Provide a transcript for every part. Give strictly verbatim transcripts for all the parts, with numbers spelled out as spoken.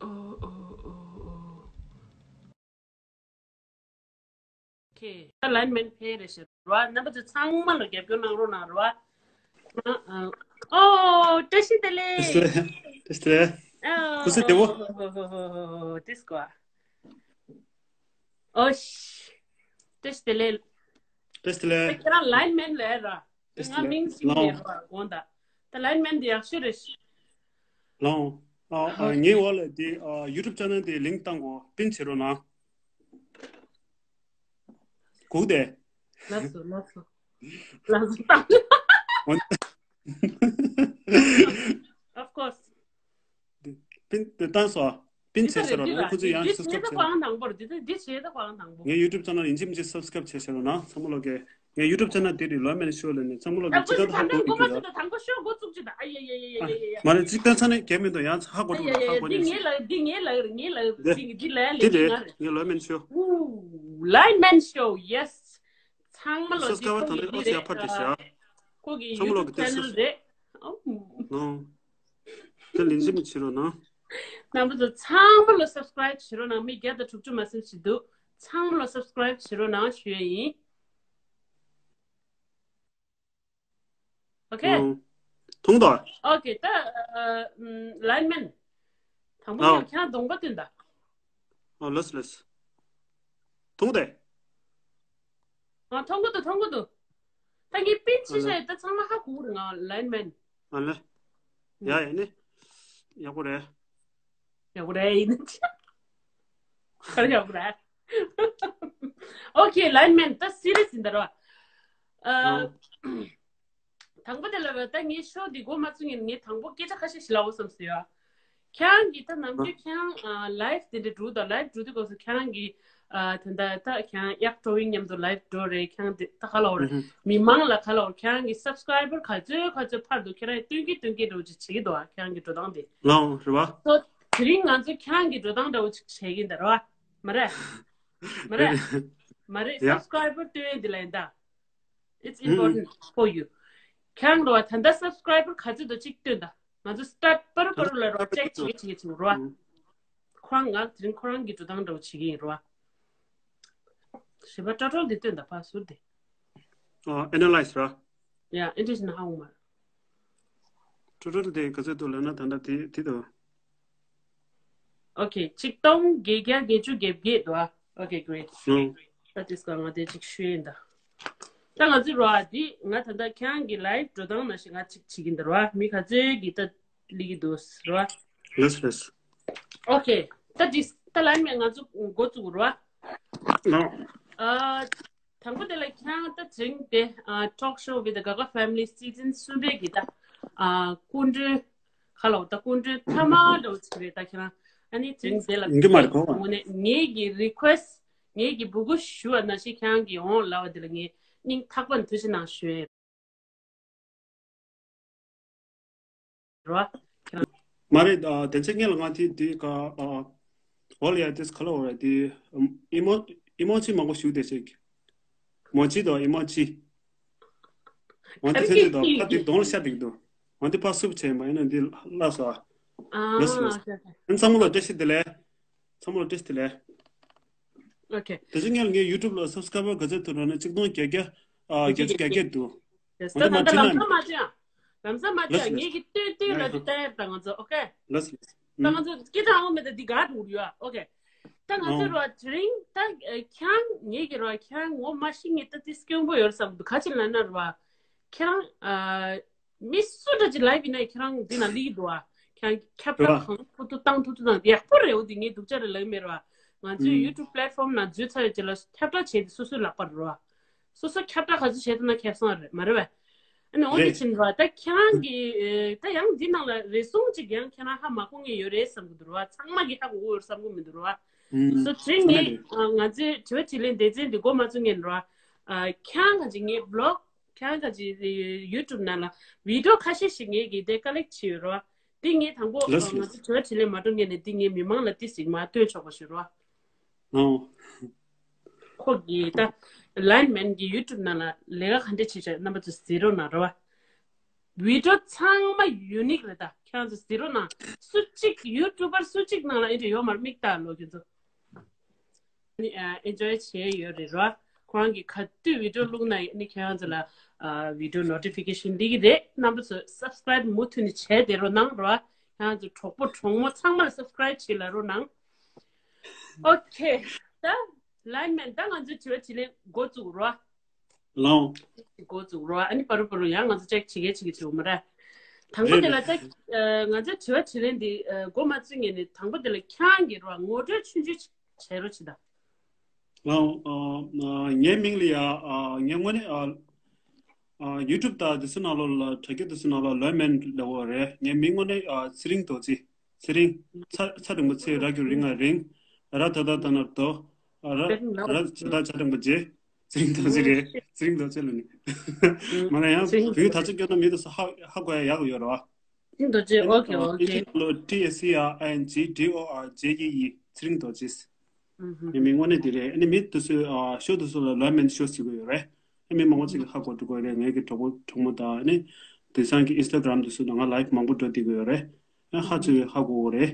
ཨོ་ཨོ་ཨོ་ཨོ། ཁེ། ད་ལན་མན་ཕེ་རེ་ཞེ་ར་བ། རྣམ་པ་ཚོ་ཚང་མ་ལ་རྒྱབ་སྐྱོར་གནང་རོགས་གནང་ར་བ། ཨ་ཨ། ཨོ། བཀྲ་ཤིས་བདེ་ལེགས། བཀྲ་ཤིས་བདེ་ལེགས། ཨོ། ཁུ་སིམ་བདེ་པོ། ཨོ་ཧོ་ཧོ་ཧོ་ཧོ་ཧོ། ཏིས་ཀོ། ཨོ་ཤི། བཀྲ་ཤིས་བདེ་ལེགས། བཀྲ་ཤིས་བདེ་ལེགས། ཁྱེད་རང་ལན་མན་ལ་ར། བཀྲ་ཤིས་བདེ་ལེགས། ང་མིང་ཅིག་ལའོ། ཡོད་ར་དགོངས་དག་ད་ལན་མན་འདི་ཡག་ཤོས་རེད། ལའོ། ཨ་ཨ། ངའི་འོག་ལ་དེ་ཨ་ཡུ་ཊུབ་ཅེ་ནལ་དེ་ལིང་ཀི་བཏང་གོ། པིན་བྱེད་རོགས་གནང་། གུག་དེ། ལགས་སོ་ལགས་སོ། ལགས་སོ་བཏང་། འོན། Of course། པིན་དེ་བཏང་སོ། པིན་བྱེད་ཤེས་རོགས་གནང་། ཁོ་ཚོས་ཡང་འདི་སབ་སི་ཀ་རབ་བྱེད། ཁོ་རང་དང་པོ་རེད། འདི་འདི་བྱེད་ད་ཁོ་རང་དང་པོ། ངའི་ཡུ་ཊུབ་ཅེ་ནལ་ཡིན་གཅིག་མིན་གཅིག་སབ་སི་ཀ་རབ་བྱེད་ཤེས་རོགས་གནང་། ཚང་མ་ལོ་གས། ངའི་ཡུ་ཊུབ་ཅེ་ནལ་དེ་རེད། ལོ་མན་ཤོ་ལབ་ནས། ཚང་མ་ལོ་གས་ཇི་ལྟར་ཧ་གོ་གི་འདུག་ལ། དང་པོ་ཤོ་འགོ་བཙུགས་ཅིག་དང་། ཨ་ཡ་ཡ་ཡ། མ་རེད། གཅིག་ལྟར་ཚ་ནས་གལ་མི་འདུག་ཡང་ཧ་གོ་འགྲོ་ཡ། ཧ་གོ་འདི་ནས་ངའི་ལ་འདི་ངའི་ལ་རེད། ངའི་ལ་རེད། འདི་འདི་ལ་ལས་འདི་ངའི་རེད། ང་རེད། ངའི་ལོ་མན་ཤོ། ལན་མན་ཤོ། ཡེ་སི། ཚང་མ་ལོ་འདི་ཁོ་གི་ལི་རེད། ཁོ་གི་ཡུ་ཊུབ་ཅེ་ནལ་རེད། ཨོ། དེ་ལན་ཅི་མི་བྱེད་རོགས་གནང་། རྣམ་པ་ཚོ་ཚང་མ་ལོ་སབ་སི་ཀ་རབ་བྱེད་རོགས་གནང་། མི་བརྒྱ་དང་དྲུག་ཅུ་མ་ཟིན་ཞིག་འདུག་ཚང་མ་ལོ་སབ་སི་ཀ་རབ་བྱེད་རོགས་གནང་ཞུ་ཡ་ཡིན། ཨོ་ཁེ། ཨོ། མཐོང་དང་། ཨོ་ཁེ། ད་ལན་མན། དང་པོ་ཨོ། ཡང་ཁྱེད་རང་གདོང་པ་སྟོན་དང་། ཨོ་ལགས་ལགས། མཐོང་དེ། ཨ་མཐོང་གི་འདུག་མཐོང་གི་འདུག་ད་ངས་པིན་ཅི་ཨ་ལེ། བྱས་ད་ཚང་མ་ཧ་གོ་རེད། ང་ལན་མན། ཨ་ལེ། ཡ་ཡ་ནི། ཡག་པོ་རེད། ཡག་པོ་རེད་ཡིན། ག་རེ་ཡག་པོ་རེད། ཨོ་ཁེ། ལན་མན་ད་སི་རི་ཡ་སི་ཡིན་ད་ར། ཨ། ཨ། དང་པོ་དེ་ལ་ད་ངའི་ཤོ་འདི་འགོ་མ་བཙུགས་ངས་ངས་དང་པོ་སྐད་ཆ་ཁ་ཤས་ཤིག་ལབ་འོ་བསམ་སོང་ཡ། ཁྱེད་རང་གིས་ད་ནམ་རྒྱུན་ཨ། ཁྱེད་རང་ཨ་ལའེབ་དེ་འདྲ་འགྲོ་དང་། ལའེབ་འགྲོ་དུས་སྐབས་སུ་ཁྱེད་རང་གིས་ཨ་ད་ད་ད་ཁྱེད་རང་གཡག་བྲོ་བའི་མཉམ་དུ་ལའེབ་འགྲོ་རེད། ཁྱེད་རང་དེ་ད་ག་ལ་འོ་རེད། ཨུ་ཧུ། མི་མང་ལ་ག་ལ་འོ་རེད། ཁྱེད་རང་གི་སབ་སི་ཀ་རའི་བར་ག་ཚོད་ག་ཚོད་ཕར་འདུག་ཁྱེད་རང་སྟོན་གྱི་སྟོན་གྱི་འདྲ་བོ་ཅིག་བྱེད་ཀྱི་འདུག་ཨ་ཁྱེད་རང་གི་འགྲོ་སྟངས་དེ། ལའོ་རེད་བ། སོ་དེ་རིང་ང་ཚོ་ཁྱེད་རང་གི་འགྲོ་སྟངས་འདྲ་བོ་ཅིག་བྱེད་ཀྱི་འདུག་རེད་བ། མ་རེད། མ་རེད། རེད། མ་རེད། ཡ། སབ་སི་ཀ་རའི་བར་སྟོན་ཡས་འདི་ལ་ཡིན་ད། It's ཨུ་ཨུ། Important for you. ཁྱེད་རང་རོ་བ་ད་ལྟ་སབ་སི་ཀ་རའི་བར་ག་ཚོད་འདུག་ཅིག་སྟོན་ད། ང་ཚོ་སི་ཊར་ཊི་པ་རུ་པ་རུ་ལ་རོ་ཅེག་བྱེད་ཀྱི་བྱེད་ཀྱི་བྱེད་རོ་བ། ཨུ། ཁོ་རང་ང་དེ་རིང་ཁོ་རང་གི་འགྲོ་སྟངས་འདྲ་བོ་བྱེད་ཀྱི་ཡིན་རོ་བ། ཞེས་པ་ཊོ་ཊལ་འདི་སྟོན་ད་ཕ་ཟུར་དེ། ཨ། ཨེ་ན་ལའིཛ་ར། ཡ། ཨེ་ན་ལའིཛ་ན་ཧ་འོང་མ། ཊོ་ཊལ་དེ་ག་ཚོད་འདུག་ལབ་ན་ད་ལྟ་དེ་དེ་འདུག་ཨོ་ཁེ། ཆིག་སྟོང་བརྒྱད་བརྒྱ་བརྒྱད་ཅུ་གྱ་བརྒྱད་འདུག་ཨ། ཨོ་ཁེ། གྷི་རེ་ཊི། ཨོ། ད་དེ་སྐོར་ང་དེ་ཅིག་ཞུ་ཡིན་ད། ད་ང་ཚོའི་རོ་ཨ་འདི་ང་ད་ལྟ་ཁྱེད་རང་གི་ལའེབ་འགྲོ་སྟངས་ནང་བཞིན་ང་ཅིག་བྱེད་ཀྱིན་འདུག་རོ་ཨ། མི་ག་ཚོད་ཀྱིས་ད་སླེབས་ཀྱི་འདུག་རོ་ཨ། ལགས་ལགས། ཨོ་ཁེ། ད་དེ་ད་ལན་མན་ང་ཚོ་འགོ་བཙུགས་རོ་ཨ། ཨོ། ཨ། དང་པོ་དེ་ལ་ཁྱེད་རང་ད་དེ་རིང་དེ་ཨ་Talk Show with Gaga Family Season གསུམ་པའི་གི་ད་ཨ་སྐུ་མགྲོན་ག་ལ་འོ་ད་སྐུ་མགྲོན་མཐའ་མ་འདྲ་བོ་ཅིག་རེད་ད་ཁྱེད་རང་། ཨ་ནི་དེ་རིང་དེ་ལ་ཡིན་གྱི་མ་རེད་གོ། དངོས་གནས་ངེད་ཀྱི་རི་ཁུ་ཨེ་སི་ཊི་ངེད་ཀྱི་འབོད་སྐུལ་ཞུ་བ་ནང་བཞིན་ཁྱེད་རང་གིས་འོང་ལབ་པ་དེ་ལ་ངས་སྙིང་ཐག་པ་ནས་ཐུགས་རྗེ་གནང་ཞུ་ཡས་རེད་བ། ཁྱེད་རང་། མ་རེད། ཨ། དེ་ཚེ་ངས་ལ་ང་དེ་དེ་ག་ཨ། འོ་ལ་ཡ་དེ་ག་ལ་འོ་ར་དེ་ཨི་མོ་ཨི་མོ་ཇི་མང་པོ་ཞུ་བསྡད་ཅིག་མོ་ཇི་དང་ཨི་མོ་ཇི། འོ་དེ་ཚེ་དེ་དང་ཕ་དེ་གདོང་ལ་ཤ་དེ་འདུག་འོ་དེ་ཕ་སུབ་བྱས་མ་ཡིན་ན་དེ་ལ་སོ། ཨ། ལགས་སོ་ལགས་སོ། ཨ་ཚང་མ་ལ་བཀྲ་ཤིས་བདེ་ལེགས། ཚང་མ་ལ་བཀྲ་ཤིས་བདེ་ལེགས། ཨོ་ཁེ། དེ་ཚེ་ངས་ལ་ངའི་ཡུ་ཊུབ་ལ་སབ་སི་ཀ་རའི་བར་ག་ཚོད་འདུག་ལབ་ན་ཆིག་སྟོང་བརྒྱད་བརྒྱ་ཨ་བརྒྱད་ཅུ་གྱ་བརྒྱད་འདུག་ད་ད་ལམ་སང་མ་བྱོས་ཨ། ལམ་སང་མ་བྱོས་ཨ། ལགས་ལགས། ངེད་ཀྱི་སྟོན་སྟོན་ལ་དེ་ལྟ་ཡར་དང་ང་ཚོ་ཨོ་ཁེ། ལགས་ལགས། ད་ང་ཚོ་སྐད་གྲགས་འོང་མེད་ད་འདི་ག་འགྲོ་གི་ཡོད་ཨ། ཨོ་ཁེ། ད་ང་ཚོ་རོ་དེ་རིང་ད་ཁྱེད་རང་ངེད་ཀྱི་རོ་ཁྱེད་རང་ངོ་མ་ཤེས་ངེས་ད་དེ་སྐྱོན་པོ་ཡོད་བསམ་འདུག་ག་ཅི་ལབ་ན་རོ་ཁྱེད་རང་ཨ། མི་སུ་འདྲ་ཅིག་ལའེབ་ཡིན་ན་ཁྱེད་རང་འདི་ན་སླེབས་ཀྱི་འདུག་ཨ། ཁྱེད་རང་ཁྱབ་བསྒྲགས་གང་ཐུབ་ཐུབ་བཏང་ཐུབ་ཐུབ་བཏང་ཡག་པོ་རེད། འོ་འདི་ངས་སྡུག་ཅག་རེད་ལབ་ཀྱི་མེད་ར། ང་ཚོའི་ཡུ་ཊུབ་པི་ལེཊ་ཕོམ་ནང་འཛུལ་ཚར་བའི་རྗེས་ལ་ཁྱབ་བསྒྲགས་བྱས་ཏེ་སོ་སོའི་ལག་པར་ར། སོ་སོ་ཁྱབ་བསྒྲགས་ག་ཚོད་བྱས་ཐུབ་ན་ཁེ་བཟང་རེད་མ་རེད་བས། ཨ་ནི་འོ་འདི་རེད། ཕྱིན་ར་ད་ཁྱེད་རང་གི་ད་ཡང་འདི་ནང་ལ་རེ་ཟུང་ཅིག་ཡང་ཁྱེད་རང་ཧ་མ་གོ་མཁན་ཡོད་རེད་བསམ་གི་འདུག་ར། ཚང་མ་གི་ཧ་གོ་གི་ཡོད་བསམ་གི་མི་འདུག་ར། སོ་དེ་རིང་ངས་ང་ཚོའི་དྲི་བ་དྲིས་ལན་སྡེ་ཚན་འདི་འགོ་མ་བཙུགས་སྔོན་ར། ཁྱེད་རང་ག་ཅིག་ངའི་བི་ལོག་ཁྱེད་རང་ག་ཅིག་ཡུ་ཊུབ་ནང་ལ་བི་ཌིའོ་ཁ་ཤས་ཤིག་ངས་ཀྱིས་དེ་ཀ་ལེག་བྱས་ཡོད་ར། འདི་ངས་དང་པོ་ལགས་སོ། ང་ཚོ་དྲི་བ་དྲིས་ལན་མ་འགྲོ་སྔོན་ནས་འདི་ངས་མི་མང་ལ་ཏོག་ཙམ་མར་སྟོན་ཆོག་པ་ཞུ་ར། ཨོ། ཁོ་གིས་ད་ལན་མན་གྱི་ཡུ་ཊུབ་ནང་ལ་ལས་ཀ་ག་འདྲ་བྱེད་ཆོག་རྣམ་པ་ཚོ་གཟིགས་རོགས་གནང་ར་བ། བི་ཌིའོ་ཚང་མ་ཡུ་ནིག་རེད་ད། ཁྱེད་རང་ཚོ་གཟིགས་རོགས་གནང་། སུ་གཅིག་ཡུ་ཊུབ་པར་སུ་གཅིག་ནང་ལ་ཨེ་འདྲ་ཡོད་མ་རེད། མིག་ལྟ་ལོ་ཁྱེད་ཚོ། ཨ་ནི་ཨེན་ཇོའི་བྱས་ཡོད་རེད་རོ། ཁོ་རང་གིས་ག་དུས་བི་ཌིའོ་བླུགས་ན་ཨ་ནི་ཁྱེད་རང་ཚོ་ལ་ཨ་བི་ཌིའོ་ནོ་ཊི་ཕི་ཀེ་ཤན་སླེབས་ཀྱི་རེད། རྣམ་པ་ཚོ་སབ་སི་ཀ་རའིབ་མུ་མཐུད་ནས་བྱས་བསྡད་རོགས་གནང་རོ། ཁྱེད་རང་ཚོ་གྲོགས་པོ་གྲོགས་མོ་ཚང་མ་ལ་སབ་སི་ཀ་རའིབ་བྱེད་ལབ་རོགས་གནང་། ཨོ་ཁེ། ད་ལའིན་མེན། ད་ང་ཚོའི་དྲི་བ་དྲིས་ལན་འགོ་བཙུགས་རོ། ལའོ། འགོ་བཙུགས་རོ། ཨ་ནི་བར་བར་ཡང་ང་ཚོ་ཅེག་བྱེད་མཁན་བྱེད་མཁན་བྱེད་འོ་མ་ར། དང་པོ་དེ་ལ་ཅེག་ང་ཚོའི་དྲི་བ་དྲིས་ལན་འདི་འགོ་མ་བཙུགས་ངེས་ནས། དང་པོ་དེ་ལ་ཁྱེད་རང་གིས་རོ་ངོ་སྤྲོད་ཆུང་ཆུང་བྱེད་རོགས་བྱེད་དང་། ལའོ། ངའི་མིང་ལ་ཡ་ངའི་དངོས་གནས་ཡུ་ཊུབ་དང་དེ་ཚོ་ནང་ལོགས་ལ་དྲ་རྒྱ་དེ་ཚོ་ནང་ལ་ལོ་མན་ལབ་ཡོད་རེད། ངའི་མིང་དངོས་གནས་ཚེ་རིང་རྡོ་རྗེ། ཚེ་རིང་། ཚ་ཚ་འགྲེང་བུ་ཚེ། ར་གི་རི་ང་རིང་། ར་ད་བཏགས་རྡ་ན་རྡོ། ར་ར་ཇ་བཏགས་ཇ་འགྲེང་བུ་རྗེ། ཚེ་རིང་རྡོ་རྗེ་རེད། ཚེ་རིང་རྡོ་རྗེ་ལབ་ནས། མ་ན་ཡང་བོད་ཡིག་དག་ཆ་སྐྱོ་ན་མི་དེ་ཚོ་ཧ་ཧ་གོ་ཡ་ཡག་ཡོད་རེད་བ། ཚེ་རིང་རྡོ་རྗེ། ཨོ་ཁེ་ཨོ་ཁེ། ཨིན་ཇི་ནང་ལོགས་ཊི་ཨེ་སི་ཨའི་ཨེན་ཇི་ཌི་ཨོ་ཨར་ཇེ་ཨི་ཨི། ཚེ་རིང་རྡོ་རྗེ། ངའི་མིང་དངོས་གནས་དེ་རེད། ཨ་ནི་མི་དེ་ཚོས་ཤོ་དེ་ཚོ་ལ་ལོ་མན་ཤོ་ཟེར་གི་ཡོད་རེད། ཨ་མི་མང་པོ་ཅིག་གིས་ཧ་གོ་འགྲོ་གི་རེད། ངའི་གི་གྲོགས་པོ་གྲོགས་མོ་དང་ཨ་ནི་དེང་སང་གི་ཨིན་སི་ཊ་གྷ་རམ་དེ་ཚོ་ནང་ང་ལའིབ་མང་པོ་འགྲོ་བསྡད་གི་ཡོད་རེད། ཨ་ཧ་ཅང་ཧ་གོ་གི་རེད།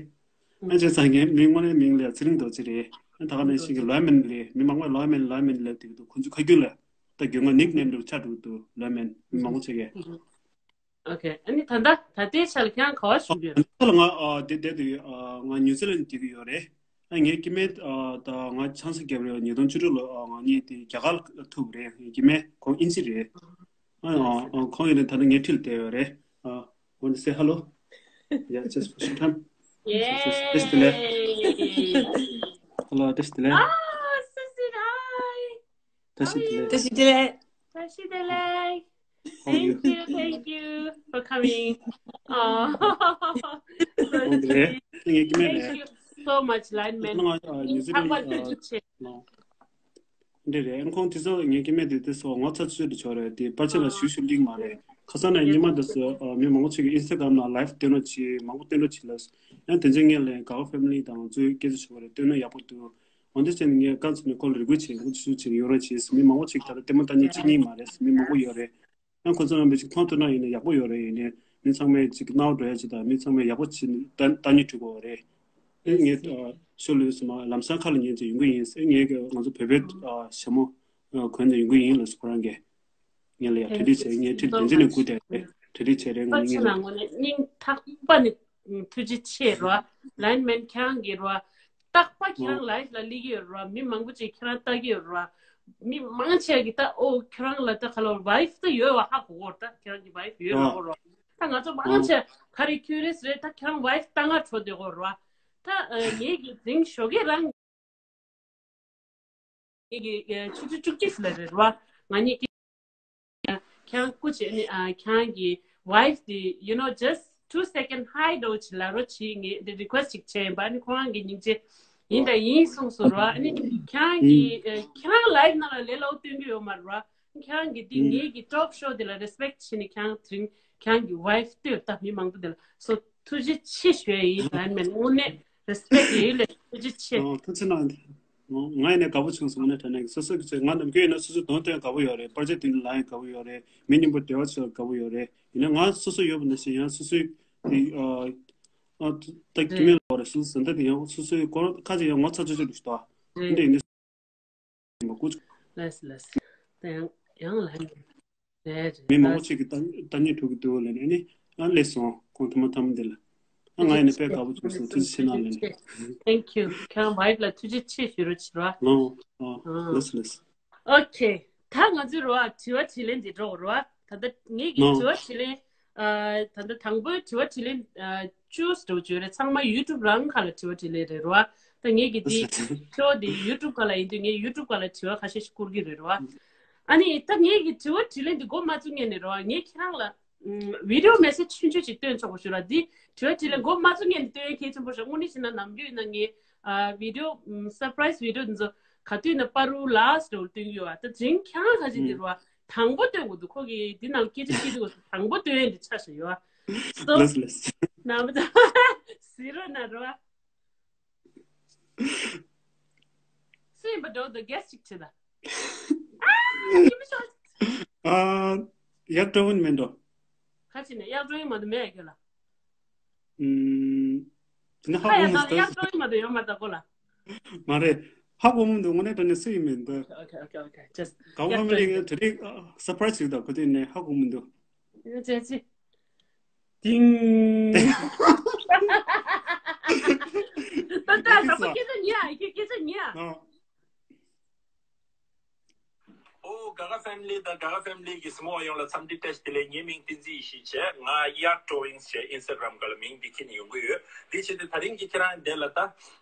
ཨ་བྱས་ཙང་ངའི་མིང་དངོས་གནས་མིང་ལ་ཚེ་རིང་རྡོ་རྗེ་རེད། ཨ་ད་ག་ནང་བཞིན་གི་ལོ་མན་རེད། མི་མང་པོས་ལོ་མན་ལོ་མན་ལབ་བསྡད་ཀྱི་འདུག་ཁོང་ཚོ་ཁ་རྒྱུན་ལ་ད་རྒྱུན་ང་ནིག་ནེམ་འདྲ་ཆགས་འགྲོ་གི་འདུག་ལོ་མན། མི་མང་པོ་ཅིག་གིས། ཨོ་ཁེ། ཨ་ནི་ད་ལྟ་ད་ལྟའི་ཆ་ལ་ཁྱེད་རང་ག་པར་བཞུགས་ཡོད། ད་ལ་ང་ཨ་དེ་བསྡད་དུས་ཨ་ང་ནིའུ་ཛི་ལན་བསྡད་ཀྱི་ཡོད་རེད། ཨ་ངའི་སྐྱེ་དམན་ཨ་ད་ང་ཆང་ས་བརྒྱབ་རེད། ཉིས་སྟོང་བཅུ་དྲུག་ལོ་ཨ་ང་གཉིས་དེ་རྒྱ་གར་ལ་ཐུག་རེད། ངའི་སྐྱེ་དམན་ཁོང་ཨིན་ཇི་རེད། ཨ་ཨ་ཁོང་ཡིན་ན་ད་ལྟ་ངའི་འཁྲིས་ལ་བསྡད་ཡོད་རེད། ཨ་want to say hello? Yeah, just for some time. Yay! བཀྲ་ཤིས་བདེ་ལེགས། Hello, བཀྲ་ཤིས་བདེ་ལེགས། Ah, Susie, hi. བཀྲ་ཤིས་བདེ་ལེགས། བཀྲ་ཤིས་བདེ་ལེགས། བཀྲ་ཤིས་བདེ་ལེགས། How are you? Thank you, thank you for coming. Oh, so sweet. Thank you so much, ལའིན་མེན། ཨ་ནི་ང་ཨ་ཉིའུ་ཛི་ལན་ཨ་འདི་རེད། ཁོང་དེ་ཚོ་ངའི་སྐྱེ་དམན་དེ་དེ་ཚོ་ངོ་ཚ་ཚོད་དུ་ཆོག་རེད། དེ་པར་ཆས་ལ་ཞུ་ཞུ་ལིག་མ་རེད། ཁ་སང་ནས་ཉི་མ་དེ་ཚོ་ཨ་མི་མང་པོ་ཅིག་གིས་ཨིན་སི་ཊ་གྷ་རམ་ནང་ལའིབ་སྟོན་རོགས་བྱེད། མང་པོ་སྟོན་རོགས་བྱེད་ལབ། ཡང་དེ་ཚོའི་ངོས་ལ་ག་བ་ཕེ་མི་ལི་དང་ཚོའི་སྐད་ཆ་ཞུ་བ་རེད། སྟོན་ན་ཡག་པོ་འདུག་འོན་ཏེ་ཅན་ངས་རྐང་ཚུགས་ནས་ཁོ་ལ་རེ་སྐུལ་བྱས། ཁོ་ཚོས་ཅིག་ཡོང་རོགས་བྱས། མི་མང་པོ་ཅིག་ད་ལྟ་ལྟད་མོ་ལྟ་མཁན་གཅིག་གཉིས་མ་རེད། མི་མང་པོ་ཡོད་རེད། ཡང་ཁོ་ཚོ་རྣམ་པས་ཅིག་མཐོང་ཐུབ་ན་ཡིན་ན་ཡག་པོ་ཡོད་རེད། ཡིན་ནའི་མི་ཚང་མས་ཅིག་སྣང་བ་འགྲོ་ཡ་ཅིག་དང་། མི་ཚང་མས་ཡག་པོ་བྱས་ནས་ལྟ་ལྟ་མཁན་འགྲོ་དགོས་པ་རེད། ཨེ་ངས་ཨ་ཤོ་ལོས་སོང་མ་ལམ་སང་ཁ་ལ་ཉན་ཅིག་ཡོང་གི་ཡིན་ཟེར། ངས་ང་ཚོ་བོད་པའི་ཨ་ཞྭ་མོ་ཨ་གོན་ནས་ཡོང་གི་ཡིན་ལབ་སོང་ཁོ་རང་གིས། ངས་ལ་ཡ་གྲ་སྒྲིག་བྱས། ངས་ཁྲིད་དེ་འཛིན་ནས་སྐུ་དེ་གྲ་སྒྲིག་བྱས་རེད། ང་ནི་ངས་ལ་ནས་སྙིང་ཐག་པ་ནས་ཐུགས་རྗེ་ཆེ་རོ། ལའིན་མེན་ཁྱེད་རང་གིས་རོ། རྟག་པར་ཁྱེད་རང་ལའིབ་ལ་སླེབས་ཀྱི་ཡོད་རོ། མི་མང་པོ་ཅིག་ཁྱེད་རང་ལྟ་གི་ཡོད་རོ། མི་མང་ཆེ་གིས་ད་ཨོ་ཁྱེད་རང་ལ་ད་ག་ལ་ཝའིཕ་ད་ཡོད་པ་ཧ་གོ་གོ་ར། ད་ཁྱེད་རང་གི་ཝའིཕ་ཡོད་ལ་གོ་རོ། ད་ང་ཚོ་མང་ཆེ་ག་རེ་ཁྱུ་རི་ཡས་རེད། ད་ཁྱེད་རང་ཝའིཕ་ལྟ་ག་འགྲོ་བསྡད་གོ་རོ། ད་ངེད་ཀྱི་འཛིང་ཞོགས་ཀས་རང་ངེད་ཀྱི་ཆུ་ཚོད་བཅུ་གཅིག་ལ་རེད་རོ། ང་གཉིས་ཀྱི་ཁྱེད་རང་སྐུ་མཁྱེན་ནི་ཨ་ཁྱེད་རང་གི་ཝའིཕ་དེ་you know just two second hi འདྲ་བོ་ཅིག་ལབ་རོགས་བྱེད། ངས་འདི་རི་ཀུ་ཨེ་སི་ཊི་ཅིག་བྱས་ཡིན་པ། ཨ་ནི་ཁོ་རང་གི་སྙིང་རྗེ་ཡིན་དང་ཡིན་གསུངས་སོང་ར། ཨ་ནི་ཁྱེད་རང་གི་ཨ་ཁྱེད་རང་ལའིབ་ནང་ལ་ལས་སླ་པོ་སྟོན་གྱི་ཡོད་མ་རེད་ར། ཁྱེད་རང་གི་འདི་ངེད་ཀྱི་ཊོག་ཤོ་དེ་ལ་རེ་སི་པེག་ཊི་བྱས་ནས་ཁྱེད་རང་དེ་རིང་ཁྱེད་རང་གི་ཝའིཕ་ལྟོས་ད་མི་མང་པོ་དེ་ལ་སོ་ཐུགས་རྗེ་ཆེ་ཞུ་ཡ་ཡིན། ལའིན་མེན་དངོས་གནས་རེ་སི་པེག་ཊི་ཡིན་ལས་ཐུགས་རྗེ་ཆེ། ཨོ་ཐུགས་རྗེ་གནང་། ང་ཡིན་ནའི་དགའ་པོ་བྱུང་སོང་། དངོས་གནས་དྲང་གནས་སོ་སོ་གི་ཚོད་ང་ནམ་རྒྱུན་ཡིན་ན་སོ་སོའི་གདོང་སྟོན་དགའ་པོ་ཡོད་རེད། པར་ཆས་སྟོན་ལ་ཡང་དགའ་པོ་ཡོད་རེད། མི་མཉམ་པོ་འབྲེལ་བ་བྱེད་ལ་དགའ་པོ་ཡོད་རེད། ཡིན་ན་ང་སོ་སོ་ཡོད་པ་ནང་བཞིན་ཡང་སོ་སོའི་དེ་ཨ་ཨ་ད་རྒྱུས་མེད་ལ་བ་རེད། སོ་སོ་ཟ་འདྲ་དེ་ཡང་སོ་སོའི་སྐོར་ཁ་ཅིག་ཡང་ངོ་ཚ་ཆོག་ཆོག་འདུག་ད་འདི་ཡིན་ན་མ་ཀུ་ལས་ལས་ད་ཡང་ཡང་ལ་ཡང་རེད་རེད། མི་མང་པོ་ཅིག་གིས་ལྟ་ལྟ་ཉན་འགྲོ་གི་འདུག་ལབ་ནས་ཨ་ནི་ཨ་སླེབས་སོང་། ཁོང་ཐ་མ་ཐ་མ་འདི་ལ། ཨ་ང་ཡིན་ན་དཔེ་དགའ་པོ་བྱུང་སོང་། ཐུགས་རྗེ་ཆེ་གནང་ལབ་ནས། Thank you. ཁྱེད་རང་ཝའིཕ་ལ་ཐུགས་རྗེ་ཆེ་ཞུ་རོགས་བྱེད་རོགས། ཨོ་ཨོ་ཨ་ལགས་སོ་ལགས་སོ། ཨོ་ཁེ། ད་ང་ཚོའི་རོ་ཨ་དྲི་བ་དྲིས་ལན་འདི་འགྲོ་རོ་ཨ། ད་ལྟ་ངེད་ཀྱི་ཨོ་དྲི་བ་དྲིས་ལན་ཨ་ད་ལྟ་དང་པོའི་དྲི་བ་དྲིས་ལན་ཨ་བཅུ་འདྲ་བོ་བརྗོད་རེད། ཚང་མ་ཡུ་ཊུབ་རང་ཁ་ལ་དྲི་བ་དྲིས་ལན་རེད་རོ་ཨ། ད་ངེད་ཀྱི་འདི་ཤོ་འདི་ཡུ་ཊུབ་ཁ་ལ་ཡིན་དུས་ངས་ཡུ་ཊུབ་ཁ་ལ་དྲི་བ་ཁ་ཤས་ཤིག་བསྐུར་གྱི་རེད་རོ་ཨ། ཨ་ནི་ད་ངེད་ཀྱི་དྲི་བ་དྲིས་ལན་འདི་འགོ་མ་བཙུགས་སྔོན་ནས་རོ་ཨ། ངས་ཁྱེད་རང་ལ་ཨམ་བི་ཌི་ཡོ་མེ་སེ་ཇི་ཆུང་ཆུང་ཅིག་སྟོན་ཆོག་པ་ཞུ་ར། འདི་དྲི་བ་དྲིས་ལན་འགོ་མ་བཙུགས་སྔོན་ནས་སྟོན་ཡ་གལ་ཆེན་པོ་རེད། དངོས་གནས་བྱས་ན་ནམ་རྒྱུན་ཡིན་ན་ངས་ཨ་བི་ཌི་ཡོ་ཨམ་སར་པ་རའི་སི་བི་ཌི་ཡོ་འདི་ཚོ་ག་དུས་ཡིན་ན་པར་རུ་ལཱ་སི་ཊི་འདྲ་བོ་སྟོན་གྱི་ཡོད་པ། ད་དེ་རིང་ཁྱེད་རང་ཁ་ཤས་འདི་རོ་ཨ། དང་པོ་སྟོན་དགོས་འདུག་ཁོ་གིས་འདི་ནང་སྐད་ཆ་བཤད་དུས་དང་པོ་སྟོན་ཡས་འདི་ཆགས་བཞག་ཡོད་ཨ། སོ། ལགས་སོ་ལགས་སོ། ནང་པ་ད་གཟིགས་རོགས་གནང་རོགས་ཨ། སུ་ཡིན་པ་འདྲ་བོ་འདུག་གེ་སི་ཅིག་བྱེད་ད། ཨ། ཡག་འགྲོ་གི་མིན་འགྲོ། ཁ་ཅིག་ནས་ཡག་འགྲོ་གི་མ་འདུག་མེད་ཁྱོད་ལ། ཨུམ། དེ་ནི་ཧ་ཨ་ཡ་གོ་མི་ད་འདུག་ཡག་ཏོ་ཡིན་མ་འདུག་ཡོད་མ་ད་གོ་ལ། མ་རེད། ཧ་གོ་མི་འདུག་དངོས་གནས་དྲང་གནས་སུ་ཡིན་མིན་འདུག Okay, okay, okay, okay. Just ག་བ་ཡག་ཧ་མི་ཏོ་ལི་ཡིན་ངས་དེ་རིང་སར་པ་རའི་སི་ཡིན་ད་ཁོ་དེ་ནས་ཧ་གོ་མི་འདུག་ཡོད་ཅེ་ཅེ། ཏིང་། ད་ད་ད་ཁོ་སྐད་ཆ་ཉན་ཨ། ཁྱོད་སྐད་ཆ་ཉན་ཨ། ཨོ། ག་ག་ཕེ་མི་ལི་དང་ག་ག་ཕེ་མི་ལི་གི་སི་མོ་ཡོངས་ལ་འཚམས་འདྲི་བཀྲ་ཤིས་བདེ་ལེགས། ངའི་མིང་བསྟན་འཛིན་ཡེ་ཤེས་བྱས། ང་གཡག་ཌོ་རོ་ཡིང་བྱས་ཨིན་སི་ཊ་གྷ་རམ་སྒང་ལ་མིང་འདི་ཁྱེར་ནས་ཡོང་གི་ཡོད། དེ་བྱས་ཏེ་ད་རིང་གི་ཁྱེད་རང་འདི་ལ་ད་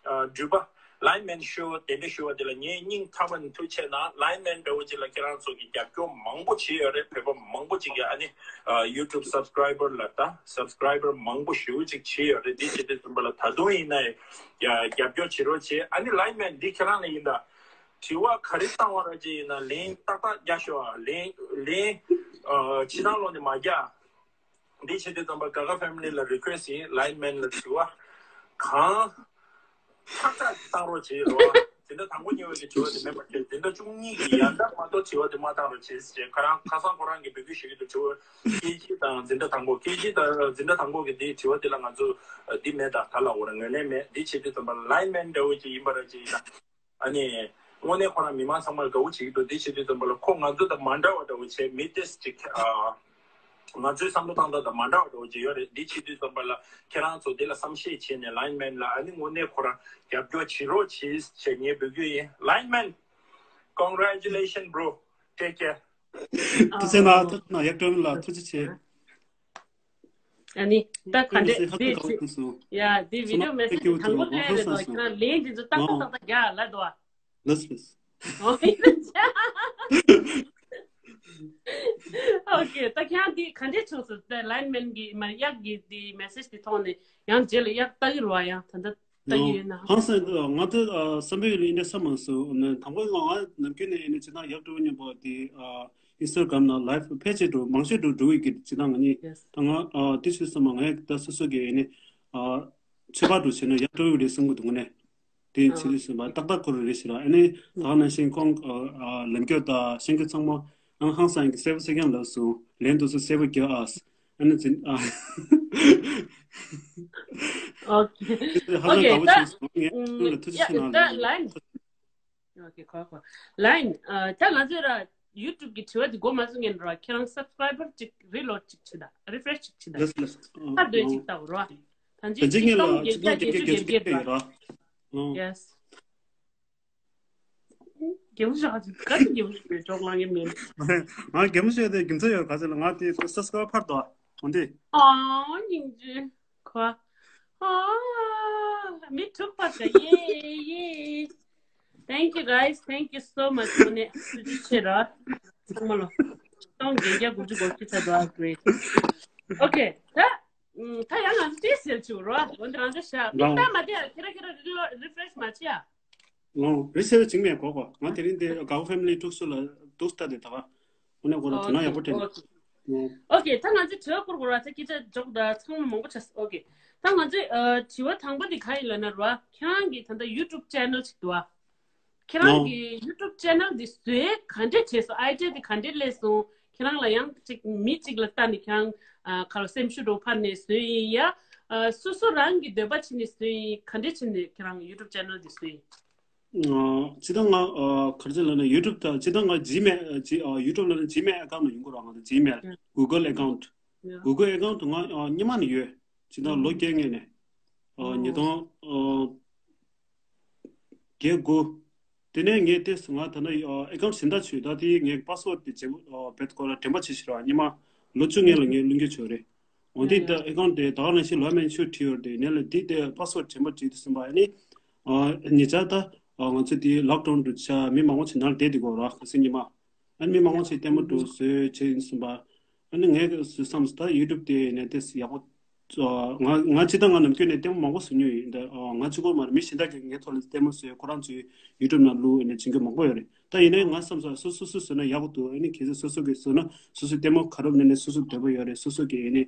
འགྲུལ་པ་ལའིན་མེན་ཤོ་དེ་འདྲ་ཞུ་བ་འདི་ལ་ངའི་སྙིང་ཐག་པ་ནས་ཐུགས་རྗེ་ཆེ་གནང་། ལའིན་མེན་འདྲ་བོ་ཅིག་ལ་ཁྱེད་རང་ཚོ་གི་རྒྱབ་སྐྱོར་མང་པོ་བྱས་ཡོད་རེད། བོད་པ་མང་པོ་ཅིག་གིས་ཨ་ནི་ཡུ་ཊུབ་སབ་སི་ཀ་རའི་བར་ལ་ད་སབ་སི་ཀ་རའི་བར་མང་པོ་ཞེ་པོ་ཅིག་བྱས་ཡོད་རེད། འདི་བྱས་ཏེ་ཙམ་པ་ལ་ད་དུང་ཡིན་ན་ཡང་རྒྱབ་སྐྱོར་བྱེད་རོགས་བྱེད། ཨ་ནི་ལའིན་མེན་འདི་ཁྱེད་རང་ལ་ཡིན་ད། དྲི་བ་ག་རེ་བཏང་བ་ར་ཅིག་ཡིན་ན་ལན་ཏག་ཏག་རྒྱག་ཤོག་ཨ། ལན་ལན་ཨ་ཕྱི་ནང་ལོགས་ནས་མ་རྒྱག་འདི་བྱེད་དུས་ཙམ་པ་ག་ག་ཕེ་མི་ལི་ལ་རི་ཀུ་ཨེ་སི་ཡིན། ལའིན་མེན་ལ་དྲི་བ་གང་ཐག་ཐག་བཏང་རོགས་བྱེད་རོགས། འཛིན་གྲྭ་དང་པོ་གཉིས་པ་གི་དྲི་བ་དེ་མེད་པ་བྱས། འཛིན་གྲྭ་བཅུ་གཉིས་ཀྱི་ཡང་བསྐྱར་མ་གཏོགས་དྲི་བ་དེ་མ་བཏང་རོགས་བྱེད་ཟེར། ཁོ་རང་ཁ་སང་ཁོ་རང་གིས་འབོད་སྐུལ་ཞུ་གི་འདུག་དྲི་བ་ཀེ་ཇི་དང་འཛིན་གྲྭ་དང་པོ། ཀེ་ཇི་དང་འཛིན་གྲྭ་དང་པོ་གི་འདི་དྲི་བ་འདི་ལ་ང་ཚོ་འདི་མེད་ད། ད་ལ་འོ་ར་ངོས་ལེན་མེད། འདི་བྱེད་དུས་ཙམ་པ་ལའིན་མེན་འདྲ་བོ་ཅིག་ཡིན་པ་ར་ཅིག་ཡིན་ན། ཨ་ནི། དངོས་གནས་ཁོ་རང་མི་མང་ཚང་མར་དགའ་བོ་བྱེད་ཀྱི་འདུག་འདི་བྱེད་དུས་ཙམ་པ་ལ་ཁོ་ང་ཚོ་དང་མ་འདྲ་བ་འདྲ་བོ་བྱས། མི་ཏེས་ཅིག་ཨ། ང་ཚོའི་བསམ་བློ་བཏང་སྟངས་དང་མ་འདྲ་བ་འདྲ་བོ་ཅིག་ཡོད་རེད། འདི་བྱེད་དུས་ཙམ་པ་ལ་ཁྱེད་རང་ཚོ་འདི་ལ་བསམ་ཤེས་བྱས་ནས་ལའིན་མེན་ལ་ཨ་ནི་དངོས་གནས་ཁོ་རང་རྒྱབ་སྐྱོར་བྱེད་རོགས་བྱེད་ཞེས་ངས་འབོད་སྐུལ་ཡིན། ལའིན་མེན། Congratulations, bro. Take care. ཐུགས་རྗེ་གནང་། ཐུགས་རྗེ་གནང་། ཡག་སྤྲོ་ལ་ཐུགས་རྗེ་ཆེ། ཨ་ནི་ད་ག་འདྲས་འདི་ཧ་ཅང་དགའ་པོ་ཐུག་སོང་། ཡ་འདི་བི་ཌི་ཡོ་མེ་སེ་ཇི་དང་པོ་སླེབས་རེད་དོ། ཁྱེད་རང་ལན་འདི་ཚོ་ཏག་ཏག་ཏག་ཏག་རྒྱག་ལ་དོ། ལགས་ལགས། ཨོ་ཁེ། ད་ཁྱེད་རང་འདི་ག་འདྲས་བྱུང་སོང་། ད་ལའིན་མེན་གི་མ་གཡག་གི་འདི་མེ་སེ་ཇི་འདི་ཐོག་ནས་ཡང་རྗེས་ལ་གཡག་ལྟ་གི་རེད་བ། ཡང་ད་ལྟ་ལྟ་གི་ཡོད་ན། ཧང་སང་ང་ད་བསམ་པའི་ཡུལ་ལ་འདི་འདྲས་བསམ་མ་སོང་། དང་པོ་ང་ནམ་རྒྱུན་ནས་ཨེ་ནས་ཇི་ལྟར་གཡག་སྤྲོ་བོ་མཉམ་པོ་འདི། ཨིན་སི་ཊ་གྷ་རམ་ནང་ལའིབ་ཕལ་ཆེར་འགྲོ་མང་ཤོས་འགྲོ་འགྲོ་གི་གི་ཇི་ལྟར་ང་གཉིས། Yes. ད་ང་ཨ་དེ་ཚོའི་སེམས་པ་ང་ཡང་ད་སོ་སོ་གི་ཨེ་ནི་ཨ་ཚོད་དཔག་འགྲོ་བྱས་ན་ཡག་འགྲོ་ཡོད་རེད་བསམ་གི་འདུག་ངོ་ནས། དེ་ཨ་བྱེད་དུས་སེམས་པ་ཏག་ཏག་ཁོ་རང་རེད་ཤི་ར། ཨེ་ནི་ད་ག་ནང་བཞིན་ཁོང་ཨ་ཨ་ལམ་སྐྱོར་དང་གཤིས་ཀ་ཚང་མ་ཨ་ཧང་སང་གི་གསལ་པོ་གསལ་རྐྱང་ལབ་སོང་། ལན་དུ་སོ་གསལ་པོ་རྒྱག་ཨ། ཨ་ནི་འཛིན་ཨ། Okay. དེ་ཚོ་ཧ་ཅང་དགའ་པོ་བྱུང་སོང་། ངས་ཁོང་ལ་ཐུགས་རྗེ་ཆེ་གནང་ལབ་ཡིན། Okay, cool, cool. ལའིན། ཨ་ད་ང་ཚོས་ར་ཡུ་ཊུབ་གི་དྲི་བ་འདི་འགོ་མ་ཚུགས་སྔོན་ར་ཁྱེད་རང་སབ་སི་ཀ་རའི་བར་ཅིག་རི་ལོཌ་ཅིག་བྱེད་ད། རི་ཕེ་རེཤ་ཅིག་བྱེད་ད། ལགས་ལགས། ཨ་ཁ་བརྡོལ་ཅིག་ལྟ་བུ་ར། ད་ཅི་ད་ཅི་ཉིད་ལ་ཆིག་སྟོང་བརྒྱད་བརྒྱ་བརྒྱད་ཅུ་གྱ་བརྒྱད་ཅིག་ཡོད་ར། ཨ། Yes. རྒན་མོ་ཞིག་ག་ཚོད་རྒན་མོ་ཞིག་རེད་ཅོག་ལང་གི་མིན། ང་རྒན་མོ་ཞིག་དེ་རྒྱུ་མཚན་ཡོད་ག་ཚོད་ལ་ང་དེ་སབ་སི་ཀ་རའི་བར་དུ་འོན་ཏེ། ཨ་སྙིང་རྗེ། ཁོ། ཨ། མི་དྲུག་པ་ཀ་ཡེ་ཡེ། Thank you guys, thank you so much. ཁོ་ནས་ཐུགས་རྗེ་ཆེ་ར། ཚང་མ་ལོ། སྟོང་བརྒྱད་བརྒྱ་དགུ་བཅུ་གོ་བཞི་ཚར་འདུག་ཨ་great. Okay, ད། ད་ཡང་ང་ཚོ་ཏོག་ཙམ་བྱུང་རོགས། འོན་ཏེ་ང་ཚོ་ཤ་མི་ལྟ་མ་བལྟས་ཁྱེད་ར་ཁྱེད་ར་རི་ཕེ་རེཤ་མ་བྱེད་ཨ། ལོང་རི་སེ་ཆིང་མེ་གོ་གོ། ང་དེ་རིང་དེ་དགའ་བོ་ཕེ་མི་ལི་ཊོག་ཤོ་ལ་འདུག་ལྟ་དེ་ད་བ། ཁོ་ནས་ཁོ་ལ་དོ་སྣང་ཡག་པོ་སྤྲད། Okay, okay. Okay, ད་ང་ཚོས་དྲི་བ་བསྐུར་དགོས་ར། ད་སྐད་ཆ་འཇོག་ད་ཚང་མ་མང་པོ་ཆགས་སོང་། Okay, ད་ང་ཚོས་ཨ་དྲི་བ་དང་པོ་དེ་ག་ཡིན་ལབ་ན་ར། ཁྱེད་རང་གི་ད་ལྟ་ཡུ་ཊུབ་ཆེ་ནལ་ཅིག་འདུག་ཨ། ཁྱེད་རང་གི་ཡུ་ཊུབ་ཆེ་ནལ་འདི་བཟོས་ག་འདྲས་བྱས་སོང་། ཨའི་ཌི་ཡ་འདི་ག་འདྲས་སླེབས་སོང་། ཁྱེད་རང་ལ་ཡང་ཅིག་མི་ཅིག་ལ་ལྟ་ནས་ཁྱེད་རང་ཨ་ཁ་ལ་སེམས་ཤུགས་འདྲ་བོ་འཕར་ནས་བཟོས་ཡིན་ཡ། ཨ་སོ་སོ་རང་གི་འདོད་པ་བྱས་ནས་བཟོས་ཡིན། ག་འདྲས་བྱས་ནས་ཁྱེད་རང་ཡུ་ཊུབ་ཆེ་ནལ་འདི་བཟོས་ཡིན། ཨ་ཇི་ལྟར་ང་ཨ་ག་རེ་ཟེར་ལབ་ན་ཡུ་ཊུབ་ད་ཇི་ལྟར་ང་ཇི་མེལ་ཇི་ཨ་ཡུ་ཊུབ་ལབ་ན་ཇི་མེལ་ཨེ་ཀའུན་ཊི་ཡོང་གི་རེད། ང་ད་ཇི་མེལ་ཡ། གུ་གལ་ཨེ་ཀའུན་ཊི། ཡ། གུ་གལ་ཨེ་ཀའུན་ཊི་ང་ཨ་སྔོན་མ་ནས་ཡོད། ཇི་ལྟར་ལོ་བརྒྱད་སྔོན་ནས། ཨ་ཨོ། ཉིས་སྟོང་ཨ་བརྒྱད་དགུ། དེ་ནས་ངས་དེ་ང་ད་ནི་ཨ་ཨེ་ཀའུན་ཊི་གཞན་དག་བྱོས། ད་དེ་ངས་པ་སི་ཝར་ཌི་དེ་བརྗེ་པོ་ཨ་བེད་སྐོར་ལ་དྲན་པ་བྱེད་ཤེས་ར། སྔོན་མ་ལོ་བཅུ་སྔོན་ལ་ངས་བླུན་རྒྱུ་བྱོས་རེད། འོན་ཏེ་ཡ་ད་ཡ། ཨེ་ཀའུན་ཊི་དེ་ད་ག་ནང་བཞིན་ལོ་མན་ཆུ་བྲིས་ཡོད་རེད། ནས་ལ་དེ་དེ་པ་སི་ཝར་ཌི་དྲན་པ་བྱེད་དུས་ཙམ་པ་ཨ་ནི། ཨ་ཉེ་ཆར་ད་ཨ་ང་ཚོ་དེ་ལོག་ཌའུན་འགྲོ་ཆ་མི་མང་པོ་ཞིག་ནང་ལ་བསྡད་དེ་གོ་ར། ཁ་སང་ཉི་མ། ཨ་ནི་མི་མང་པོ་ཞིག་ལྟད་མོ་འགྲོ་བཟོས་བྱས་ཡིན་ཙམ་པ། ཨ་ནི་ངས་བཟོས་བསམ་སོང་། ད་ཡུ་ཊུབ་དེ་ནས་དེ་ཡག་པོ། ཨ་ང་ང་ཅི་ད་ང་ནམ་རྒྱུན་ནས་ལྟད་མོ་མང་པོ་བཟོ་མྱོང་ཡིན། ད་ཨ་ང་གཅིག་པོ་མ་རེད། མི་གཞན་དག་གིས་ངའི་ཐོག་ལ་ལྟད་མོ་བཟོས། ཁོ་རང་ཚོའི་ཡུ་ཊུབ་ནང་བླུགས་ནས་བྱེད་མཁན་མང་པོ་ཡོད་རེད། ད་ཡིན་ནའི་ང་བསམ་སོང་། སོ་སོ་སོ་བཟོས་ན་ཡག་པོ་འདུག་ཨ་ནི་གལ་སྲིད་སོ་སོ་གིས་བཟོས་ན་སོ་སོའི་ལྟད་མོ་ག་རེ་ནས་ནས་སོ་སོ་འདོད་པ་ཡོད་རེད། སོ་སོ་གིས་ཨ་ནི་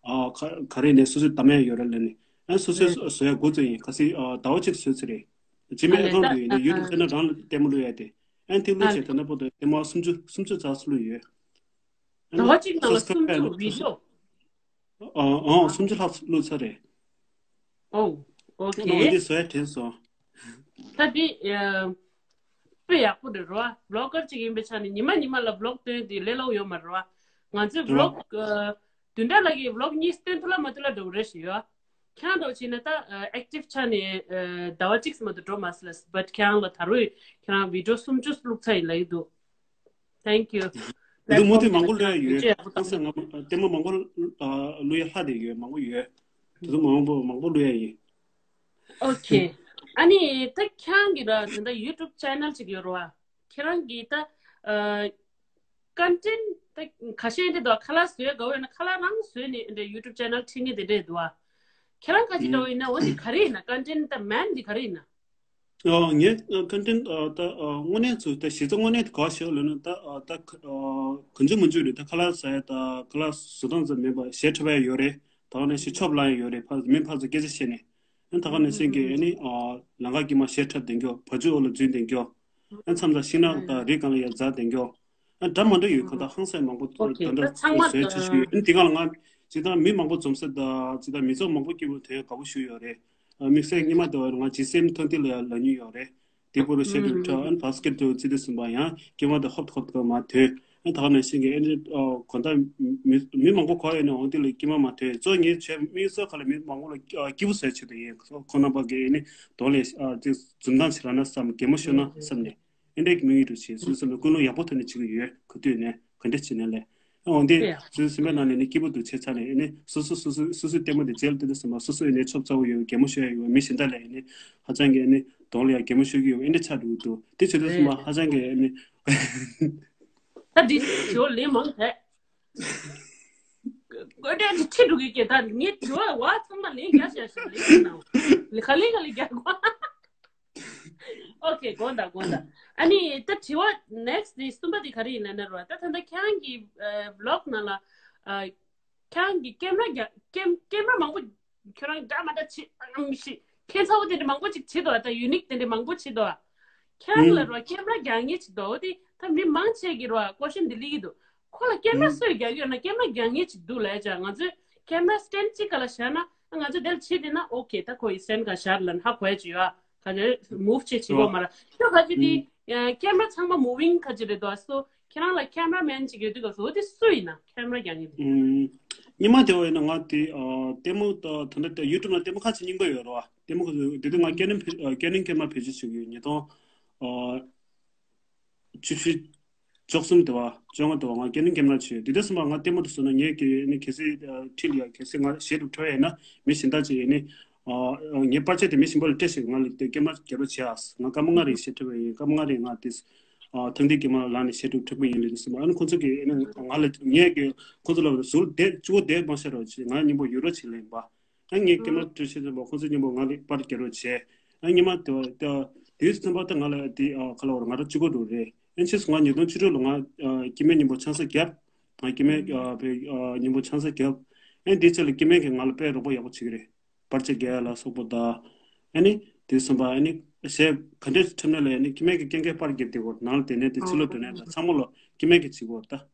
ཨ་ག་ག་རེ་ནས་སོ་སོ་གདམ་ཡ་ཡོད་རེད་ལབ་ནས། ཨ་སོ་སོས་ཨ་བཟོ་ཡ་འགོ་བཙུགས་ཡིན། གལ་སྲིད་ཨ་ཟླ་བ་གཅིག་བཟོས་ཚར་རེད། ཇི་མེལ་ཨེ་ཀའུན་ཊི་ཡིན་ན་ཡུ་ཊུབ་བཟོས་ན་རང་ལ་ལྟད་མོ་བླུགས་ཡ་དེ། ཨ་ནི་དེ་བླུགས་བྱས་ད་ལྟ་བར་དུ་ལྟད་མོ་སུམ་ཅུ་སུམ་ཅུ་རྩ་ཙམ་བླུགས་ཡོད། ཟླ་བ་གཅིག་ནང་ལ་སུམ་ཅུ་བི་ཌི་ཡོ། ཨ་ཨ་སུམ་ཅུ་ལྷག་བླུགས་ཚར་རེད། ཨོ། ཨོ་ཁེ། འདི་བཟོ་ཡ་དྲན་སོང་། ད་འདི་ཨ། དཔེ་ཡག་པོ་རེད་རོ། བློག་གར་ཅིག་ཡིན་པའི་ཆ་ནས་ཉི་མ་ཉི་མ་ལ་བློག་སྟོན་དེ་ལས་སླ་པོ་ཡོད་མ་རེད་རོ། ང་ཚོས་བློག་ཨ། བདུན་ཕྲག་ལ་གི་བློག་གཉིས་སྟོན་ཐུབ་ལ་མ་ཐུབ་ལ་འགྲོ་གི་རེད་ཞུ་ཡོད། ཁྱེད་རང་འདྲ་བོ་བྱས་ན་ད་ཨ་ཨེག་ཊིབ་ཆ་ནས་ཨ་ཟླ་བ་གཅིག་ཙམ་མ་གཏོགས་འགྲོ་མ་སོང་ལ། བཊ་ཁྱེད་རང་ལ་ད་རུང་ཁྱེད་རང་བི་ཌི་ཡོ་སུམ་ཅུ་བླུགས་ཚར་ཡིན་ལབ་ཀྱི་འདུག Thank you. དེ་ཚོ་མུ་མཐུད་མང་པོ་བླུག་ཡ་ཡོད། ལྟད་མོ་མང་པོ་ཨ་བླུག་ཡ་ལྷག་བསྡད་ཡོད། མང་པོ་ཡོད། དེ་ཚོ་མང་པོ་མང་པོ་བླུག་ཡ་ཡིན། ཨོ་ཁེ། ཨ་ནི་ད་ཁྱེད་རང་གི་ར་ད་ལྟ་ཡུ་ཊུབ་ཆེ་ནལ་ཅིག་ཡོད་རེད་བ། ཁྱེད་རང་གི་ད་ཨ་ཀོན་ཊེན་ཊི་ད་ཁ་ཤས་འདི་འདུག་ཁ་ལག་བཟོས་དགའ་བོ་ཡོད་ན་ཁ་ལག་རང་བཟོས་ནས་འདི་ཡུ་ཊུབ་ཆེ་ནལ་ཁྲིད་མཁན་དེ་འདྲས་འདུག་བ། ཁྱེད་རང་ག་ཅི་འདྲ་བོ་ཡིན་ན། འོ་འདི་ག་རེ་ཡིན་ན། ཀོན་ཊེན་ཊི་ད་མེན་འདི་ག་རེ་ཡིན་ན། ཨོ་ངའི་ཀོན་ཊེན་ཊི་ད་དངོས་གནས་ཚུལ་ད་གཞི་རྩ་དངོས་གནས་དེ་ག་ཞིག་ལབ་ན་ད་ད་གང་བྱུང་མང་བྱུང་རེད། ད་ཁ་ལག་ཟ་ཡ་ད་ཁ་ལག་བཟོ་སྟངས་ཙམ་མིན་པ་གཞས་འཁྲབ་ཡ་ཡོད་རེད། ད་ག་ནང་བཞིན་ཆོབ་ལངས་ཡ་ཡོད་རེད། ཕར་མི་ཕར་ཚུར་སྐད་ཆ་བཤད་ནས། ཨ་ད་ག་ནང་བཞིན་གྱི་ཨ་ནི་ཨ་ལམ་ཁ་དཀྱིལ་མ་གཞས་འཁྲབ་བསྡད་མཁན། བ་ཕྱུགས་འོག་ལ་འཛུལ་བསྡད་མཁན། ཨ་མཚམས་མཚམས་ཤིང་ནགས་དང་རི་སྒང་ལ་ཡར་འཛེགས་བསྡད་མཁན། ཨ་འདྲ་མི་འདྲ་ཡོད། གང་ལྟར་ཧང་སང་མང་པོ་ད་ལྟ་བཟོས་བྱེད་བཞིན་ཡོད། ཨ་ནི་དེ་སྒང་ལ་ང་ཇི་ལྟར་མི་མང་པོ་འཛོམས་ས་དང་ཇི་ལྟར་མི་ཚོགས་མང་པོ་སྐྱིད་པོ་དེ་དགའ་པོ་ཞིག་ཡོད་རེད། ཨ་དམིགས་བསལ་སྔོན་མ་དེ་བ་ང་ཇི་སེམ་ཐོན་ཏི་ལ་ཡར་ལབ་མྱོང་ཡོད་རེད། དེ་པོ་རུ་གཞས་འཁྲབ་འཁྲབ། ཨ་ནི་བ་སི་ཀེཊ་དུ་ཙི་དུ་ཟིན་པ་ཡང་དཀྱིལ་མ་དུ་ཧོབ་ཧོབ་དུ་མར་ཐོན། ཨ་ད་ག་ནང་བཞིན་གྱི་ཨ་ནི་ཨ་གང་ལྟར་མི་མི་མང་པོ་ག་པར་ཡོད་ན་འོང་དེ་ལ་དཀྱིལ་མ་མར་ཐོན། གཙོ་ངའི་ཆེད་དམིགས་བསལ་ག་ལ་མི་མང་པོ་ལ་ཨ་སྐྱིད་པོ་བཟོ་ཆེད་དུ་ཡིན། ཁོང་རྣམ་པ་གི་ཨ་ནི་གདོང་ལ་ཨ་ཅིག་འཛུམ་མདངས་ཅིག་རག་ན་བསམ། གད་མོ་ཤོར་ན་བསམ་ནས་ཨ་འདྲའི་དམིགས་ཡུལ་དུ་བྱས། སོ་སོ་ལ་ཀུན་སློང་ཡག་པོ་ཐོག་ནས་བྱེད་ཀྱི་ཡོད། ག་དུས་ནས་ག་འདྲ་བྱེད་ནས་ལས། འོན་ཏེ་ཨེ། སོ་སོའི་སེམས་པའི་ནང་ནས་ནི་སྐྱིད་པོ་འདུག་བྱས་ཚར་ནས་ཨ་ནི་སོ་སོ་སོ་སོ་སོ་སོའི་ལྟད་མོ་དེ་རྗེས་ལ་ལྟོས་དུས་ཙམ་པ་སོ་སོ་ཡིན་ནའི་ཆོབ་ཚ་བོ་ཡོད། གད་མོ་ཤོར་ཡ་ཡོད། མི་གཞན་དག་ལ་ཡིན་ནའི་ཧ་ཅང་གི་ཨ་ནི་གདོང་ལ་ཡ་གད་མོ་ཤོར་གྱི་ཡོད། ཨེ་འདྲ་ཆགས་འགྲོ་གི་འདུག་དེ་བྱེད་དུས་ཙམ་པ་ཧ་ཅང་གི་ཨ་ནི། ད་འདི་ཞོ་ལས་མང་ཐལ། ཀོ་ཏྲ་འདི་ཁྲིད་འགྲོ་གི་སྐད། ད་ངས་དྲི་བ་བ་ཚང་མ་ལན་རྒྱག་བྱ་ཞིག་ལས་ན་ལས་ག་ལས་ག་ལས་རྒྱག་གོ། ཨོ་ཁེ། དགོངས་དག་དགོངས་དག་ཨ་ནི་ད་དྲི་བ་ནེག་སི་ཊི་དེ་གསུམ་པ་དེ་ག་རེ་ཡིན་ན་ན་རོ། ད་ད་ལྟ་ཁྱེད་རང་གི་ཨ་བི་ལོག་ནང་ལ་ཨ་ཁྱེད་རང་གི་ཀེམ་ར་རྒྱ་ཀེམ་ཀེམ་ར་མང་པོ་ཁྱོད་རང་འདྲ་མ་འདྲ་བྱེད་ཨ་མི་ཤེས། ཁྱད་མཚར་པོ་དེ་འདྲ་མང་པོ་ཅིག་བྱེད་འདུག་ད་ཡུ་ནིག་དེ་འདྲ་མང་པོ་བྱེད་འདུག་ཁྱེད་རང་ལ་རོ་ཀེམ་ར་རྒྱག་མཁན་ཅིག་འདུག་དེ་ད་མི་མང་ཆེ་གི་རོ་ཀོ་ཤན་དེ་སླེབས་ཀྱི་འདུག་ཁོ་ལ་ཀེམ་ར་སུས་རྒྱག་གི་ཡོད་ན། ཀེམ་ར་རྒྱག་མཁན་ཅིག་འདུག་ལབ་ཡ་ཅག་ང་ཚོས་ཀེམ་ར་སི་ཊེན་ཌི་གཅིག་ག་ལ་བཞག་ན། ང་ཚོ་དེར་བྱེད་དེ་ན་ཨོ་ཁེ། ད་ཁོ་ཡི་སི་ཊེན་ཌི་ག་བཞག་ལབ་ན་ཧ་གོ་ཡ་ཅིག་ཡོད། ག་ཚོད་མུབ་བྱེད་བྱེད་གོ་མ་ར། ཁྱོད་ག་ཚོད་དེ་ཀེམ་ར་ཚང་མ་མུ་ཝིང་ག་ཚོད་རེད་འདུག་སོ་ཁྱེད་རང་ལ་ཀེམ་ར་མེན་ཅིག་ཡོད་དུས་ག་ཚོད་དེ་སུ་ཡིན་ན་ཀེམ་ར་རྒྱག་མཁན་དེ། ཉི་མ་དེ་བ་ཡིན་ན་ང་དེ་ལྟད་མོ་ད་ད་ལྟ་ཡུ་ཊུབ་ནང་ལྟད་མོ་ཁ་ཅིག་རྙིང་པ་ཡོད་རེད་བ། ལྟད་མོ་ཁ་ཅིག་དེ་དུས་ང་ཀེ་ནན་ཀེ་ནན་ཀེམ་ར་བེད་སྤྱོད་བྱེད་ཀྱི་ཡོད། ཉིས་སྟོང་བཅུ་བཞི། བཅུ་གསུམ་དེ་བ། བཅོ་ལྔ་དེ་བ་ང་ཀེ་ནན་ཀེམ་ར་བྱས་ཡོད། དེ་དུས་ཙམ་པ་ང་ལྟད་མོ་དེ་བཟོས་ན་ངས་ཀྱི་ནི་གལ་སྲིད་ཁྲིད་ལ་ཡ་གལ་སྲིད་ང་གཞས་སྒྲུབ་འཁྲབ་ཡ་ཡིན་ན་མི་གཞན་དག་ཅིག་ཡིན་ནི། ངས་པར་ཆས་དེ་མི་གཞན་པ་ལ་སྤྲད་ཞིག་ང་ལ་དེ་ཀེམ་ར་རྒྱབ་རོགས་བྱས་ཨ། ང་སྐར་མ་ལྔ་རིང་གཞས་འཁྲབ་ཡ་ཡིན། སྐར་མ་ལྔ་རིང་ང་དེ་ཐང་སྟེང་ཀེམ་ར་ལངས་ནས་གཞས་སྒྲུབ་འཁྲབ་གི་ཡིན་ལབ་དུས་ཙམ་པ་ཨ་ནི་ཁོང་ཚོ་གིས་ནི་ང་ལ་ངས་ཀྱི་ཁོང་ཚོ་ལ་ཟུར་དེབ་གཅིག་པོ་དེབ་མ་བཞག་རོགས་བྱས། ང་མཉམ་པོ་ཡོད་རོགས་བྱེད་ལབ་ཡིན་པ། ཨ་ངས་ཀེམ་ར་སྤྲོད་ཤེས་ཙམ་པ་ཁོང་ཚོ་མཉམ་པོ་ང་ལ་པར་རྒྱག་རོགས་བྱས། ཨ་ཉི་མ་དེ་བ་དེ་དུས་ཙམ་པ་ད་ང་ལ་དེ་ཨ་ག་ལ་བར་ང་རང་གཅིག་པོ་འགྲོ་རེད། ཨ་ཕྱིས་སུ་ང་ཉིས་སྟོང་བཅུ་དྲུག་ལོ་ང་ཨ་སྐྱེ་དམན་མཉམ་པོ་ཆང་ས་བརྒྱབ། ང་སྐྱེ་དམན་ཨ་བའི་ཨ་མཉམ་པོ་ཆང་ས་བརྒྱབ། ཨ་དེའི་ཚེ་ལ་སྐྱེ་དམན་གྱིས་ང་ལ་དཔེ་རོགས་པ་ཡག་པོ་བྱེད་ཀྱི་རེད། པར་ཆས་རྒྱག་ཡ་ལ་སོགས་པ་དང་། ཨ་ནི་དེ་ཙམ་པ་ཨ་ནི་གཞས་ག་འདྲས་འཁྲབ་ན་ལ་ཨ་ནི་སྐྱེ་དམན་གྱིས་རྐྱང་རྐྱང་པར་རྒྱབ་བསྡད་ཡོད། ནང་ལ་སྡོད་ནས་དེ་ཕྱི་ལོགས་སྡོད་ནས་ད་ཚང་མ་ལ་སྐྱེ་དམན་གྱིས་བྱེད་ཀྱི་ཡོད་ད།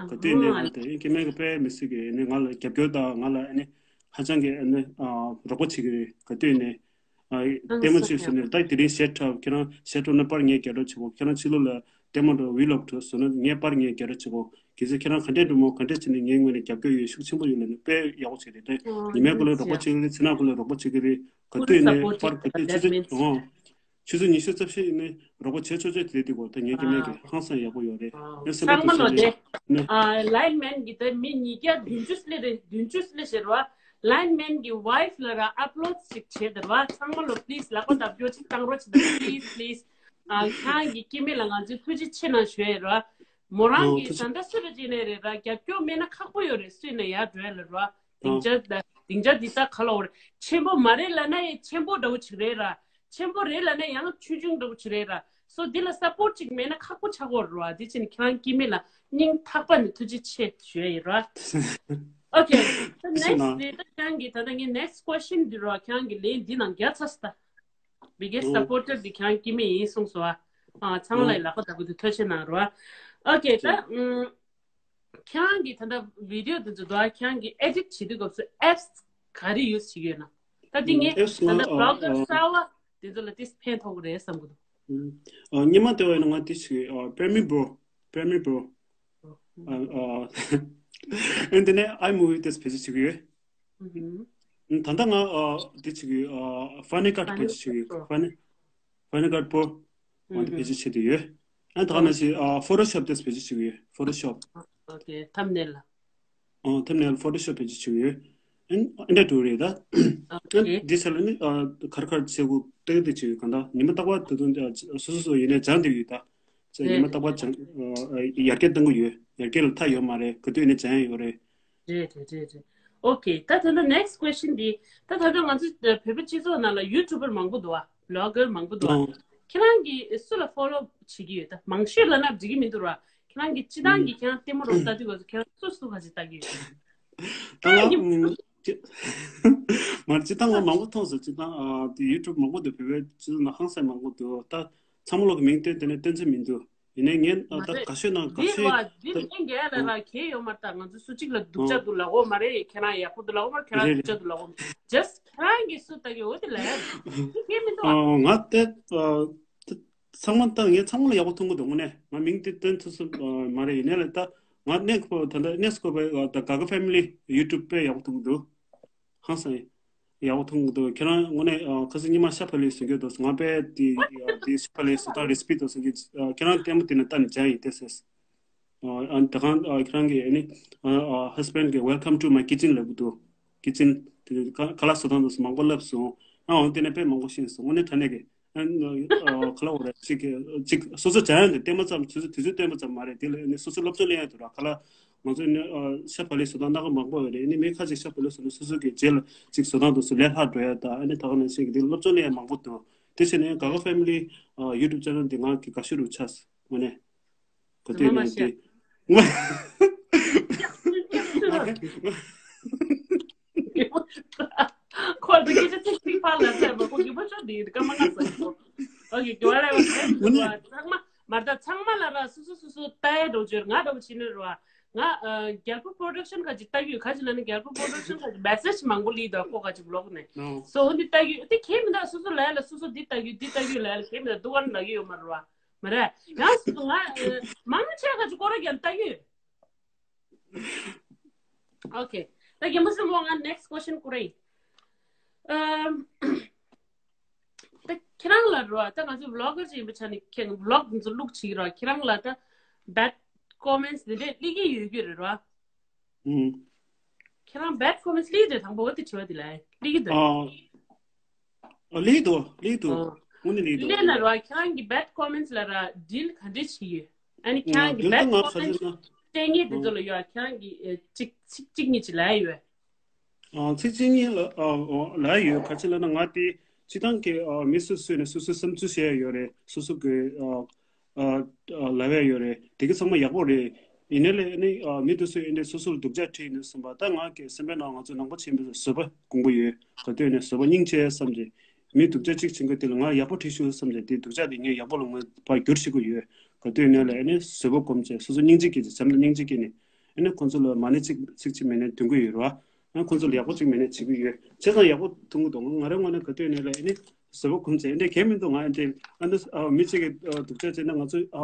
ག་དུས་ནས་ང་དེ་སྐྱེ་དམན་གྱིས་དཔེ་མི་སྲིད་ཀྱི་ཨ་ནི་ང་ལ་རྒྱབ་སྐྱོར་དང་ང་ལ་ཨ་ནི་ཧ་ཅང་གི་ཨ་ནི་ཨ་རོགས་པ་བྱེད་ཀྱི་རེད། ག་དུས་ནས་ཨ་ལྟད་མོ་ཅིག་བཟོས་ནས་ད་དེ་རིང་གཞས་འཁྲབ། ཁྱེད་རང་གཞས་འཁྲབ་ན་པར་ངས་རྒྱག་རོགས་བྱེད་གོ། ཁྱེད་རང་ཕྱི་ལོགས་ལ་ལྟད་མོ་འདྲ་བི་ལོག་འདྲ་བཟོས་ན་ངས་པར་ངས་རྒྱག་རོགས་བྱེད་གོ། གལ་སྲིད་ཁྱེད་རང་ག་འདྲས་འགྲོ་མོ་ག་འདྲས་བྱས་ནས་ངའི་ངོས་ནས་རྒྱབ་སྐྱོར་ཡོད། ཤུགས་ཆེན་པོ་ཡོད་ལབ་ནས་དཔེ་ཡག་པོ་བྱེད་རེད་དེ། ཉི་མའི་སྐོར་ལ་རོགས་པ་བྱེད་ཀྱི་རེད། ཚེ་ནག་སྐོར་ལ་རོགས་པ་བྱེད་ཀྱི་རེད། ག་དུས་ནས་པར་ག་དུས་ཆུ་ཚོད་ཨོ། ཆུ་ཚོད་ཉི་ཤུ་རྩ་བཞི་ཡིན་ནའི་རོགས་པ་བྱེད་ཆོག་ཆོག་དེ་དེ་གོ། ད་ངའི་སྐྱེ་དམན་གྱི་ཧང་སང་ཡག་པོ་ཡོད་རེད། ཨ་ངའི་སེམས་པ་ཚང་མ་དེ་ལོ་ཚོད་དེ་ནས་ཨ་ལའིན་མེན་གྱི་ད་མི་ཉིས་བརྒྱ་བདུན་ཅུ་སླེབས་རེད། བདུན་ཅུ་སླེབས་ཤེར་བ། ལའིན་མེན་གྱི་ཝའིཕ་ལ་ར་ཨབ་ལོཌ་ཅིག་བྱེད་དར་བ། ཚང་མ་ལོ་པི་ལི་སི་ལག་པ་བརྡབ་སྐྱོར་ཅིག་བཏང་རོགས་བྱེད་དར། པི་ལི་སི་པི་ལི་སི། ཨ་ཁྱེད་རང་གི་སྐྱེ་དམན་ལ་ང་ཚོས་ཐུགས་རྗེ་ཆེ་གནང་ཞུ་ཡ་ར། མོ་རང་གི་ད་ལྟ་སུ་རེ་བྱས་ནས་རེད་ར། རྒྱབ་སྐྱོར་མེད་ན་ཁག་པོ་ཡོད་རེད། སུས་ནས་ཡར་འགྲོ་ཡ་ལ་ར། སྡིངས་ཆ་ད་སྡིངས་ཆ་འདི་ད་ག་ལ་འོ་རེད། ཆེན་པོ་མ་རེད་ལབ་ན་ཡང་ཆེན་པོ་འདྲ་བོ་ཅིག་རེད་ར། ཆེན་པོ་རེད་ལབ་ན་ཡང་ཆུང་ཆུང་འདྲ་བོ་ཅིག་རེད་ར། སོ་འདི་ལ་སབ་པོར་ཊི་ཅིག་མེད་ན་ཁག་པོ་ཆགས་ཀྱི་ཡོད་རེད་བ། དེ་ཕྱིན་ཁྱེད་རང་སྐྱེ་དམན་ལ་སྙིང་ཐག་པ་ནས་ཐུགས་རྗེ་ཆེ་ཞུ་ཡ་ཡིན་ར། ཨོ་ཁེ། ད་ནེག་སི་ཊི་དེ་ད་ཁྱེད་རང་གི་ད་ལྟ་ངའི་ནེག་སི་ཊི་ཀོ་ཤན་འདི་ར། ཁྱེད་རང་གི་ལན་འདི་ནང་རྒྱག་ཚར་སོང་ད། བི་གེ་སི་སབ་པོར་ཊར་འདི་ཁྱེད་རང་སྐྱེ་དམན་ཡིན་གསུངས་སོང་བ། ཨ་ཚང་མ་ལ་ཡི་ལག་པ་བརྡབ་གི་འདུག་ཐུགས་རྗེ་ཆེ་གནང་ར། ཨོ་ཁེ། ད་ཨུམ། ཁྱེད་རང་གི་ད་ལྟ་བི་ཌི་ཡོ་དེ་ཚོ་འདུག་ཨ། ཁྱེད་རང་གི་ཨེ་ཌིཊ་བྱེད་དུས་སྐབས་སུ་ཨེབ་སི་ག་རེ་ཡུ་སི་བྱེད་ཀྱི་ཡོད་ན། ད་དེ་ངས་ཨེབ་སི་ད་ལྟ་ང་བི་ལོག་གར་གསར་པ་དེ་ཚོ་ལ་ཏིས་ཕན་ཐོགས་ཀྱི་རེད་བསམ་གི་འདུག་ཨ་སྔོན་མ་དེ་བས་ན་ང་དེ་ཞིག་ཨ་པེ་མི་བོ་པེ་མི་བོ་ཨ་ཨ་ཨེ་འདི་ནས་ཨའི་མུ་ཝི་དེ་བེད་སྤྱོད་བྱེད་ཀྱི་ཡོད། ད་ལྟ་ང་ཨ་དེ་བྱེད་ཀྱི་ཡོད། ཨ་ཕའི་ནལ་ཀཊ་བེད་སྤྱོད་བྱེད་ཀྱི་ཡོད། ཕའི་ནལ་ཕའི་ནལ་ཀཊ་བོ་ང་དེ་བེད་སྤྱོད་བྱེད་དུ་ཡོད། ཨ་ད་ག་ནང་བཞིན་ཨ་ཕོ་ཊོ་ཤོབ་དེ་བེད་སྤྱོད་བྱེད་ཀྱི་ཡོད། ཕོ་ཊོ་ཤོབ། ཨོ་ཁེ། ཐམ་ནེལ་ལ། ཨོ་ཐམ་ནེལ་ཕོ་ཊོ་ཤོབ་བེད་སྤྱོད་བྱེད་ཀྱི་ཡོད། ཨ་ཨེ་འདྲ་འགྲོ་རེད་ད། ཨོ་ཨ་ཁེ། འདི་ཚོ་ལ་ནི་ཨ་གར་གར་བྱེད་དགོས་ཏག་ཏག་བྱེད་ཡོད། གང་ལྟར་ཉི་མ་རྟག་པར་ད་དུང་ཨ་སོ་སོ་སོ་ཡིན་ནའི་སྦྱང་བསྡད་ཡོད་ད། ཚེ་ཉི་རེད་མ་རྟག་པར་རེད་སྦྱང་ཨ་ཡར་རྒྱས་གཏོང་གི་ཡོད། ཡར་རྒྱས་ལ་མཐའ་ཡོད་མ་རེད། ག་དུས་ཡིན་ནའི་སྦྱང་ཡ་ཡོད་རེད། རེད་རེད་རེད་རེད། ཨོ་ཁེ། ད་ད་ལྟ་next question འདི། ད་ད་ལྟ་ང་ཚོ་བོད་པ་སྤྱི་ཚོགས་ནང་ལ་ཡུ་ཊུབ་པར་མང་པོ་འདུག་བ། བི་ལོག་གར་མང་པོ་འདུག་བ། ཨོ། ཁྱེད་རང་གིས་སུ་ལ་ཕོ་ལོ་བྱེད་ཀྱི་ཡོད། ད་མང་ཤོས་ལབ་ན་འགྲིག་གི་མི་འདུག་ར། ཁྱེད་རང་གིས་སྤྱི་བཏང་གི་ཁྱེད་རང་ལྟད་མོ་རོགས་ལྟ་དུས་སྐབས་སུ་ཁྱེད་རང་སུ་སུ་ག་ཅིག་ལྟ་གི་ཡོད། ད་ཁྱེད་རང་གིས་ང་ཅི་མ་སྤྱི་བཏང་ང་མང་པོ་མཐོང་སོང་། སྤྱི་བཏང་ཨ་དེ་ཡུ་ཊུབ་མང་པོ་འདུག་བོད་པའི་སྤྱི་ཚོགས་ནང་ཧང་སང་མང་པོ་འདུག་ད་ཚང་མ་ལོག་གི་མིང་བཏོན་དེ་ནས་བཏོན་ཚེ་མི་འདུག་ཡིན་ནའི་ངས་ཨ་མ་ད་རེད། ག་ཤོད་ན་ག་འདི་ཤོད་རེད་བ། འདི་ད་ལན་རྒྱག་ཡ་ལ་ཨ་ར་གལ་ཡོད་མ་རེད། ད་ང་ཚོ་སུ་གཅིག་ལ་སྡུག་ཅག་འདུག་ལབ་དགོས་མ་རེད། ཁྱེད་རང་ཡག་པོ་འདུག་ལབ་དགོས་མ་རེད། ཁྱེད་རང་རེད་སྡུག་རེད། ཅག་འདུག་ལབ་དགོས་མ་རེད། ཇ་སི་ཁྱེད་རང་གིས་སུ་ལྟ་གི་ཡོད་དེ་ལབ་ཡ་རེད། དེ་ཁྱད་མི་འདུག་ཨ། ཨ་ང་དེ་ཨ་དེ་ཚང་མ་ད་ངས་ཚང་མ་ལ་ཡག་པོ་མཐོང་གི་འདུག་དངོས་གནས་ང་མིང་དེ་བཏོན་ཐུབ་ས་ཨ་མ་རེད། ཡིན་ནའི་ལ་ད་ང་གནས་སྐོར་ད་ལྟ་གནས་སྐོར་བའི་ཨ་ད་ག་ག་ཕེ་མི་ལི་ཡུ་ཊུབ་དཔེ་ཡག་པོ་མཐོང་གི་འདུག་ཧང་སང་ཡག་པོ་མཐོང་གི་འདུག་ཁྱེད་རང་དངོས་གནས་ཨ་ཁ་སང་ཉི་མ་ཤ་བག་ལེབ་བཟོ་གི་འདུག་ང་དཔེ་དེ་ཨ་དེ་ཤ་བག་ལེབ་བཟོ་སྟངས་རེ་སི་པི་དང་བཟོ་གི་ཨ་ཁྱེད་རང་ལྟད་མོ་དེ་ནས་ལྟ་ནས་སྦྱངས་ཡིན་ཏེ་ཟེར། ཨ་ད་གང་ཨ་ཁྱེད་རང་གི་ཨ་ནི་ཨ་ཨ་ཧ་སི་བྷེན་གི་Welcome to my kitchen ལབ་གི་འདུག་ཀི་ཅན་དེ་ཁ་ཁ་ལག་བཟོ་སྟངས་དེ་ཚོ་མང་པོ་བསླབས་སོང་། ཨ་འོ་དེ་ནས་དཔེ་མང་པོ་ཤེས་སོང་། དངོས་གནས་དྲང་གནས་ཀྱི་ཨ་ནི་ཨ་ཁ་ལག་འོ་རེད་ཅིག་ཅིག་སོ་སོ་སྦྱང་ཡ་འདི་ལྟད་མོ་ཙམ་དུས་ཚོད་དུས་ཚོད་བཏོན་པ་ཙམ་མ་རེད། དེ་ལ་ཨ་ནི་སོ་སོ་སློབ་སྦྱོང་ལེན་ཡ་འདུག་ར། ཁ་ལག་ང་ཚོ་ནི་ཨ་ཤ་བག་ལེབ་བཟོ་སྟངས་སྣ་ཁ་མང་པོ་ཡོད་རེད། ཨ་ནི་མི་ཁ་ཅིག་ཤ་བག་ལེབ་བཟོ་ན་སོ་སོ་གི་རྗེས་ལ་ཅིག་བཟོ་སྟངས་དེ་ཚོ་ལས་སླ་འགྲོ་ཡ་དང་། ཨ་ནི་ད་ག་ནང་བཞིན་གྱི་དེ་སློབ་སྦྱོང་ལེན་ཡ་མང་པོ་འདུག་དེ་བྱས་ནས་ག་ག་ཕེ་མི་ལི་ཨ་ཡུ་ཊུབ་ཆེ་ནལ་འདི་ང་གི་དགའ་ཤོས་རུ་ཆགས་སོང་། དངོས་གནས། ག་དུས་ནས་དེ། ཁོ་ལ་སྐད་ཆ་ཚིག་གཅིག་ཕར་ལ་ཚར་བ་ཁོ་གི་པ་ཤོ་འདི་སྐར་མ་ལྔ་ཙམ་ཁོ། ཨོ་ཁེ། དགེ་བ་ལས་པ་ཚང་མ་མར་ད་ཚང་མ་ལ་ར་སོ་སོ་སོ་སོ་ལྟ་ཡ་འགྲོ་བརྗོད་ང་འདྲ་བོ་བྱེད་ནི་རུ་བ། ང་རྒྱལ་པོ་པོ་རོ་ཌག་ཤན་ག་ཅིག་ལྟ་གི་ཡོད། ག་ཅིག་ལ་ནི་རྒྱལ་པོ་པོ་རོ་ཌག་ཤན་ག་ཅིག་མེ་སེ་ཇི་མང་པོ་ལི་དོ་ཁོ་ག་ཅིག་བི་ལོག་ནས་སོ་འོ་འདི་ལྟ་གི་ཡོད། དེ་ཁྱེད་མི་འདྲ་སོ་སོ་ལ་ཡ་ལ་སོ་སོ་འདི་ལྟ་གི་ཡོད་འདི་ལྟ་གི་ཡོད་ལ་ཡ་ལ་ཁྱེད་མི་འདྲ་འདུག་ག་ནི་ལ་གི་ཡོད་མ་རུ་བ། མ་རེད། ཡང་སོ་སོ་ང་ཨ་མང་ཆེ་ག་ཅིག་སྐོར་ར་རྒྱབ་ལྟ་གི་ཡོད། ཨོ་ཁེ། ད་རྒན་པོ་སྲིན་མོ་ང་next question བསྐུར་རེད། ཨམ། ད་ཁྱེད་རང་ལ་རོ་ད་ང་ཚོ་བི་ལོག་གར་ཅིག་ཡིན་པའི་ཆ་ནས་ཁྱེད་བི་ལོག་འདི་ཚོ་ལུག་བྱེད་ཀྱི་རོ། ཁྱེད་རང་ལ་ད་bad comments འདི་འདྲས་སླེབས་ཀྱི་ཡོད་རྒྱུ་རེད་རོ། ཨུམ། ཁྱེད་རང་bad comments སླེབས་དེ་དང་པོ་འོ་དེ་དྲི་བ་དེ་ལ་སླེབས་ཀྱི་འདུག་ཨ། ཨ་ལེགས་འདུག་ལེགས་འདུག་ཨ། དངོས་གནས་ལེགས་འདུག་ལེགས་ན་ར་ཁྱེད་རང་གི་bad comments ལ་ར་deal ག་འདྲས་བྱེད་ཡོད། ཨ་ནི་ཁྱེད་རང་གི་འདུག bad ད་ང་ཁ་ཤས་comments ན་སྤྲད་མཁན་དེ་ཚོ་ལ་ཡོད་ཁྱེད་རང་གི་ཨ་ཚིག་ཚིག་གཅིག་གཉིས་ཅིག་ལབ་ཡ་ཡོད། ཨ་ཚིག་གཅིག་གཉིས་ལ་ཨ་ཨོ་ལབ་ཡ་ཡོད། ག་ཅི་ལབ་ན་ང་དེ་སྤྱི་བཏང་གི་ཨ་མི་སོ་སོས་ནས་སོ་སོའི་བསམ་ཚུལ་བཤད་ཡ་ཡོད་རེད། སོ་སོ་གི་ཨ་ཨ་ཨ་ལབ་ཡ་ཡོད་རེད། དེ་གི་ཚང་མ་ཡག་པོ་རེད། ཡིན་ནའི་ལས་ནི་ཨ་མི་དེ་ཚོས་ཨེ་ནས་སོ་སོར་སྡུག་ཅག་ཁྲིད་ནས་སོང་པ། ད་ང་གི་སེམས་པའི་ནང་ང་ཚོ་ནང་པ་ཆེན་པོས་བཟོད་པ་སྒོམ་གི་ཡོད། ག་དུས་ནས་བཟོད་པ་སྙིང་རྗེ་བསམ་གྱི། མི་སྡུག་ཅག་གཅིག་བྱེད་མཁན་དེ་ལ་ང་ཡག་པོ་ཁྲིད་ཤོག་བསམ་གྱི། དེ་སྡུག་ཅག་དེ་ངས་ཡག་པོ་ལ་ངོས་པ་བསྒྱུར་བྱེད་ཀྱི་ཡོད། ག་དུས་ནས་ལས་ཨེ་ནས་བཟོད་པ་སྒོམ་བྱས་སོ་སོ་སྙིང་རྗེ་སྐྱེས་བྱས་བྱམས་དང་སྙིང་རྗེ་སྐྱེས་ནས་ཨེ་ནས་ཁོང་ཚོ་ལ་མ་ཎི་གཅིག་ཚིག་གཅིག་མེད་ནས་འདོན་གི་ཡོད་རེད་བ། ཨ་ཁོང་ཚོ་ལ་ཡག་པོ་གཅིག་མེད་ནས་བྱེད་ཀྱི་ཡོད། བྱས་ཙང་ཡག་པོ་མཐོང་གི་འདུག་ང་རང་ངོས་ནས་ག་དུས་ནས་ལ་ཨེ་ནི་བཟོད་པ་སྒོམ་བྱས་ཨེ་འདྲས་གལ་མི་འདུག་ང་ཨེ་འདྲས་ཨ་ནི་ཨ་མི་གཅིག་གི་ཨ་སྡུག་ཅག་བྱས་ན་ང་ཚོ་ཨ་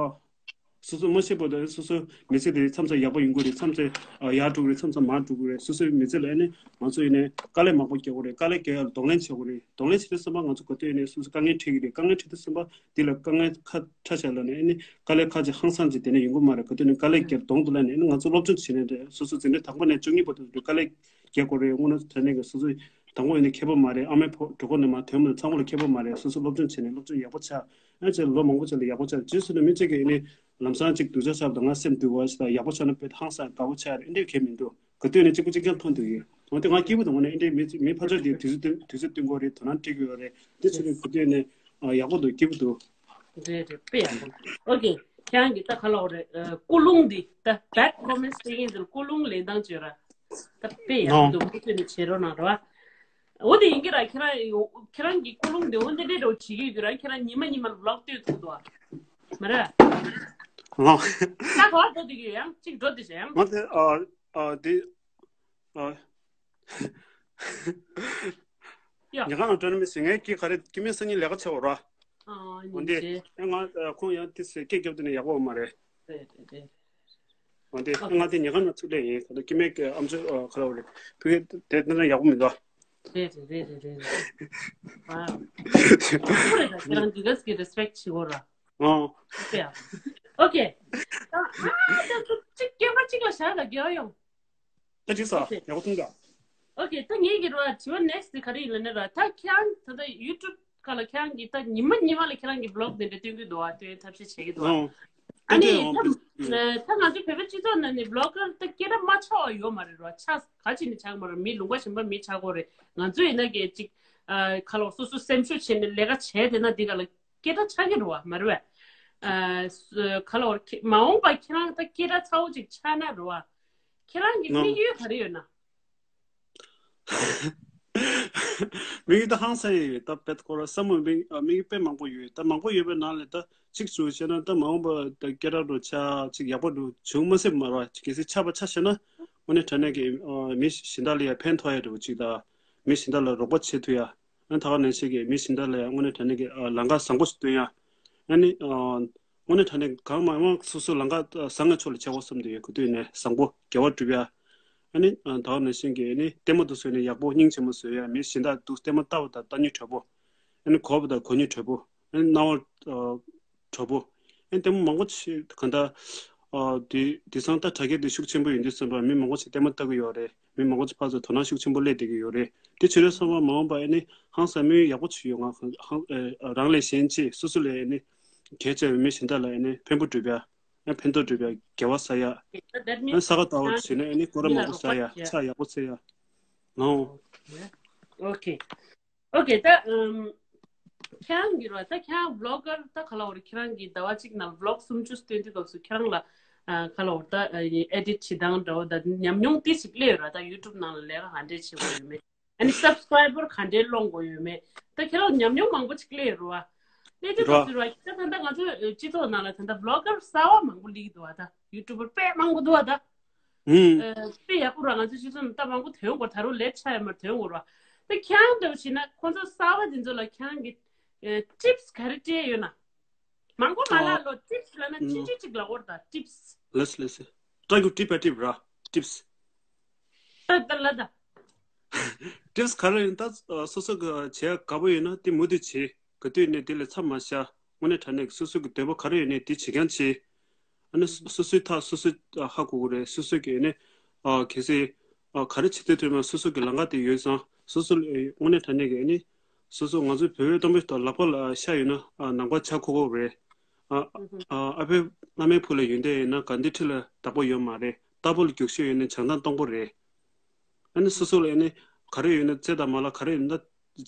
སོ་སོ་མ་ཤེས་པ་དང་སོ་སོ་མི་ཚེ་དེ་མཚམས་མཚམས་ཡག་པོ་ཡོང་གི་རེད། མཚམས་མཚམས་ཨ་ཡར་འགྲོ་གི་རེད། མཚམས་མཚམས་མར་འགྲོ་གི་རེད། སོ་སོའི་མི་ཚེ་ལ་ཨེ་ནི་ང་ཚོ་ཨེ་ནི་དཀའ་ལས་མང་པོ་རྒྱག་དགོས་རེད། དཀའ་ལས་རྒྱག་ཡ་ལ་གདོང་ལེན་བྱེད་དགོས་རེད། གདོང་ལེན་བྱེད་དུས་ཙམ་པ་ང་ཚོ་ག་དུས་ཨེ་ནི་སོ་སོ་དཀའ་ངལ་འཕྲད་ཀྱི་རེད། དཀའ་ངལ་འཕྲད་དུས་ཙམ་པ་འདི་ལ་དཀའ་ངལ་ཁ་ཁྲ་བཞག་ལབ་ནས་ཨེ་ནི་དཀའ་ལས་ཁ་ཅིག་ཧང་སང་ཅིག་དེ་ནས་ཡོང་གི་མ་རེད། ག་དུས་ནས་དཀའ་ལས་རྒྱབ་གདོང་དུ་ལབ་ནས་ཨེ་ནི་ང་ཚོ་སློབ་སྦྱོང་བྱེད་ནས་སོ་སོ་འཛིན་གྲྭ་དང་པོ་ནས་བཅུ་གཉིས་བར་དུ་དཀའ་ལས་རྒྱག་དགོས་རེད། དངོས་གནས་དྲང་གནས་ཀྱི་སོ་སོ་དང་པོ་ཡིན་ནའི་མཁས་པ་མ་རེད། ཨ་མའི་ཕོ་གྲོད་ཁོག་ནས་མར་དོན་མ་ཚང་མ་ལ་མཁས་པ་མ་རེད། སོ་སོ་སློབ་སྦྱོང་བྱས་ནས་སློབ་སྦྱོང་ཡག་པོ་ཆགས། ཨ་ཅེ་ལོ་མང་པོ་ཅིག་ལ་ཡག་པོ་ཆགས་རྗེས་སུ་ནས་མི་གཅིག་གིས་ཨེ་ནི་ལམ་སང་གཅིག་སྡུག་ཅག་ཆགས་པ་དང་ང་སེམས་སྡུག་པ་ཞིག་དང་ཡག་པོ་ཆགས་ན་དཔེ་ཧང་སང་དགའ་པོ་ཆགས་རེད། ཨེ་འདྲས་གལ་མི་འདུག་ག་དུས་ནས་གཅིག་པུ་གཅིག་རྐྱང་མཐོང་འདུག་ཡིན། འོན་ཏེ་ང་སྐྱིད་པོ་དང་ངོ་ནས་ཨེ་འདྲས་མི་མི་ཕར་ཕྱོགས་དེ་དུས་ཚོད་སྟོན་དུས་ཚོད་སྟོན་དགོས་རེད། དོ་སྣང་སྤྲད་ཀྱི་ཡོད་རེད། དེ་ཚོ་ནས་ག་དུས་ནས་ཡག་པོ་འདུག་སྐྱིད་པོ་འདུག་རེད་རེད། དཔེ་ཡག་པོ། ཨོ་ཁེ། ཁྱེད་རང་གི་ད་ག་ལ་འོ་རེད། ཀུ་ལུང་འདི་ད་bad comments སྤྲད་མཁན་ཚོ་ལ་ཀུ་ལུང་ལེན་སྟངས་བྱོས་ར། ད་དཔེ་ཡག་པོ་འདུག་མུ་མཐུད་ནས་བྱེད་རོགས་གནང་ར་བ། འོ་དེ་ཡིན་གྱི་ར། ཁྱེད་རང་ཁྱེད་རང་གི་ཀུ་ལུང་འདི་འོ་འདི་འདྲས་འདྲ་བོ་བྱེད་ཀྱི་ཡོད་ཀྱི་ར། ཁྱེད་རང་ཉི་མ་ཉི་མ་ལ་vlog སྟོན་ཐུབ་འདུག་ཨ། མ་རེད། ད་ག་བར་འགྲོ་བསྡད་ཀྱི་ཡོད། ཡང་གཅིག་འགྲོ་བསྡད་བྱས་ཡང་། ང་དེ་ཨ་ཨ་དེ་ཨ། ཡ། ཉལ་ཁང་ལ་འགྲོ་ནི་མི་ཟེར། ངའི་སྐད་ག་རེ་སྐྱེ་དམན་སང་ཉིན་ལས་ཀ་བྱེད་འོ་ར། ཨ། འོ་འདི་ཡིན་ཨེ་ང་ཁོང་ཡང་དེ་ཟེར་སྐད་རྒྱབ་དུས་ནས་ཡག་པོ་མ་རེད། རེད་རེད་རེད། འོ་འདི་ཨ་ང་དེ་ཉལ་ཁང་ནང་ཚུར་སླེབས་ཡིན། ད་ལྟ་སྐྱེ་དམན་གྱི་ཨམ་ཅོག་ག་ལ་འོ་རེད། ཕ་གི་དེ་དེ་འདྲ་ཡག་པོ་མི་འདུག་རེད་རེད་རེད་རེད་རེད། ཨ། ཁོ་རེད་ད། ཁྱེད་རང་འདི་ག་ཟེར་རེ་སི་པེག་བྱེད་དགོས་ར། ཨོ། ཨོ་ཁེ། ད་ཨ་ད་ཅིག་སྐྱེ་དམན་གཅིག་ལ་བཞག་ད་རྒྱག་ཡོང་། ད་ཅིག་ས་ཡག་པོ་ཐུང་ད། ཨོ་ཁེ། ད་ངེད་ཀྱི་རོ་དྲི་བ་ནེག་སི་དེ་ག་རེ་ཡིན་ལབ་ན་ར། ད་ཁྱེད་རང་ད་ལྟ་ཡུ་ཊུབ་ཁ་ལ་ཁྱེད་རང་གི་ད་ཉི་མ་ཉི་མ་ལ་ཁྱེད་རང་གི་བི་ལོག་དེ་འདྲ་སྟོན་གྱི་འདུག་ཨ། སྟོན་ཐབས་ཤེས་བྱེད་ཀྱི་འདུག་ཨ། ཨོ། ཨ་ནི་ད་ད་ང་ཚོའི་བོད་པའི་སྤྱི་ཚོགས་ནང་ནས་བི་ལོག་གར་ད་སྐད་གྲགས་མ་ཆགས་པ་ཡོད་མ་རེད་ར། ཆགས་ག་ཅི་ནས་ཆགས་མ་རེད། མི་ལུང་པ་གཞན་པ་མི་ཆགས་ཀྱི་རེད། ང་ཚོ་ཡིན་ན་གི་ཅིག་ཁ་ལོ་སོ་སོ་སེམས་ཤུགས་བྱས་ནས་ལས་ཀ་བྱས་དེ་ན་འདི་ག་ལ་སྐད་གྲགས་ཆགས་ཀྱི་རེད་བ། མ་རེད་བས། ཨ། སུ་ག་ལ་བར་ཁྱེད་མ་འོངས་པ་ཁྱེད་རང་ད་སྐད་གྲགས་ཚ་བོ་ཅིག་ཆགས་ན་རེད་བ། ཁྱེད་རང་གི་ནོ། དམིགས་ཡུལ་ག་རེ་ཡོད་ན། དམིགས་ཡུལ་ད་ཧང་སང་ཡོད། ད་དཔེ་ཁོ་ར་བསམ་བློ་དམིགས་དམིགས་ཡུལ་དཔེ་མང་པོ་ཡོད། ད་མང་པོ་ཡོད་པའི་ནང་ལས་ད་གཅིག་བྱུང་བྱས་ན་ད་མ་འོངས་པ་ད་སྐད་གྲགས་འགྲོ་ཆ་ཅིག་ཡག་པོ་འགྲོ་བྱུང་མ་སྲིད་མ་རེད་བ། གལ་སྲིད་ཆགས་པ་ཆགས་ཤེ་ན་དངོས་གནས་དྲང་གནས་ཀྱི་ཨ་མི་གཞན་དག་ལ་ཡང་ཕན་ཐོགས་ཡ་འགྲོ་ཅིག་ད་མི་གཞན་དག་ལ་རོགས་པ་བྱེད་ཐུབ་ཡ། ཨ་ནི་ད་ག་ནང་བཞིན་གྱི་མི་གཞན་དག་ལ་ཡང་དངོས་གནས་དྲང་གནས་ཀྱི་ཨ་ལམ་ཁ་བཟང་པོ་ཞིག་སྟོན་ཡ། ཨ་ནི་ཨ་དངོས་གནས་དྲང་གནས་གང་མང་མང་སོ་སོ་ལམ་ཁ་བཟང་ངན་ཕྱོགས་ལ་ཆགས་པ་བསམ་དུ་ཡོད། ག་དུས་ནས་བཟང་པོ་དགེ་བ་སྒྲུབ་ཡ། ཨ་ནི་ཨ་ད་ག་ནང་བཞིན་གྱི་ཨ་ནི་ལྟད་མོ་འདུག་བཟོས་ནས་ཡག་པོ་སྙིང་རྗེ་མོ་བཟོ་ཡ། མི་གཞན་དག་འདུག་ལྟད་མོ་ལྟ་བ་དང་ལྟ་ཉན་དྲག་པོ། ཨ་ནི་གོ་བ་དང་གོ་ཉན་དྲག་པོ། ཨ་ནི་རྣ་བ་ཨ་དྲག་པོ། ཨ་ནི་ལྟད་མོ་མང་པོ་ཆེ་གང་ལྟར་ཨ་དེ་དེང་སང་ད་དྲ་རྒྱ་དེ་ཤུགས་ཆེན་པོ་ཡོད་དུས་ཙམ་པ་མི་མང་པོ་ཞིག་ལྟད་མོ་ལྟ་གི་ཡོད་རེད། མི་མང་པོ་ཞིག་ཕར་ཚུར་དོ་སྣང་ཤུགས་ཆེན་པོ་སླེབས་བསྡད་ཀྱི་ཡོད་རེད། དེ་བྱེད་དུས་ཙམ་པ་མ་འོངས་པ་ཨ་ནི་ཧང་སང་དམིགས་ཡུལ་ཡག་པོ་ཅིག་ཡོད། ང་ཧང་ཨ་རང་ལས་གཞན་གཅེས། སོ་སོ་ལས་ཨ་ནི་གལ་ཆེ་བའི་མི་གཞན་དག་ལ་ཨ་ནི་ཕན་པོ་སྒྲུབ་ཡ། ཨ་ཕན་ཐོགས་སྒྲུབ་ཡ། དགེ་བ་བསགས་ཡ། ཨ་ཕན་ཐོགས་ལྟ་བ་བྱས་ནས་ཨ་ནི་སྐོར་ར་མང་པོ་བསགས་ཡ། ཕྱག་ཡག་པོ་འཚལ་ཡ། ནོ། ཨོ་ཁེ། ཨོ་ཁེ། ད་ཨམ་ཁྱེད་རང་གི་རོ་ད་ཁྱེད་རང་བི་ལོག་གར་ད་ག་ལ་བར་ཁྱེད་རང་གི་ཟླ་བ་གཅིག་ནང་བི་ལོག་སུམ་ཅུ་སྟོན་དུས་སྐབས་སུ་ཁྱེད་རང་ལ་ཨ་ག་ལ་བར་ད་ཨ་ཨེ་ཌིཊ་བྱེད་སྟངས་འདྲ་བོ་ད་ཉམས་མྱོང་ཏོག་ཙམ་སླེབས་ར། ད་ཡུ་ཊུབ་ནང་ལ་ལས་ཀ་ག་འདྲས་བྱེད་དགོས་ཡོད་མེད། ཨ་ནི་སབ་སི་ཀ་རའི་བར་ག་འདྲས་སློང་དགོས་ཡོད་མེད། ད་ཁྱེད་རང་ཉམས་མྱོང་མང་པོ་ཅིག་སླེབས་ར་བ། སླེབས་དུས་ར་སྐབས་སུ་ར་ད་ད་ང་ཚོ་སྤྱི་ཚོགས་ནང་ལ་ད་ད་བི་ལོག་གར་གསར་བ་མང་པོ་སླེབས་འདུག་བ། ད་ཡུ་ཊུབ་པར་དཔེ་མང་པོ་འདུག་བ་ད། ཨུམ། ཨ་དཔེ་ཡག་པོ་ར། ང་ཚོ་སྤྱི་ཚོགས་ནང་ད་མང་པོ་ཐོན་དགོས། ད་རུང་ལེཊ་ཆགས་ཡོད་མ་ཐོན་དགོས་ར། ད་ཁྱེད་རང་འདྲ་བོ་བྱས་ན་ཁོང་ཚོ་གསར་བ་འདི་ཚོ་ལ་ཁྱེད་རང་གི་ཨ་ཊིབ་སི་ག་རེ་སྤྲད་ཡོད་ན། མང་པོ་མ་ལབ་ལོ། ཊིབ་སི་ལབ་ན་ཅི་ཅི་ཅིག་ལབ་དགོས་རེད་ད། ཊིབ་སི། ལགས་སོ་ལགས་སོ། སྐྲ་རྒྱུག་ཊིབ་པ་ཊིབ་ར། ཊིབ་སི། ད་ད་ལ་ད། ཊིབ་སི་ག་རེ་ཡིན་ད། སོ་སོ་གི་བྱེད་དགའ་པོ་ཡོད་ན་དེ་མུ་མཐུད་བྱེད། ག་དུས་ནས་དེ་ལས་མཚམས་མ་བཞག་དངོས་གནས་དྲང་གནས་སོ་སོ་གི་འདོད་པ་ག་རེ་ཡོད་ནས་དེ་བྱེད་རྐྱང་བྱེད། ཨ་ནི་སོ་སོའི་ཐག་སོ་སོས་ཧ་གོ་དགོས་རེད། སོ་སོ་གི་ཨ་ནི་གལ་སྲིད་ག་རེ་བྱེད་འདོད་ཐུབ་ན་སོ་སོ་གི་ལམ་ཁ་དེ་ཡོད་ཙང་། སོ་སོ་དངོས་གནས་དྲང་གནས་ཀྱི་ཨ་ནི་སོ་སོ་ང་ཚོའི་བོད་པའི་སྟོན་པའི་ལག་པ་ལ་ཤ་ཡོད་ན་ནང་པ་ཆགས་ཁོ་ཁོ་རེད། ཨ་ཨ་ཕའི་བླ་མའི་བུ་ལ་ཡོན་ཏན་ཡོད་ན་དགའ་ལྡན་ཁྲི་ལ་བདག་པོ་ཡོད་མ་རེད། རྟ་ཕོ་ལ་རྒྱུག་ཤེས་ཡོད་ན་བྱང་ཐང་སྟོང་པོ་རེད། ཨ་ནི་སོ་སོ་ལ་ཨ་ནི་ག་རེ་ཡོད་ན་རྩེ་དང་མ་ལག་ག་རེ་ཡོད་ན་བྱེད་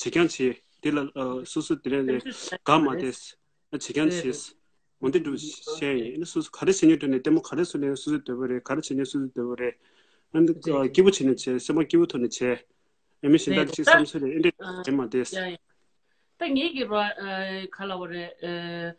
རྐྱང་བྱེད། དེ་ལ་ཨ་སོ་སོ་དེ་ནས་ནས་དགའ་མ་བསྡད། ཨ་བྱེད་རྐྱང་བྱེད། འོ་འདི་འདྲ་བཤད་ཡིན། ཨ་ནི་སོ་སོ་ག་རེ་བྱེད་སྙིང་འདོད་ནས་ལྟད་མོ་ག་རེ་བཟོ་ནས་སོ་སོའི་འདོད་པ་རེད། ག་རེ་བྱེད་སྙིང་སོ་སོའི་འདོད་པ་རེད། ཨ་ནི་ཨ་སྐྱིད་པོ་བྱེད་ནས་བྱེད། སེམས་པ་སྐྱིད་པོ་ཐོག་ནས་བྱེད། ཨ་མི་གཞན་དག་གི་བསམ་ཚུལ་ལ་ཨེ་འདྲ་བྱེད་མ་བསྡད། ད་ངེད་ཀྱི་ར་ཨ་ག་ལབ་དགོས་རེད། ཨ་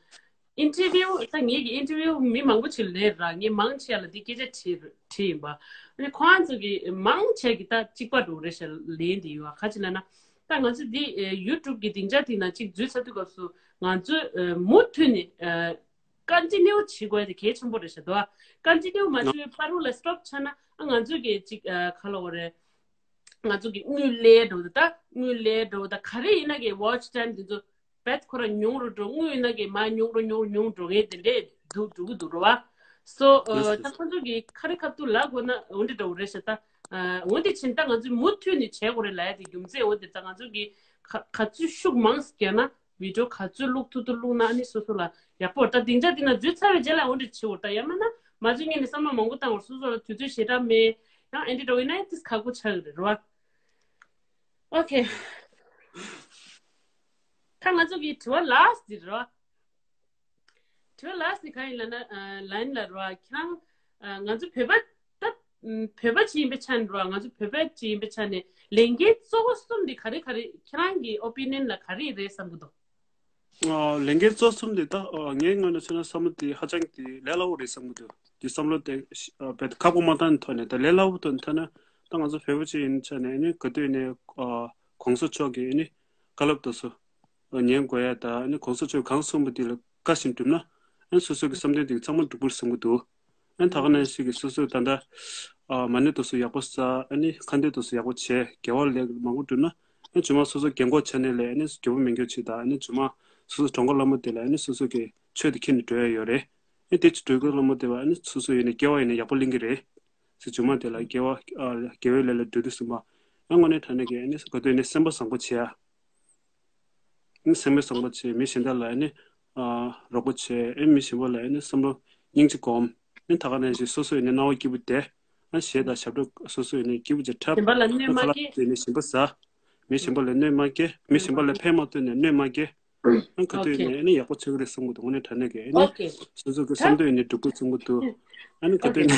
ཨིན་ཊར་བིའུ། ད་ངེད་ཀྱི་ཨིན་ཊར་བིའུ་མི་མང་པོ་ཅིག་ལབ་ར། ངས་མང་ཆེ་ལ་འདི་སྐད་ཆ་དྲིས་དྲིས་ཡིན་པ། ཨ་ནི་ཁོང་ཚོ་གི་མང་ཆེ་གི་ད་གཅིག་པ་འགྲོ་རེད་ཤག་ལབ་འདི་ཡོད་པ། ག་ཅི་ལབ་ན་ད་ང་ཚོ་འདི་ཡུ་ཊུབ་གི་སྡིངས་ཆ་དེ་ནང་གཅིག་འཛུལ་ཚར་དུས་སྐབས་སུ་ང་ཚོ་མུ་མཐུད་ནས་ཀོན་ཊི་ནིའུ་བྱེད་དགོས་དེ་གལ་ཆེན་པོ་རེད་ཤག་འདུག་པ། ཀོན་ཊི་ནིའུ་མ་བྱེད་པའི་བར་རུ་ལ་སི་ཊོབ་ཆགས་ན་ཨ་ང་ཚོ་གི་ཅིག་ཨ་ག་ལབ་དགོས་རེད། ང་ཚོ་གི་དངུལ་ལས་འགྲོ་ད། དངུལ་ལས་འགྲོ་ད། ག་རེ་ཡིན་ན་གི་ཝོ་ཆི་ཊའིམ་དེ་ཚོ་བེད་ཁོ་ར་ཉུང་རུ་འགྲོ། དངུལ་ཡིན་ན་གི་མར་ཉུང་རུ་ཉུང་རུ་ཉུང་རུ་འགྲོ་མཁན་དེ་འདྲས་འདུག་འགྲོ་གི་འདུག་རེད་པ། སོ་ཨ་ད་ཁོ་ཚོ་གི་ཁ་རི་ཁ་ཐུག་ལབ་དགོས་ན་འོ་འདྲ་འདྲ་བོ་རེད་ཤག་ད་ཨ་འོ་འདི་ཕྱིན་ད་ང་ཚོས་མུ་མཐུད་ནས་བྱེད་དགོས་རེད་ལབ་ཡ་དེ་རྒྱུ་མཚན་འོ་འདི་ད་ང་ཚོ་གི་ག་ག་ཚོད་ཤུགས་མང་ཙམ་རྒྱག་ན། བི་ཌིའོ་ག་ཚོད་བླུག་ཐུབ་ཐུབ་བླུག་ན་ཨ་ནི་སོ་སོ་ལ་ཡག་པོ། ད་སྡིངས་ཆ་འདི་ན་འཛུལ་ཚར་བའི་རྗེས་ལ་འོ་འདྲ་བྱེད་འོ། ད་ཡང་མིན་ན་མ་འཛུལ་སྔོན་ནས་བསམ་བློ་མང་པོ་བཏང་བར་སོ་སོ་ལ་དུས་ཚོད་ཞེ་དྲག་མེད། ཡང་ཨེ་འདྲ་འགྲོ་ཡིན་ན་ཡང་ཏིས་ཁག་པོ་ཆགས་ཀྱི་རེད་རེད་པ། ཨོ་ཁེ། ད་ང་ཚོ་གི་དྲི་བ་ལཱ་སི་ཊི་འདི་རེད་པ། དྲི་བ་ལཱ་སི་ཊི་འདི་གང་ཡིན་ལབ་ན་ལ་ཡིན་ལ་རེད་པ། ཁྱེད་རང་ང་ཚོ་བོད་པ་ད་བོད་པ་ཅིག་ཡིན་པའི་ཆ་ནས་རེད་པ། ང་ཚོ་བོད་པ་ཅིག་ཡིན་པའི་ཆ་ནས་ལས་འགན་གཙོ་བོ་གསུམ་འདི་ག་རེ་ག་རེ། ཁྱེད་རང་གི་ཨོ་པི་ནི་ཡན་ལ་ག་རེ་རེད་བསམ་གྱི་འདུག་ཨ་ལས་འགན་གཙོ་གསུམ་དེ་ད་ཨ་ངའི་ངོས་ནས་མཚོན་ན་བསམ་བློ་དེ་ཧ་ཅང་དེ་ལས་སླ་པོ་རེད་བསམ་གྱི་འདུག་དེ་བསམ་བློ་དེ་ཨ་བེད་ཁག་པོ་མ་བཏང་ཐོག་ནས་ད་ལས་སླ་པོ་དང་ཐོག་ནས་ད་ང་ཚོ་བོད་པ་ཅིག་ཡིན་ཆ་ནས་ནི་ག་དུས་ནས་ཨ་གོང་ས་མཆོག་གིས་ནི་ བཀའ་སློབ་དེ་ཚོ་ཉན་དགོས་ཡ་དང་། ཨ་ནི་གོང་ས་མཆོག་གང་གསུངས་པ་དེ་ལ་དགའ་བཞིན་བསྒྲུབས་ན། ཨ་ནི་སོ་སོ་གི་བསམ་དོན་དེ་ཚང་མ་འགྲུབ་ཀྱི་རེད་བསམ་གྱི་འདུག་ཨ་ནི་ད་ག་ནང་བཞིན་གྱི་སོ་སོས་ད་ལྟ་མ་ཎི་དེ་ཚོ་ཡག་པོ་བསགས། ཨ་ནི་ཁ་འདོན་དེ་ཚོ་ཡག་པོ་བྱས། དགེ་བ་ལས་མང་པོ་བསྒྲུབས་ན། ཨ་ནི་རྗེས་མ་སོ་སོ་རྒན་གོག་ཆགས་ནའི་ལས། ཨ་ནི་རྒྱལ་པོ་མི་འགྱུར་ཅིག་དང་། ཨ་ནི་རྗེས་མ་སོ་སོ་གྲོང་ཁོག་ལྷ་མོ་དེ་ལ། ཨ་ནི་སོ་སོ་གི་ཆོས་དེ་ཁྱེར་ནས་འགྲོ་ཡ་ཡོད་རེད། ཨ་ནི་དེ་ཚོ་གྲོང་ཁོག་ལྷ་མོ་དེ་བ། ཨ་ནི་སོ་སོ་ཡིན་ནའི་སྐྱེ་བ་ཡིན་ནའི་ཡག་པོ་ལེན་གྱི་རེད། ཟེར། རྗེས་མ་དེ་ལ་དགེ་བ། ཨ། དགེ་བའི་ལས་ལ་འགྲོ་དུས་ཙམ་པ། ཨ། དངོས་གནས་དྲང་གནས་ཀྱི་ཨ་ནི་ག་དུས་ནས་སེམས་པ་བཟང་པོ་བྱེད་ཡ། ཨ་ནི་སེམས་པ་བཟང་པོ་བྱེད། མི་གཞན་དག་ལ་ཨ་ནི། ཨ། རོགས་པ་བྱེད། ཨ། མི་གཞན་པ་ལ་ཨ་ནི་བསམ་བློ་སྙིང་རྗེ་སྒོམ། ཨ་ནི་ད་ག་ནང་བཞིན་སོ་སོ་ཡིན་ནའི་སྣང་བ་སྐྱིད་པོ་བསྡད། ཨ། གཞས་དང་ཞབས་བྲོ་སོ་སོ་ཡིན་ནའི་སྐྱིད་པོ་ཅིག་འཁྲབ། གཞན་པ་ལ་གནོད་མ་ཨ། ཁ་ལག་སྐྱེལ། དེ་ནས་གཞན་པ་ཟ། མི་གཞན་པ་ལ་གནོད་མ་སྐྱེལ། མི་གཞན་པ་ལ་ཕན་མ་ཐོགས་ནའི་གནོད་མ་སྐྱེལ། ཨ། ག་དུས་ནས་ཨ་ནི་ཡག་པོ་བྱེད་ཀྱི་རེད་བསམ་གྱི་འདུག་དངོས་གནས་དྲང་གནས་ཀྱི་ཨ་ནི། ཨོ་ཁེ། སོ་སོ་གི་བསམ་དོན་ནི་འགྲུབ་ཀྱི་རེད་བསམ་གྱི་འདུག་ཨ་ནི་ག་དུས་ནས་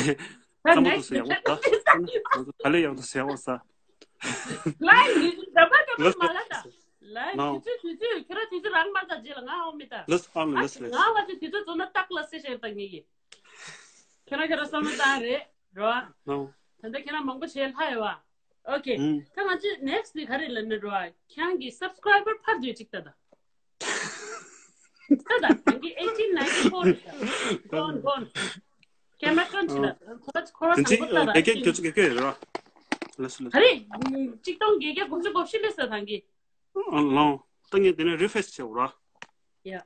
རྩམ་པ་དེ་ཚོ་ཡག་པོ་ཟ། ཨ་ནི་ང་ཚོ་ག་ལེ་ཡག་པོ་ཟ། ཡག་པོ་ཟ། ལའི་འདི་འདྲ་པ་འདྲ་པ་མ་ལ་ད། ལའི་དུས་ཚོད་དུས་ཚོད་ཁྱོད་རང་དུས་ཚོད་རག་མ་ད་རྗེས་ལ་ང་འོ་མི་ད། ལགས་ཨ་ལགས་ལགས། ང་བ་ཚོ་དུས་ཚོད་རྫོགས་ན་སྟག་ལ་སེ་བྱས་ད་ངེས་ཀྱི། ཁྱོད་རང་ཁྱོད་རང་བསམ་བློ་བཏང་རེད་རོ། ད་ལྟ་ཁྱོད་རང་མང་པོ་བྱས་ལྷ་ཡོད་བ། ཨོ་ཁེ། ཨུམ། ད་ང་ཚོས་next་དེ་ག་རེ་ལབ་ན་རོ། ཁྱེད་རང་གི་subscriber་འཕར་འདོད་ཅིག་ལྟ་ད། ལྟ་ད། ཁྱེད་རང་གི་eighteen ninety four་རེད་ད། གོན་གོན། ཀེ་མ་ཀོན་ཆི་ལ། ཁོ་ཁོ་རང་དང་པོ་ལྟ་ད། བརྒྱད་བརྒྱ་བརྒྱད་ཅུ་གྱ་བརྒྱད་རེད་ར། ལགས་སོ་ལགས་སོ། ག་རེ། ཆིག་སྟོང་བརྒྱད་བརྒྱ་དགུ་བཅུ་གོ་བཞི་སླེབས་ས་ད་གི། ཨ་ལོང་། ད་ངས་དེ་ནས་refresh་བྱེད་འོ་ར། Yeah,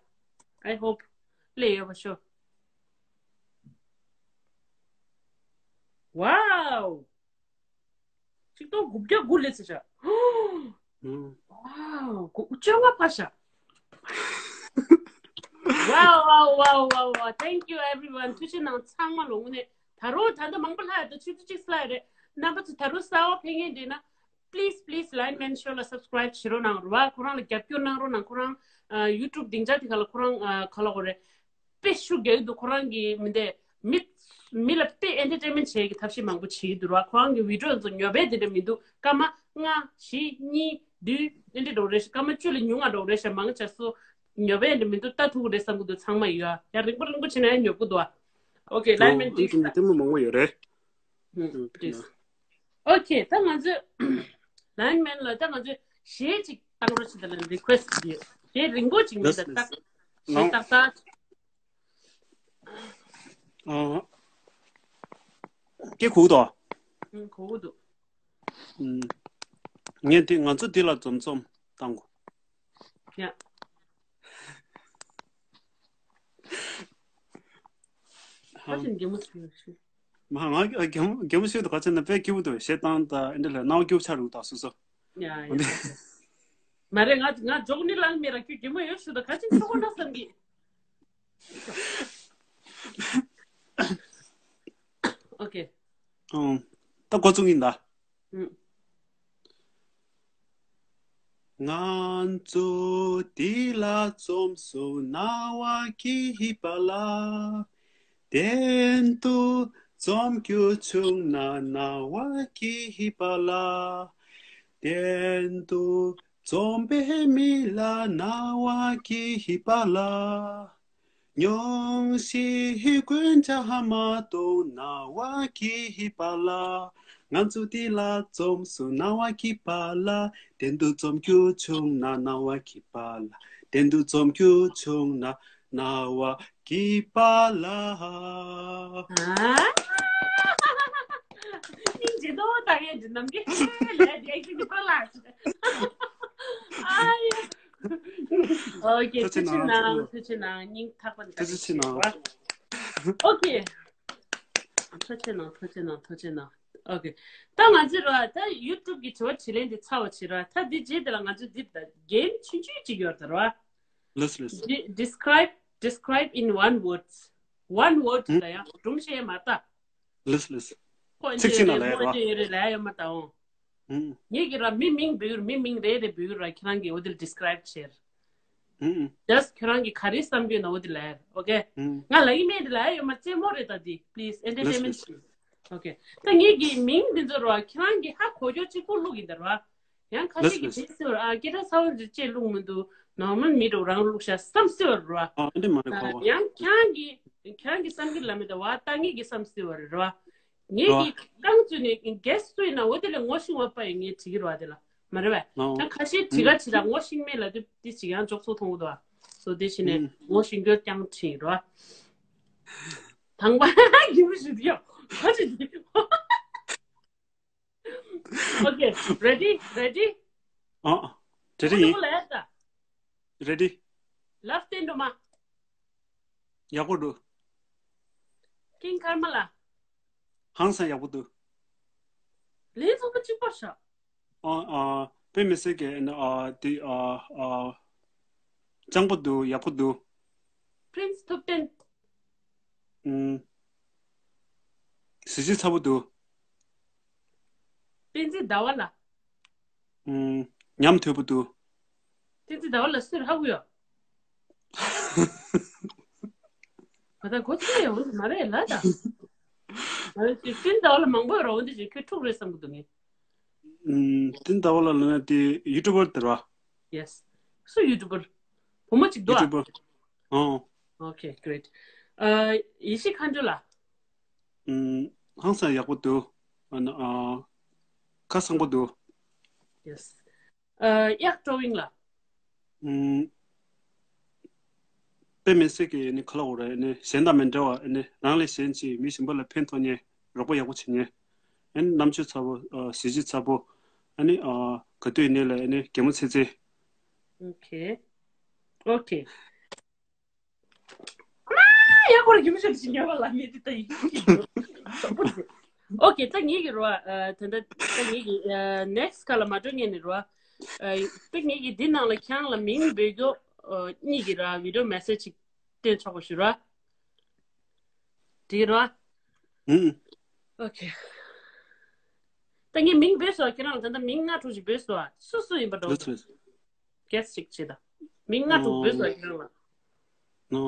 I hope. སླེབས་ཡོད་པ་ཤོག Wow. ཆིག་སྟོང་དགུ་བརྒྱ་དགུ་སླེབས་ཚར་ཤག་ཨུམ། Wow, དགུ་བཅོ་ལྔ་འཕར་ཤག Wow, wow, wow, wow, wow. Thank you everyone. ཐུགས་རྗེ་གནང་ཚང་མ་ལོ། དངོས་གནས་ད་རུང་ད་ལྟ་མང་པོ་ལྷག་ཡོད་དོ། ཆུ་ཚོད་གཅིག་ལྷག་ཡོད་རེད། རྣམ་པ་ཚོ་ད་རུང་གསར་པ་ཕེབས་མཁན་འདུག་ན། Please, please, Lion Man Show་ལ་subscribe་བྱེད་རོགས་གནང་རོགས། ཁོ་རང་ལ་རྒྱབ་སྐྱོར་གནང་རོགས་གནང་། ཁོ་རང་ཨ་YouTube་སྡིངས་ཆ་དེ་ག་ལ་ཁོ་རང་ཨ་ག་ལ་གོ་རེད། དཔེ་ཤུགས་རྒྱག་གི་འདུག་ཁོ་རང་གིས་མི་འདི་མི་མི་ལ་དཔེ་entertainment་བྱེད་ཀྱི་ཐབས་ཤེས་མང་པོ་བྱེད་ཀྱི་འདུག་ར། ཁོ་རང་གི་video་ཚོ་ཉོབ་པའི་དེ་འདྲ་མི་འདུག་སྐར་མ་ལྔ་བཞི་གཉིས་བདུན་དེ་འདྲ་འགྲོ་རེད་ཤག་སྐར་མ་བཅུ་ལས་ཉུང་ང་འགྲོ་རེད་ཤག་མང་ཆེ་སོ་ཉོབ་པའི་འདྲ་མི་འདུག་ལྟ་ཐུབ་ཀྱི་རེད་བསམ་གྱི་འདུག་ཚང་མ་ཡོད་ཡ། རིང་པོ་རིང་པོ་བྱས་ན་ཡང་ཉོབ་ཀྱི་འདུག་ཨ། Okay, Lion Man, please. ལྟད་མོ་མང་པོ་ཡོད་རེད། ཨུམ། Please. Okay, ད་ང་ཚོས་Lion Man་ལ་ད་ང་ཚོས་གཞས་ཅིག་བཏང་རོགས་བྱེད་དང་request་བྱེད། གཞས་རིང་པོ་ཅིག་མེད་ད། ལགས་ལགས། ཏག་ཏག་ཏག་ཨ། སྐད་གོ་གི་འདུག་ཨུམ། གོ་གི་འདུག་ཨུམ། ངས་དེ་ང་ཚོ་དེ་ལ་འཛོམས་འཛོམས་བཏང་གོ། ཡ། ཧ། ཧ་ཅང་གད་མོ་ཤོར་ཤོར། མ་ང་གད་མོ་གད་མོ་ཤོར་དུས་ག་ཚོད་ན་དཔེ་སྐྱིད་པོ་འདུག་གཞས་བཏང་དང་ཨེ་འདྲ་ལ་སྣང་བ་སྐྱིད་པོ་ཆགས་འདུག་ད་སོ་སོ། ཡ་ཡ། མ་རེད། ང་ང་ཇོག་ནི་ལང་མེད་ར། ཁྱོད་གད་མོ་ཡོད་ཤོད་དང་ག་ཅིག་ཆོག་གོ་ན་བསམ་གི། Okay. ཨང་། ད་འགོ་བཙུགས་ཡིན་ད། ཨུམ། ང་ཚོ་འདི་ལ་འཛོམས་སོང་། རྣ་བ་སྐྱིད་པ་ལ། གཏན་དུ་འཛོམས་རྒྱུ་བྱུང་ན། རྣ་བ་སྐྱིད་པ་ལ། གཏན་དུ་འཛོམས་པའི་མི་ལ། རྣ་བ་སྐྱིད་པ་ལ། སྙུང་གཞི་ཀུན་ཀྱང་མ་གཏོང་། རྣ་བ་སྐྱིད་པ་ལ། ང་ཚོ་འདི་ལ་འཛོམས་སོང་། རྣ་བ་སྐྱིད་པ་ལ། གཏན་དུ་འཛོམས་རྒྱུ་བྱུང་ན། རྣ་བ་སྐྱིད་པ་ལ། གཏན་དུ་འཛོམས་རྒྱུ་བྱུང་ན། རྣ་བ་སྐྱིད་པ་ལ། ཨ། སྙིང་རྗེ་ཏོ། ད་ཡན་གྱི་ནམ་རྒྱུན་ལས་དེ་ཨེག་ཊིང་གི་ཕར་ལ། ཨ་ཡ། ཨོ་ཁེ། ཐུགས་རྗེ་གནང་། ཐུགས་རྗེ་གནང་། སྙིང་ཐག་པ་ནས་ཐུགས་རྗེ་ཆེ་གནང་། ཨོ་ཁེ། ཐུགས་རྗེ་གནང་། ཐུགས་རྗེ་གནང་། ཐུགས་རྗེ་གནང་། ཨོ་ཁེ། ད་ང་ཚོས་ར་ད་ཡུ་ཊུབ་གི་དྲི་བ་དྲིས་ལན་འདི་ཚར་བ་བྱེད་ར། ད་འདི་རྗེས་དེ་ལ་ང་ཚོས་འདི་ད་གེམ་ཆུང་ཆུང་ཅིག་ཡོད་ད་ར། ལགས་ལགས། Describe, describe in one words. One word་ད་ཡང་སྒྲུང་བཤད་མ་ད། ལགས་ལགས། ཁོ་ཚིག་གཅིག་ནང་ལ་ཡོད་ར། ཁོ་ཡོད་རེད་ལ་ཡོད་མ་ད་འོང་། ངེད་ཀྱིས་ར་མི་མིང་འབུལ། མི་མིང་རེ་རེ་འབུལ་ར། ཁྱེད་རང་གིས་འོ་དེ་ལ་ཌི་སི་ཀི་རའིབ་བྱེད། ཇ་སི་ཊི་ཁྱེད་རང་གིས་ག་རེ་བསམ་གྱི་ཡོད་ན་འོ་དེ་ལ་ཡར། ཨོ་ཁེ། ང་ལ་ཡིན་མེད་དེ་ལ་ཡོད་མ། རྩེད་མོ་རེད་ད་འདི། Please, entertainment། ཨོ་ཁེ། ད་ངེད་ཀྱི་མིང་འདི་ཚོ་ར་ཁྱེད་རང་གིས་ཧ་གོ་རྒྱུ་གཅིག་པོ་བླུགས་ཡིན་ད་ར། ཡང་ཁ་ཤས་ཀྱིས་དེ་བརྗེད་ཤེས་པ་རེད། ཨ། སྐད་གྲགས་ཚ་བོ་འདི་ཅེས་བླུགས་མི་འདུག་ནོར་མལ་མི་འདྲ་བོ་རང་བླུགས་ཤག་བསམ་ཤེས་པ་རེད་བ། ཨ། འདི་མ་རེད་ཁོ་བ། ཡང་ཁྱེད་རང་གིས་ཁྱེད་རང་གིས་བསམ་གྱི་ལ་མི་འདུག་བ། ད་ངེད་ཀྱིས་བསམ་ཤེས་པ་རེད་བ། ངེད་ཀྱིས་རྐང་བཙུགས་ནས་གེ་སི་བཙུགས་ཡིན་ན་འོ་དེ་ལས་ངོ་ཤེས་པ་ཡིན་ངས་བྲིས་ཀྱི་རེད་བ་དེ་ལ། མ་རེད་པས། ཨོ། ད་ཁ་ཤས་བྲིས་ཀ་བྲིས་ལ་ངོ་ཤེས་མེད་ལབ་དུས་འདི་ཅིག་ཡང་ཅོག་ཚོགས་མཐོང་གི་འདུག་ཨ། སོ་དེ་བྱས་ནས་ཨུམ། ངོ་ཤེས་མཁན་རྐྱང་བྲིས་རོ། དང་པ་རྒྱུ་མི་ཞུ་དུ་ཡོད། ག་ཅི་འདི། Okay, ready, ready? ཨ། ready ཡིན། ལ་ཡ་ད། ready. Love བསྟན་སྒྲོལ་མ། ཡག་པོ་འདུག་ཀིང་ཀརྨ་ལགས། ཧང་སང་ཡག་པོ་འདུག་ལན་ཚང་མ་གཅིག་པ་ཤག་ཨ་ཨ། དཔེ་མི་སྲིད་ཀྱི་ཨ་ཨ་དེ་ཨ་ཨ། སྤྱང་པོ་འདུག་ཡག་པོ་འདུག Prince ཐུབ་བསྟན། ཨུམ། གཟི་བརྗིད་ཚ་པོ་འདུག་བསྟན་འཛིན་ཟླ་བ་ལགས། ཨུམ། ཉམས་དོད་པོ་འདུག་བསྟན་འཛིན་ཟླ་བ་ལགས་སུ་རག་གི་ཡོད། ང་ད་གོ་ཚོད་ཡོང་གི་མ་རེད་ལ་ད། ང་ད་ཅིག་བསྟན་ཟླ་བ་ལགས་མང་པོ་ཡོད་ར། འོ་འདི་ཅིག་ཁྱོད་ཕྲུག་རེད་བསམ་གི་འདུག་ངས། ཨུམ། བསྟན་ཟླ་བ་ལགས་ལབ་ན་དེ་ཡུ་ཊུབ་པར་དེ་ར། Yes. སུ་ཡུ་ཊུབ་པར། བུ་མོ་གཅིག་འདུག་ཨ། ཡུ་ཊུབ་པར། ཨོ། Okay, great. ཨ། ཡེ་ཤེས་མཁའ་འགྲོ་ལགས། ཨུམ། ཧང་སང་ཡག་པོ་འདུག་ཨ་ན་ཨ། ཁ་སང་པོ་འདུག Yes. ཨ། གཡག་ཀྲོ་ཝིང་ལགས། ཨུམ། དཔེ་མི་སྲིད་ཀྱི་ཨ་ནི་ག་ལབ་དགོས་རེད། ཨ་ནི་གཞན་དང་མི་འདྲ་བ། ཨ་ནི་རང་ལས་གཞན་གཅེས། མི་གཞན་པ་ལ་ཕན་ཐོགས་མཁན། རོགས་པ་ཡག་པོ་བྱེད་མཁན། ཨ་ནི་རྣམ་དཔྱོད་ཚ་པོ། ཨ། གཟི་བརྗིད་ཚ་པོ། ཨ་ནི་ཨ། ག་དུས་ཡིན་ནའི་ལ་ཨ་ནི་གད་མོ་ཚིག་ཚིག Okay. Okay. ཨ། ཡ་ཁོ་ར་རྒྱུ་མི་ཤོད་ཅིག་ཉོ་བ་ལ་མི་དེ་ད་ཡིན་གྱི་འདུག Okay, ད་ངེད་ཀྱི་རོ། ཨ། ད་ད་ད་ངེད་ཀྱི་ཨ། next ཁ་ལ་མ་འགྲོ་ངེད་ནི་རོ། ཨ། ད་ངེད་ཀྱི་འདི་ནང་ལ་ཁྱེད་རང་ལ་མིང་འབོད་རྒྱུ། ཨ། གཉིས་ཀྱི་ར་video message ཅིག་སྟོན་ཆོག་པ་ཞུ་ར། འགྲིག་ར། ཨུམ། Okay. ད་ངས་མིང་འབོད་སོང་། ཁྱེད་རང་ལ་ད་ལྟ་མིང་ལྔ་དྲུག་ཅིག་འབོད་སོང་ཨ། སུ་སུ་ཡིན་པ་འགྲོ། ལགས་སོ། Guess ཅིག་བྱེད་དང་། མིང་ལྔ་དྲུག་འབོད་སོང་ཨ། ཁྱེད་རང་ལ། ནོ།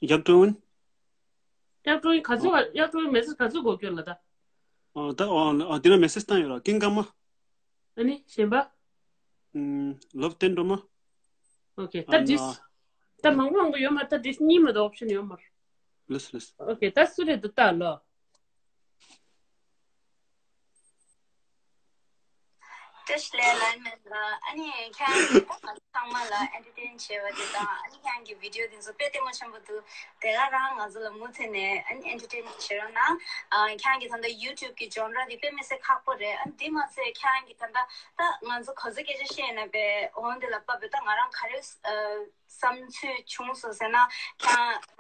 གཡག་ཀྲོ་ཝིང་། གཡག་ཀྲོ་ཝིང་ག་ཚོད། གཡག་ཀྲོ་ཝིང་message ག་ཚོད་འགོར་གྱི་ཡོད་ལ་ད། ཨ། ད་ཨ་འདི་ན་message བཏང་ཡོད་ར། ཀིང་ཀརྨ། ཨ་ནི་གཞན་པ། ཨུམ། ལབ་བསྟན་སྒྲོལ་མ། Okay. ད་ཨ་ན། འདི་ད་མང་པོ་མང་པོ་ཡོད་མ། ད་འདི་གཉིས་མ་གཏོགས་option ཡོད་མ་རེད། ལགས་ལགས། Okay. ད་སུ་རེད་འདུག་ལྟ་ལོ། བཀྲ་ཤིས་བདེ་ལེགས་ལན་མེན་ལགས། ཨ་ནི་ཁྱེད་རང་གིས་ད་ང་ཚང་མ་ལ་entertain བྱས་པ་དེ་དང་། ཨ་ནི་ཁྱེད་རང་གི་video དེ་ཚོ་དཔེ་ལྟད་མོ་ཆེན་པོ་འདུག་དེ་ག་རང་ང་ཚོ་ལ་མུ་མཐུད་ནས་ཨ་ནི་entertain བྱེད་རོགས་གནང་། ཨ། ཁྱེད་རང་གི་ད་ལྟ་YouTube གི་genre དེ་དཔེ་མི་སྲིད་ཁག་པོ་རེད། ཨ་ནི་དེ་མ་ཚད་ཁྱེད་རང་གི་ད་ལྟ་ད་ང་ཚོ་ག་ཚོད་སྐད་ཆ་བཤད་ན་པས་འོང་དེ་ལ་བབས་པས། ད་ང་རང་ག་རེ་བསམ་ཚུལ་བྱུང་སོང་ཟེར་ན། ཁྱེད་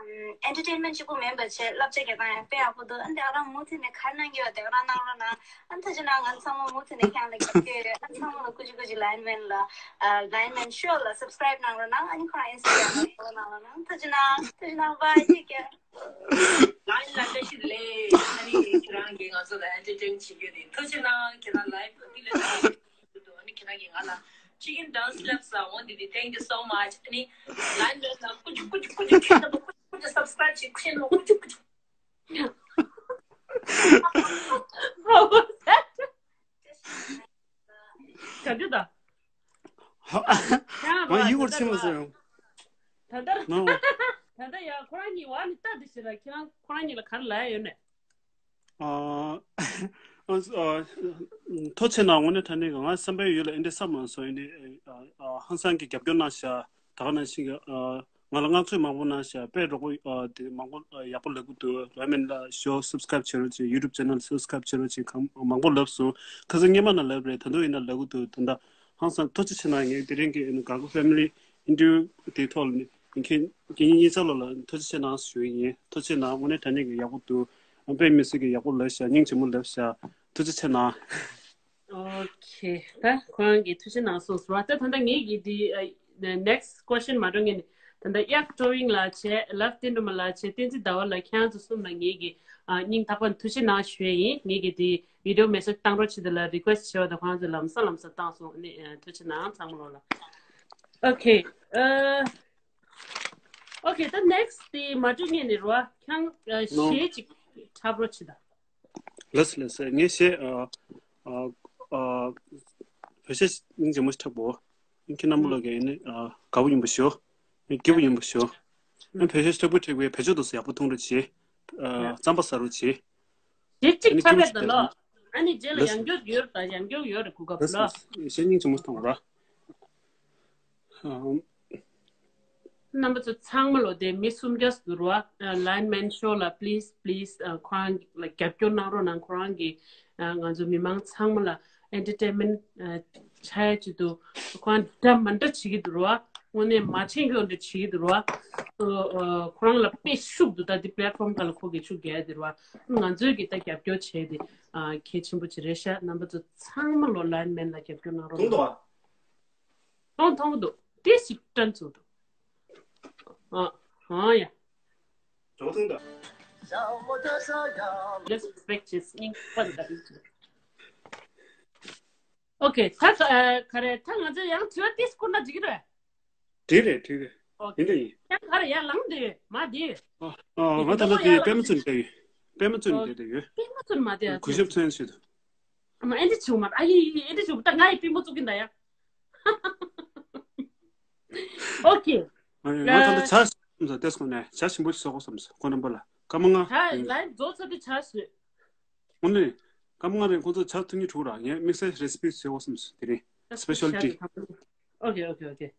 རང་entertainment གཅིག་པུ་མིན་པ་བྱས་བསླབ་བྱ་རྒྱག་སྟངས་ཡང་དཔེ་ཡག་པོ་འདུག་ཨ་ནི་དེ་ག་རང་མུ་མཐུད་ནས་ག་རེ་གནང་གི་ཡོད་དེ་ག་རང་གནང་རོགས་གནང་། ཨ་ནི་ཐུགས་རྗེ་གནང་། ང་ཚང་མ་མུ་མཐུད་ནས་ཁྱེད་རང་ལ་རྒྱབ་སྐྱོར་ཡོད། ཨ་ནི་ཚང་མ་ལ་ཀུ་ཅི་ཀུ་ཅི། ལན་མེན་ལ། ཨ། ལན་མེན་ཤོ་ལ་subscribe གནང་རོགས་གནང་། ཨ་ནི་ཁོ་རང་Instagram ལ་follow གནང་རོགས་གནང་། ཐུགས་རྗེ་གནང་། ཐུགས་རྗེ་གནང་། Bye, take care. ལན་ལ་བཀྲ་ཤིས་བདེ་ལེགས། ཨ་ནི་ཁྱེད་རང་གིས་ང་ཚོ་ལ་entertain བྱེད་རྒྱུ་དེ་ཐུགས་རྗེ་གནང་། ཁྱེད་རང་live འདི་ལ་འདུག་ཨ་ནི་ཁྱེད་རང་གིས་ང་ལ་chicken dance lab ཟ་འོང་དེ་དེ། Thank you so much. ཨ་ནི་ལན་མེན་ལ་ཀུ་ཅི་ཀུ་ཅི་ཀུ་ཅི། ཁྱེད་རྣམ་པ་ཀུ་ཅི་ཀུ་ཅི། subscribe བྱེད། ཁྱེད་རྣམ་པ་ཀུ་ཅི་ཀུ་ཅི། ག་འདྲ་ད། ཧ། ཡང་ང་ཡིད་ངོར་ཕྱིན་མ་སོང་ཡང་། ད་ལྟ་ནོ། ད་ལྟ་ཡང་ཁོ་རང་གཉིས་བར་ནས་ལྟ་དེ་ཞིག་ལ་ཁྱེད་རང་ཁོ་རང་གཉིས་ལ་ག་རེ་ལབ་ཡ་ཡོད་ནས། ཨ། ཨ། ཐུགས་རྗེ་གནང་། དངོས་གནས་དྲང་གནས་ཀྱི་ང་བསམ་པའི་ཡུལ་ལ་འདི་འདྲ་བསམ་མ་སོང་། འདི་ཨ་ཧང་སང་གི་རྒྱབ་སྐྱོར་གནང་ཤག་ད་ག་ནང་བཞིན་གྱི་ཨ། ང་ལ་བསྔགས་བརྗོད་མང་པོ་གནང་ཤག་དཔེ་རོགས་པ་ཨ། དེ་མང་པོ་ཨ། ཡག་པོ་ལབ་གི་འདུག་ལན་མེན་ལ་ཤོ་subscribe བྱེད་རོགས་བྱེད། YouTube channel subscribe བྱེད་རོགས་བྱེད། གང་མང་པོ་ལབ་སོང་། ཁ་སང་སྔོན་མ་ནས་ལབ་རེད། ད་དུང་ཡིན་ན་ལབ་གི་འདུག་ད་ལྟ་ཧང་སང་ཐུགས་རྗེ་ཆེ་གནང་། ངས་དེ་རིང་གི་ཨ་ནི་དགའ་ཁུ་family interview དེའི་ཐོག་ལ་ནི་ངས་ཁྱེད་ཁྱེད་གཉིས་གཉིས་ཆ་ལོ་ལ་ཐུགས་རྗེ་ཆེ་གནང་ཞུ་ཡི་ཡིན། ཐུགས་རྗེ་ཆེ་གནང་། དངོས་གནས་དྲང་གནས་ཀྱི་ཡག་པོ་འདུག་དཔེ་མི་སྲིད་ཀྱི་ཡག་པོ་ལབ་ཤག་སྙིང་རྗེ་མོ་ལབ་ཤག་ཐུགས་རྗེ་ཆེ་གནང་། Okay. ད་ཁོ་རང་གིས་ཐུགས་རྗེ་གནང་སོང་ཟེར་བ། ད་ད་ལྟ་ངེད་ཀྱི་འདི་ཨ། next question མ་འགྲོ་ངེད་ནི། ད་ལྟ་གཡག་ཀྲོ་ཝིང་ལགས་བྱས། ལབ་བསྟན་སྒྲོལ་མ་ལགས་བྱས། བསྟན་འཛིན་ཟླ་བ་ལགས། ཁྱེད་རང་ཚོ་གསུམ་ལ་ངེད་ཀྱི་ཨ། སྙིང་ཐག་པ་ནས་ཐུགས་རྗེ་གནང་ཞུ་ཡས་ཡིན། ངེད་ཀྱི་འདི་video message བཏང་རོགས་བྱེད་དེ་ལ་request བྱས་པ་དང་། ཁོ་རང་ཚོས་ལམ་སང་ལམ་སང་བཏང་སོང་། ཨ་ནི་ཨ། ཐུགས་རྗེ་གནང་ཚང་མ་ལོ་ལ། Okay. ཨ། Okay. ད་next དེ་མ་འགྲོ་ངེད་ནི་རོ། ཁྱེད་རང་ཨ། གཞས་ཅིག་འཁྲབ་རོགས་བྱེད་དང་། ལགས་ལགས། ངས་གཞས་ཨ། ཨ། ཨ། བོད་གཞས་སྙིང་རྗེ་མོ་ཞིག་འཁྲབ་གོ་ཁྱེད་རྣམ་པ་ལོ་གས་ནི་ཨ། དགའ་པོ་ཡིན་པ་ཞུ། སྐྱིད་པོ་ཡིན་པ་ཞུ། ཨ། བོད་གཞས་འཁྲབ་གི་འཁྲབ་གི་བེད་སྤྱོད་དུ་ཡག་པོ་མཐོང་རོགས་བྱེད། ཨ། རྩམ་པ་ཟ་རོགས་བྱེད། གཅིག་གཅིག་ཁྱབ་པའི་ད་ལོ། ཨ་ནི་རྗེས་ལ་ཡང་བསྐྱར་ཡོད་ད། ཡང་བསྐྱར་ཡོད་རེད། གོ་སྐབས་ལ། ལགས་སོ། བཤེས་གཉེན་ཆེན་མོ་གཏོང་ར། ཨམ། རྣམ་པ་ཚོ་ཚང་མ་ལོ་དེ་མི་སུམ་བརྒྱ་ཟུར་བ། ལ་ཡོན་མེན་ཤོ་ལ་པི་ལི་སི་པི་ལི་སི་ཁོ་རང་ལ་རྒྱབ་སྐྱོར་གནང་རོགས་གནང་། ཁོ་རང་གིས་ང་ཚོ་མི་མང་ཚང་མ་ལ་ཨེན་ཊར་ཊེན་མེན་ཊི་ཆགས་ཡ་ཆེད་དུ་ཁོ་རང་འདྲ་མི་འདྲ་བྱེད་ཀྱི་འདུག་ར། དངོས་གནས་མ་བྱེད་མཁན་འདྲ་བྱེད་ཀྱི་འདུག་ར། ཁོ་རང་ལ་དཔེ་ཤུགས་འདུག་ད་འདི་པི་ལེ་ཊི་ཕོམ་སྒང་ལ་ཁོ་གིས་ཤུགས་རྒྱག་ཡ་འདུག་ར། ང་ཚོས་ཀྱིས་ད་རྒྱབ་སྐྱོར་བྱས་ཏེ་གལ་ཆེན་པོ་ཅིག་རེད་ཤག་རྣམ་པ་ཚོ་ཚང་མ་ལོ་ལ་ཡོན་མེན་ལ་རྒྱབ་སྐྱོར་གནང་རོགས་གནང་། མཐོང་མཐོང་གི་འདུག་ཏོག་ཙམ་སྐྲན་ཚུགས་འདུག་ཨ། ཨ་ཡ། འགྲོ་ཐུང་དང་། Let's respect his སྙིང་པོ་འདི་ལྟ་བུ། ཨོ་ཁེ། ད་ག་རེ། ད་ང་ཚོ་ཡང་དྲི་བ་ཏིས་སྐུར་ན་འགྲིག་གི་རེད། འགྲིག་རེད། འགྲིག་རེད། ཨོ་ཁེ། ཡིན་ད་ཡིན། ཡང་ག་རེ་ཡར་ལངས་འདི་མ་འདི། ཨ་ཨ་ང་ད་ལྟ་འདི་པད་མ་བཙུན་བསྡད་ཡོད། པད་མ་བཙུན་བསྡད་དེ་ཡོད། པད་མ་བཙུན་མ་དེ་གུས་ཞབས་ཚན་ཞུ་དུ། ཨ་མ་ཨེ་འདྲ་བྱུང་མ། ཨ་ཡི་ཡི་ཨེ་འདྲ་བྱུང་། ད་ང་ཡི་པད་མ་བཙུགས་ཀྱིན་ད་ཡ། ཨོ་ཁེ། ང་ད་ལྟ་ཇ་བསམ་སོང་། ཏེས་ཁོ་ནས་ཇ་ཞིམ་པོ་ཞིག་བཟོ་དགོས་བསམ་སོང་། ཁོ་རྣམ་པ་ལ་སྐར་མ་ལྔ། ད་ལའིབ་རྫོགས་ཚར་དུས་ཇ་བཟོས། དངོས་གནས། སྐར་མ་ལྔ་རིང་ཁོ་ཚོ་ཇ་འཐུང་གི་འགྲོ་ར། ངས་དམིགས་བསལ་རེ་སི་པི་བཟོས་དགོས་བསམ་སོང་། དེ་རིང་། སི་པེ་ཤལ་ཊི། ཨོ་ཁེ་ཨོ་ཁེ་ཨོ་ཁེ།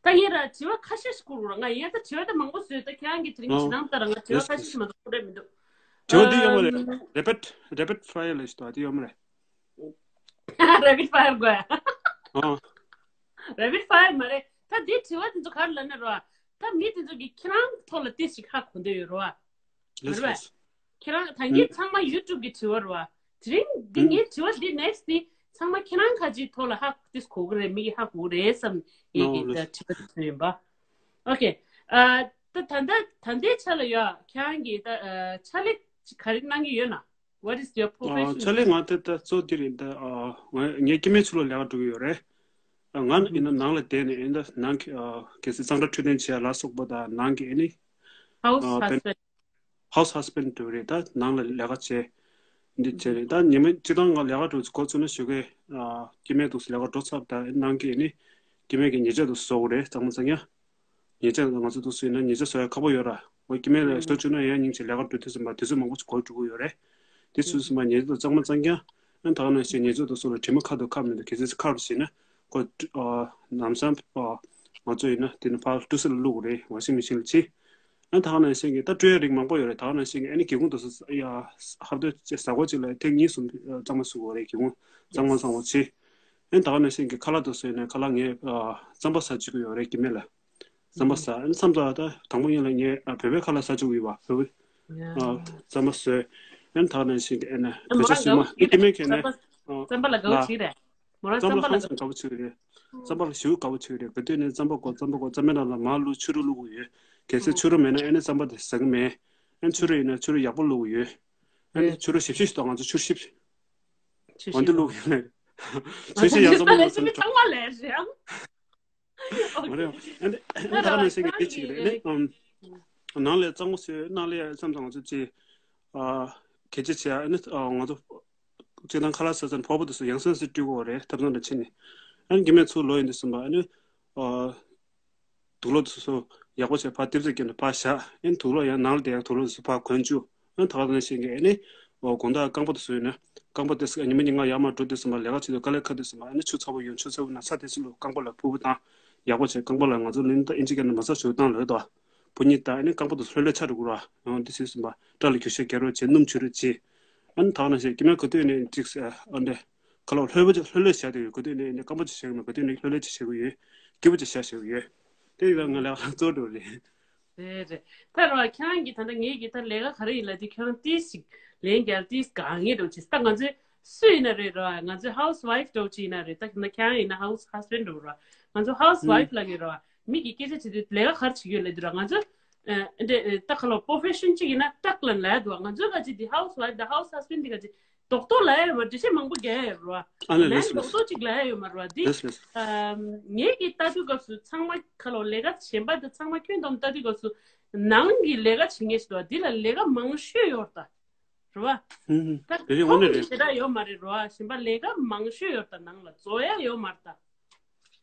ད་ངས་ར་དྲི་བ་ཁ་ཤས་ཤིག་བསྐུར་ར། ང་ཡང་ད་དྲི་བ་ད་མང་པོ་བཟོས། ད་ཁྱེད་རང་གིས་དེ་རིང་ཇི་ལྟར་ལྟར་ང་དྲི་བ་ཁ་ཤས་ཤིག་མ་གཏོགས་བསྐུར་ར་མི་འདུག་དྲི་བ་འདི་ཡོད་མ་རེད། རེ་པིཌ་རེ་པིཌ་ཕ་ཡར་ལབ་ཞིག་འདུག་དེ་ཡོད་མ་རེད། རེ་པིཌ་ཕ་ཡར་དགོས། ཨ། རེ་པིཌ་ཕ་ཡར་མ་རེད། ད་འདི་དྲི་བ་དེ་ཚོ་ག་རེ་ལབ་ན་ར། ད་མི་དེ་ཚོ་གིས་ཁྱེད་རང་ཐོག་ལ་ཏོག་ཙམ་ཧ་གོ་འདོད་ཡོད་ར། ལགས་སོ། ལགས་སོ། ཁྱེད་རང་ད་ངས་ཚང་མ་ཡུ་ཊུབ་གི་དྲི་བ་ར། དེ་རིང་འདི་ངའི་དྲི་བ་འདི་ནེག་སི་འདི་ཚང་མ་ཁྱེད་རང་ཁ་ཅིག་ཐོག་ལ་ཧ་ཏོག་ཙམ་གོ་གི་རེད། མི་གིས་ཧ་གོ་གི་རེད་བསམ་ངས་ཀྱི་ད་དྲི་བ་དེ་ཚོ་ཡིན་པ། ཨོ་ཁེ། ཨ། ད་ད་ལྟ་ད་ལྟའི་ཆ་ལ་ཡ་ཁྱེད་རང་གིས་ད་ཨ་ཕྱག་ལས་ག་རེ་གནང་གི་ཡོད་ན། What is your profession? ཕྱག་ལས་ང་ད་ལྟ་གཙོ་དེ་རེད། ད་ཨ་ང་ངས་སྐྱེ་དམན་ཚུར་ལོག་ལས་ཀ་འགྲོ་གི་ཡོད་རེད། ཨ་ང་ཡིན་ན་ནང་ལ་བསྡད་ནས་ཡིན་ད་ནང་གི་ཨ་གལ་སྲིད་གཙང་སྦྲ་འཕྲོད་བསྟེན་བྱེད་ཡ་ལ་སོགས་པ་དང་ནང་གི་ཨ་ནི་House ཨ་དཔོན་husband. House husband འགྲོ་རེད། ད་ནང་ལ་ལས་ཀ་བྱེད། འདི་བྱེད་རེད། ད་ཉི་མ་སྤྱིར་བཏང་ང་ལས་ཀ་འགྲོ་འགོ་ཚུགས་ན་ཞོགས་ཀས་ཨ་སྐྱེ་དམན་འདུག་སེ་ལས་ཀ་འགྲོ་ཚར། ད་ནང་གི་ཨ་ནི་སྐྱེ་དམན་གྱི་ཉལ་ཆས་འདུག་སེ་བཟོ་དགོས་རེད། གཙང་མ་གཙང་ཡ། ཉལ་ཆས་ང་ཚོ་འདུག་སེ་ཡིན་ན་ཉལ་ཆས་བཟོ་ཡ་ཁག་པོ་ཡོད་ར། འོ་སྐྱེ་དམན་ལ་ཞོ་བཅུག་ན་ཡང་སྙིང་རྗེ་ལས་ཀ་འགྲོ་དུས་ཙམ་པ་དུས་ཚོད་མང་པོ་ཞིག་འགོར་འགྲོ་གི་ཡོད་རེད། དེ་ཚོ་ཙམ་པ་ཉལ་ཆས་གཙང་མ་གཙང་རྐྱང་། ཨ་ད་ག་ནང་བཞིན་ཉལ་ཆས་འདུག་སེ་ལ་དྲི་མ་ཁ་དང་ཁ་མི་འདུག་གལ་སྲིད་ཁ་རུ་བྱས་ན་ཁོ་ཨ་ལམ་སང་ཨ་ང་ཚོ་ཡིན་ན་དེ་ནི་ཕར་ཊུ་སི་ལ་བླུགས་དགོས་རེད། ཝ་ཤིང་མེ་ཤིན་ལ་བྱེད། ཨ་ད་ག་ནང་བཞིན་གྱི་ད་སྤྲོད་ཡ་རིགས་མང་པོ་ཡོད་རེད། ད་ག་ནང་བཞིན་གྱི་ཨ་ནི་སྒེའུ་ཁུང་འདུག་སེ་ཡ་ཧབ་ཏོ་ཟ་སྒོ་གཅིག་ལ་ཐེངས་གཉིས་གསུམ་གཙང་མ་བཟོ་དགོས་རེད། སྒེའུ་ཁུང་གཙང་མ་གཙང་བོ་བྱེད། ཨ་ད་ག་ནང་བཞིན་གྱི་ཁ་ལག་འདུག་སེ་ཡིན་ན་ཁ་ལག་ངས་ཨ་རྩམ་པ་ཟ་བཅུག་གི་ཡོད་རེད། སྐྱེ་དམན་ལ། རྩམ་པ་ཟ། ཨ་ནི་མཚམས་ལ་ད་དང་པོ་ཉིད་ལ་ངས་ཨ་བོད་པའི་ཁ་ལག་ཟ་བཅུག་གི་ཡོད་པ། བོད་པའི་ཨ་རྩམ་པ་བཟོས། ཨ་ནི་ད་ག་ནང་བཞིན་གྱི་ཨ་ནི་བོད་ཇ་སུས་མ་ཨ་སྐྱེ་དམན་ཁྱེད་ནས་ཨ་རྩམ་པ་ལ་དགའ་བོ་བྱེད་རེད། མོ་རང་རྩམ་པ་ལ་ཧང་སང་དགའ་བོ་བྱེད་རེད། རྩམ་པ་ལ་ཞེ་པོ་དགའ་བོ་བྱེད་རེད། ག་དུས་ནས་རྩམ་པ་དགོས་རྩམ་པ་དགོས་རྩམ་པའི་ནང་ལ་མར་བླུགས་ཕྱུ་རུ་བླུགས་དགོས་ཡོད། གལ་སྲིད་ཕྱུ་རུ་མེད་ན་ཨ་ནི་རྩམ་པ་དེ་ཟ་གི་མེད། ཨ་ནི་ཕྱུ་རུ་ཡིན་ན་ཕྱུ་རུ་ཡག་པོ་བླུགས་དགོས་ཡོད། ཨ་ནི་ཕྱུ་རུ་ཞིབ་ཞིབ་ཞིག་དང་ང་ཚོ་ཕྱུ་རུ་ཞིབ་འོ་འདི་བླུགས་ཡོད་མེད། ཕྱུ་རུ་ཞིབ་ཡང་རྩམ་པ་བླུགས་ཚང་མ་ལས་རེད། མ་རེད། ཨ་ནི་ད་ག་ནང་བཞིན་གྱི་དེ་བྱེད་ཀྱི་རེད། ཨ་ནི་ནང་ལས་གཙང་པོ་བཟོས། ནང་ལས་མཚམས་དང་ང་ཚོ་ཅིག་ཨ་གལ་ཆེ་ཆེ། ཨ་ནི་ཨ་ང་ཚོ་སྤྱིར་བཏང་ཁ་ལག་ཟ་ཚར་ཕོར་པ་དེ་ཚོ་ཡང་སེ་ཡང་སེ་བཀྲུ་དགོས་རེད། ཐབ་ཚང་དང་ཕྱིན་ནས། ཨ་ནི་སྐྱེ་དམན་ཚུར་ལོག་ཡོང་དུས་ཙམ་པ་ཨ་ནི་ཨ་དུག་ལོག་དེ་ཚོ་ཡག་པོ་བྱས་ཕར་ལྟེབ་རྩེག་བརྒྱབ་ནས་ཕར་བཞག་ཨ་ནི་དུག་ལོག་ཡང་ནང་ལ་བསྡད་ཡག་དུག་ལོག་དེ་ཚོ་ཕར་གོན་བཅུག་ཨ་ནི་ད་ག་ནང་བཞིན་གྱི་ཨ་ནི་ཨོ་དགོང་དག་རྐང་པ་དེ་ཚོ་ཡིན་ན་རྐང་པ་དེ་ཚོ་ཉི་མ་ཉིན་གང་ཡར་མར་འགྲོ་དུས་ཙམ་པ་ལས་ཀ་བྱེད་དུས་དཀའ་ལས་ཁག་དུས་ཙམ་པ་ཨ་ནི་ཆུ་ཚ་པོ་ཡོང་། ཆུ་ཚ་པོ་ན་ཚྭ་དེ་ཚོ་ལ་རྐང་པ་ལ་ཕུར་བུ་བཏང་ཡག་པོ་བྱས། རྐང་པ་ལ་ང་ཚོ་ལིན་ད་ཨིན་ཇི་སྐད་ནང་མ་སག་ཞུ་བཏང་ལོས་དོ། ཕུ་ཉི་ད་ཨ་ནི་རྐང་པ་དེ་ཚོ་ལྷོད་ལྷོད་ཆགས་འགྲོ་གི་ར། ཡང་དེ་ཚོ་ཙམ་པ་སྐྲ་ལ་རྒྱུ་ཤ་རྒྱག་རོགས་བྱས། སྣུམ་བྱུག་རོགས་བྱས། ཨ་ནི་ད་ག་ནང་བཞིན་སྐྱེ་དམན་ག་དུས་ནས་ཅིག་ཨ་འདྲ་ཁ་ལག་ལྷོད་པོ་ཅིག་ལྷོད་ལྷོད་བཞག་དེ་ཡོད། ག་དུས་ནས་ནས་སྐམ་པོ་ཅིག་བཞག་གི་མེད། ག་དུས་ནས་ལྷོད་ལྷོད་ཅིག་བཞག་གི་ཡོད། སྐྱིད་པོ་ཅིག་བཞག་བཞག་གི་ཡོད། དེ་ཡིན་ན་ང་ལས་ཀ་གཙོ་བོ་རེད། རེད་རེད། ད་ར་ཁྱེད་རང་གིས་ད་ལྟ་ངེད་ཀྱིས་ད་ལས་ཀ་ག་རེ་ཡིན་ལབ་དུས་ཁྱེད་རང་ཏིས་ཞིག་ལན་རྒྱག་ཏིས་དཀའ་ངལ་འདྲ་བོ་ཅིག་ད་ང་ཚོའི་སུ་ཡིན་ན་རེད་ར། ང་ཚོའི་ཧའུ་སི་ཝའིཕ་འདྲ་བོ་ཅིག་ཡིན་ན་རེད། ད་ཁྱེད་རང་ཡིན་ན་ཧའུ་སི་ཧས་བྷེན་ཌི་འདྲ་བོ་ར། ང་ཚོ་ཧའུ་སི་ཝའིཕ་ལབ་ཀྱི་ར། མི་གིས་སྐད་ཆ་དྲིས་དུས་ལས་ཀ་ག་རེ་བྱེད་ཀྱི་ཡོད་ལབ་དུས་ར། ང་ཚོ་ཨ་འདྲ་ད་ཁ་ལོ་པོ་ཕེ་ཤན་གཅིག་ཡིན་ན་ཏག་ལ་ལབ་འདུག་ང་ཚོ་ག་ཅིག་འདི་ཧའུ་སི་ཝའིཕ་དང་ཧའུ་སི་ཧས་བྷེན་ཌི་འདི་ག་ཅིག་རྡོག་རྡོག་ལབ་ཡ་ཡོད་མ་རེད། འགྲེལ་བཤད་མང་པོ་རྒྱག་ཡ་ཡོད་རེད་བ། ཨ་ལས་ལན་ལས་རྡོག་རྡོག་ཅིག་ལབ་ཡ་ཡོད་མ་རེད་བ། འདི་ལས་ལས། ཨམ་ངེད་ཀྱིས་ལྟ་དུས་སྐབས་སུ་ཚང་མ་ཁ་ལོ་ལས་ཀ་གཞན་པ་དང་ཚང་མ་ཁྱོན་བསྡོམས་ལྟ་དུས་སྐབས་སུ་ནང་གི་ལས་ཀ་བྱེད་མཁན་ཞིག་འདུག་བ། འདི་ལ་ལས་ཀ་མང་ཤོས་ཡོད་རེད་ད། རེད་བ། ཧུམ་ཧུམ། ད་དེ་རིང་དངོས་གནས་ཁོང་གི་རེད། ཞེ་དྲག་ཡོད་མ་རེད་རེད་བ། གཞན་པ་ལས་ཀ་མང་ཤོས་ཡོད་རེད་ད། ནང་ལ་རྫོགས་ཡ་ཡོད་མ་རེད་ད།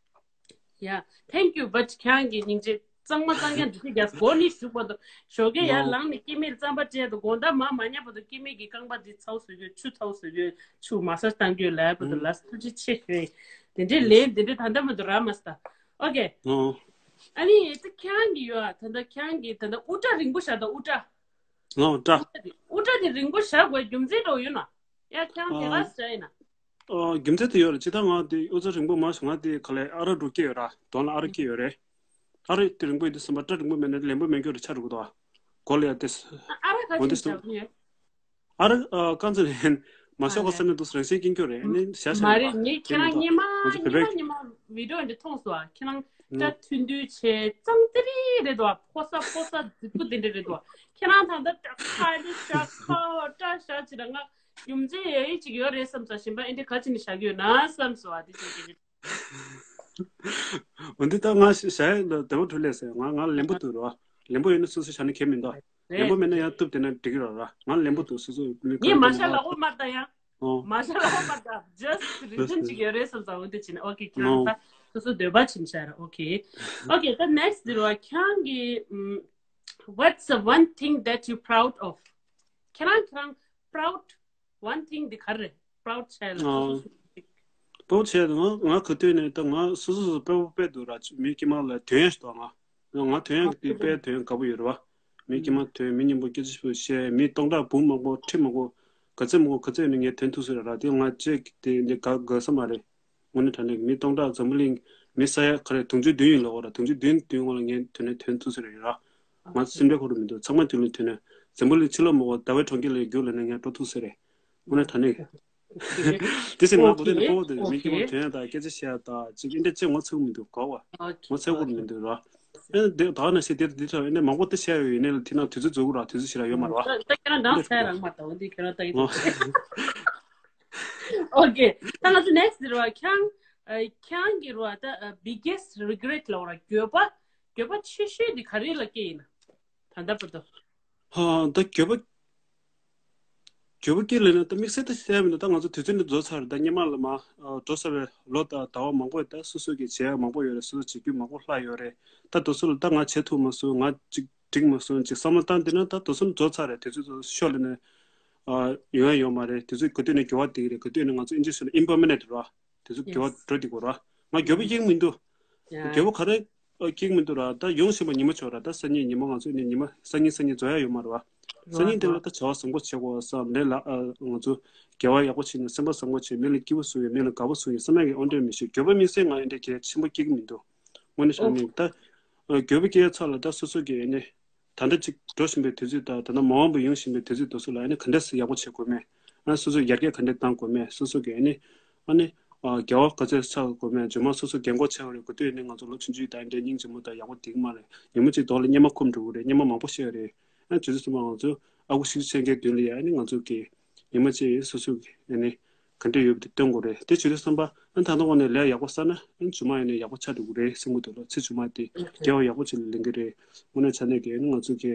Yeah, thank you, but ཁྱེད་རང་གི་སྙིང་རྗེ་ གཙང་མ་གཙང་རྐྱང་འདི་ཚོ་རྒྱག་སྒོ་ནི་ཞུགས་པ་དང་ཞོགས་ཀས་ཡར་ལངས་ནས་སྐྱེ་དམན་རྩམ་པ་སྤྲད་དང་དགོང་དག་མ་མ་ཉལ་བར་དུ་སྐྱེ་དམན་གྱི་རྐང་པ་འདི་ཚ་བོ་བཟོ་རྒྱུ་ཆུ་ཚ་བོ་བཟོ་རྒྱུ་ཆུ་མ་སཱ་ཇི་བཏང་རྒྱུ་ལབ་པ་དང་ལགས་ཐུགས་རྗེ་ཆེ་ཞུ། དེ་འདྲའི་ལན་དེ་འདྲའི་ད་ལྟ་མ་གཏོགས་རག་མ་སོང་། ཨོ་ཀེ། ཨ་ནི་ད་ཁྱེད་རང་གི་ཡོད་ཨ། ད་ལྟ་ཁྱེད་རང་གི་ད་ལྟ་དབུ་སྐྲ་རིང་པོ་བཞག་དང་། དབུ་སྐྲ། ཨོ་སྐྲ། དབུ་སྐྲ་དེ་རིང་པོ་བཞག་དགོས་རྒྱུ་མཚན་འདྲ་བོ་ཡོད་ན། ཡ་ཁྱེད་རང་དེ་ག་བཞག་ཡིན་ན། ཨ། རྒྱུ་མཚན་དེ་ཡོད་རེད། ཅི་ད་ང་དེ་དབུ་རྩ་རིང་པོ་མ་བྱུང་། ང་དེ་ག་ལེ་ཨ་རག་འགྲོ་སྐྱེས་ཡོད་ར། གདོང་ལ་ཨ་རག་སྐྱེས་ཡོད་རེད། ཨ་རག་དེ་རིང་པོ་ཡིན་དུས་ཙམ་པ་སྐྲ་རིང་པོ་མེད་ན་ལེན་པོ་མེད་རྒྱུ་རེད། ཆ་རུ་གུ་དོ་གོ་ལ་ཡ་དེ། ཨ་རག་ག་འོན་ཏེ་ཅིག་བཞག་གི་ཡོད། ཨ་རག་ཨ་རྐང་ཚ་ལེན་མ་ཤོག་ག་བསམ་ནས་འདུག་རང་བཞིན་སྐྱེ་རྒྱུ་རེད། ཨ་ནི་བཞག་བཞག་མ་རེད། ར་ངས་ཁྱེད་རང་སྐྱེས་སྔོན་མ་ང་ཚོ་སྔོན་མ་བོད་པའི་སྔོན་མ་བི་ཌིའོ་འདི་མཐོང་སོང་ཨ། ཁྱེད་རང་སྐྲ་ཐུང་ཐུང་བྱས་གཙང་ཏི་རི་རེད་དོ། ཕོ་ས་ཕོ་ས་རྫིག་པོ་དེ་འདྲ་རེད་དོ། ཁྱེད་རང་ད་ལྟ་སྐྲ་ཁ་ནི་ཤ་ཁ་བ་སྐྲ་ཤ་ཅི་ར་ང་རྒྱུ་མཚན་ཡ་ཡི་ཅིག་ཡོད་རེད་བསམ་ས། གཞན་པ་ཨེ་འདྲ་ག་ཅི་ནས་བཞག་གི་ཡོད་ན་བསམ་སོང་ཨ། དེ་ཅིག་དེ་འདྲ། འོན་ཏེ་ད་ང་ཞ་ཡ་ལ་བདེ་བ་འཕྲོད་ལས་ཟེར། ང་ང་ལེན་པོ་འདུག་རོ། ལེན་པོ་ཡོད་ན་སོ་སོ་བཞག་ན་ཁྱད་མི་འདུག་ལེན་པོ་མེད་ན་ཡང་གཏུབ་དེ་ན་འགྲིག་གི་རོ་ར། ང་ལེན་པོ་འདུག་སོ་སོ་མི་ངས་མ་ཤ་ལག་པ་མ་ད་ཡང་། ཨོ། མ་ཤ་ལག་པ་མ་ད། just reason ཅིག་ཡོད་རེད་བསམ་ཙང་འོན་ཏེ་བྱས་ན། ཨོ་ཀེ། ཁྱེད་རང་ད་སོ་སོ་འདོད་པ་བྱིན་ཤ་ར། ཨོ་ཀེ། ཨོ་ཀེ། ད་next འདིར་བ་ཁྱེད་རང་གི་ཨམ། what's the one thing that you proud of? ཁྱེད་རང་ཁྱེད་རང་proud one thing འདི་ག་རེ་རེད། proud བྱས་ལ་ཨོ། proud བྱས་ང་ང་ག་དུས་ནས་ད་ང་སོ་སོ་སོ་དཔེ་པོ་དཔེ་འདུག་ར། མི་དཀྱུས་མ་ལ་དོན་ཡོད་ཞིག་འདུག་ང་ང་དོན་ཡོད་ཀྱི་དཔེ་དོན་དགའ་པོ་ཡོད་རེད་བ། མི་དཀྱུས་མ་དོན་མི་སྙན་པོ་སྐད་ཆ་ཞིབ་པོ་བཤད། མི་སྟོང་ཕྲག་འབུམ་མང་པོ་ཁྲི་མང་པོ་ག་ཚད་མང་པོ་ག་ཚད་ནས་ངས་དོན་ཐུབ་ས་རེད་ར། དེ་ང་བྱས་དེ་འདི་དགའ་དགའ་ས་མ་རེད། དངོས་གནས་དྲང་གནས་མི་སྟོང་ཕྲག་འཛམ་བུ་གླིང་མི་ས་ཡ་ག་རེ་དུང་ཕྱུར་བདུན་ཡིན་ལབ་པ་ར། དུང་ཕྱུར་བདུན་བདུན་སྔོན་ལ་ངས་དོན་ནས་དོན་ཐུབ་ས་རེད་ར། ང་ཚོ་སེམས་ཁྲལ་ཁོ་རང་མི་འདུག་ཚང་མ་དུས་ལ་དུས་ནས་འཛམ་བུ་གླིང་ཕྱི་ལོགས་མ་གོ་ཟླ་བའི་གྲོང་ཁྱེར་ལ་རྒྱུགས་ལ་ནས་ངས་འགྲོ་ཐུབ་ས་རེད། དངོས་གནས་དྲང་གནས། དེ་སེམས་ང་གོ་དེ་ནས་ཕོ་བོ་དེ་མི་སྐྱིད་པོ་དོན་དང་སྐད་ཆ་བཤད་དང་ཅིག་ཨེ་འདྲ་ཅིག་ངོ་ཚ་གི་མི་འདུག་གོ་བ། ངོ་ཚ་གི་མི་འདུག་ར། ཨེ་འདི་ད་ནས་ཤེས་དེ་འདི་ཚོ་ཨེ་འདྲ་མང་པོ་དེ་བཤད་ཡོད་ཡིན་ནའི་ལ་དེ་ན་དུས་ཚོད་རྫོགས་གི་ར། དུས་ཚོད་ཞིག་ར་ཡོད་མ་རེད་བ། ད་ཁྱེད་རང་འདང་ཚད་རང་མ་ད་འོ་འདི་ཁྱེད་རང་ད་ཡིན། ཨོ་ཀེ། ད་ང་ཚོ་next འདིར་བ་ཁྱང་། ཨ། ཁྱང་གི་རུ་བ་ད་ཨ། biggest regret ལབ་ར། འགྱོད་པ། འགྱོད་པ་ཆེ་ཤོས་འདི་ག་རེ་ལ་སྐྱེ་ཡིན་ན། ད་ལྟ་བར་དུ། ཧ། ད་འགྱོད་པ། འགྱོད་པ་སྐྱེ་ལབ་ན་ད་དམིགས་བསལ་ད་བཤད་མི་འདུག་ད་ང་ཚོ་དུས་ཚོད་འདི་རྫོགས་ཚར་རེད། ད་སྔོན་མ་ལ་མ་ཨ། འགྲོ་ས་བའི་ལོ་དང་ཟླ་བ་མང་པོ་ཡོད། ད་སོ་སོ་གི་བྱེད་ཡ་མང་པོ་ཡོད་རེད། སོ་སོ་བྱེད་རྒྱུ་མང་པོ་ལྷག་ཡོད་རེད། ད་དུས་ཚོད་ལ་ད་ང་བྱེད་ཐུབ་མ་སོང་། ང་ཅིག་འགྲིག་མ་སོང་ཅིག་བསམ་བློ་བཏང་བསྡད་ན་ད་དུས་ཚོད་རྫོགས་ཚར་རེད། དུས་ཚོད་ཤོར་ལབ་ན་ཨ། ཡོང་ཡ་ཡོད་མ་རེད། དུས་ཚོད་ག་དུས་ནས་འགྱུར་བ་འགྲོ་གི་རེད། ག་དུས་ནས་ང་ཚོ་ཨིན་ཇི་ཟེར་ན་impermanent རེད་བ། དུས་ཚོད་འགྱུར་བ་འགྲོ་བསྡད་ཀྱི་རེད་བ། ང་འགྱོད་པ་སྐྱེ་གི་མི་འདུག་འགྱོད་པ་ག་རེ་སྐྱེ་གི་མི་འདུག་ར། ད་ཡོང་བཞིན་པ་ཉི་མ་ཆོག་ར། ད་སང་ཉིན་ཉི་མ་ང་ཚོ་ནས་ཉི་མ་སང་ཉིན་སང་ཉིན་རྫོགས་ཡ་ཡོད་མ་རེད་བ། སང་ཉིན་དེ་ལ་ད་བྱ་བ་བཟང་པོ་བྱེད་དགོས་བསམ་ལས་ལ་ཨ། ང་ཚོ་དགེ་བ་ཡག་པོ་བྱེད་ནས་སེམས་པ་བཟང་པོ་བྱེད། མི་ལ་སྐྱིད་པོ་བཟོ་ཡ། མི་ལ་དགའ་པོ་བཟོ་ཡ་བསམ་ཡ་གི་དབང་གྲལ་མི་ཤེས། འགྱོད་པ་དམིགས་བསལ་ང་ཨེ་འདྲ་གལ་ཆེན་པོ་སྐྱེ་གི་མི་འདུག་དངོས་གནས་བྱས་ན་ད་འགྱོད་པ་སྐྱེ་ཡ་ཚ་ལ་ད་སོ་སོ་གི་ཨེ་ནས། ད་ལྟ་ཅིག་འགྲོ་བཞིན་པའི་དུས་ཚོད་དང་ད་ལྟ་མ་འོངས་པ་ཡོང་བཞིན་པའི་དུས་ཚོད་དེ་ཚོ་ལ་ཨ་ནི་ག་འདྲས་སེ་ཡག་པོ་བྱེད་དགོས་མེད། ཨ་སོ་སོས་ཡར་རྒྱས་ག་འདྲས་གཏང་དགོས་མེད། སོ་སོ་གི་ཨ་ནི་ཨ་ནི་ཨ་དགེ་བ་ག་ཚོད་བསགས་དགོས་མེད། རྗེས་མ་སོ་སོ་རྒན་གོག་ཆགས་པ་རེད། ག་དུས་ནས་ང་ཚོ་ལོ་ཆུང་ཆུང་དང་འདྲ་སྙིང་རྗེ་མོ་དང་ཡག་པོ་བསྡད་ཀྱི་མ་རེད། ཉིན་མོ་གཅིག་ཐོག་ལ་གཉེར་མ་ཁོམ་འགྲོ་གི་རེད། གཉེར་མ་མང་པོ་བཤད་རེད། ཨ་དུས་ཚོད་ཚང་མ་ང་ཚོ་ཨ་ཁུ་བཞི་བཅུ་ཅན་གྱི་མདུན་ལ་ཡ་ཨ་ནི་ང་ཚོ་གི་ཉིན་མོ་གཅིག་སོ་སོ་གི་ཨ་ནི། ག་འདྲ་ཡོད་པ་དེ་སྟོན་དགོས་རེད། དེ་བྱེད་དུས་ཙམ་པ་ཨ་ད་ལྟ་འོག་ནས་ལས་ཡག་པོ་བསགས་ན་ཨ་རྗེས་མ་ཡིན་ནའི་ཡག་པོ་ཆགས་འགྲོ་གི་རེད་བསམ་གྱི་འདུག་ལ། ཚེ་རྗེས་མ་དེ་དགེ་བ་ཡག་པོ་ཅིག་ལ་ལེན་གྱི་རེད། དངོས་གནས་ཆ་ནས་ཀྱི་ཨ་ནི་ང་ཚོ་གི་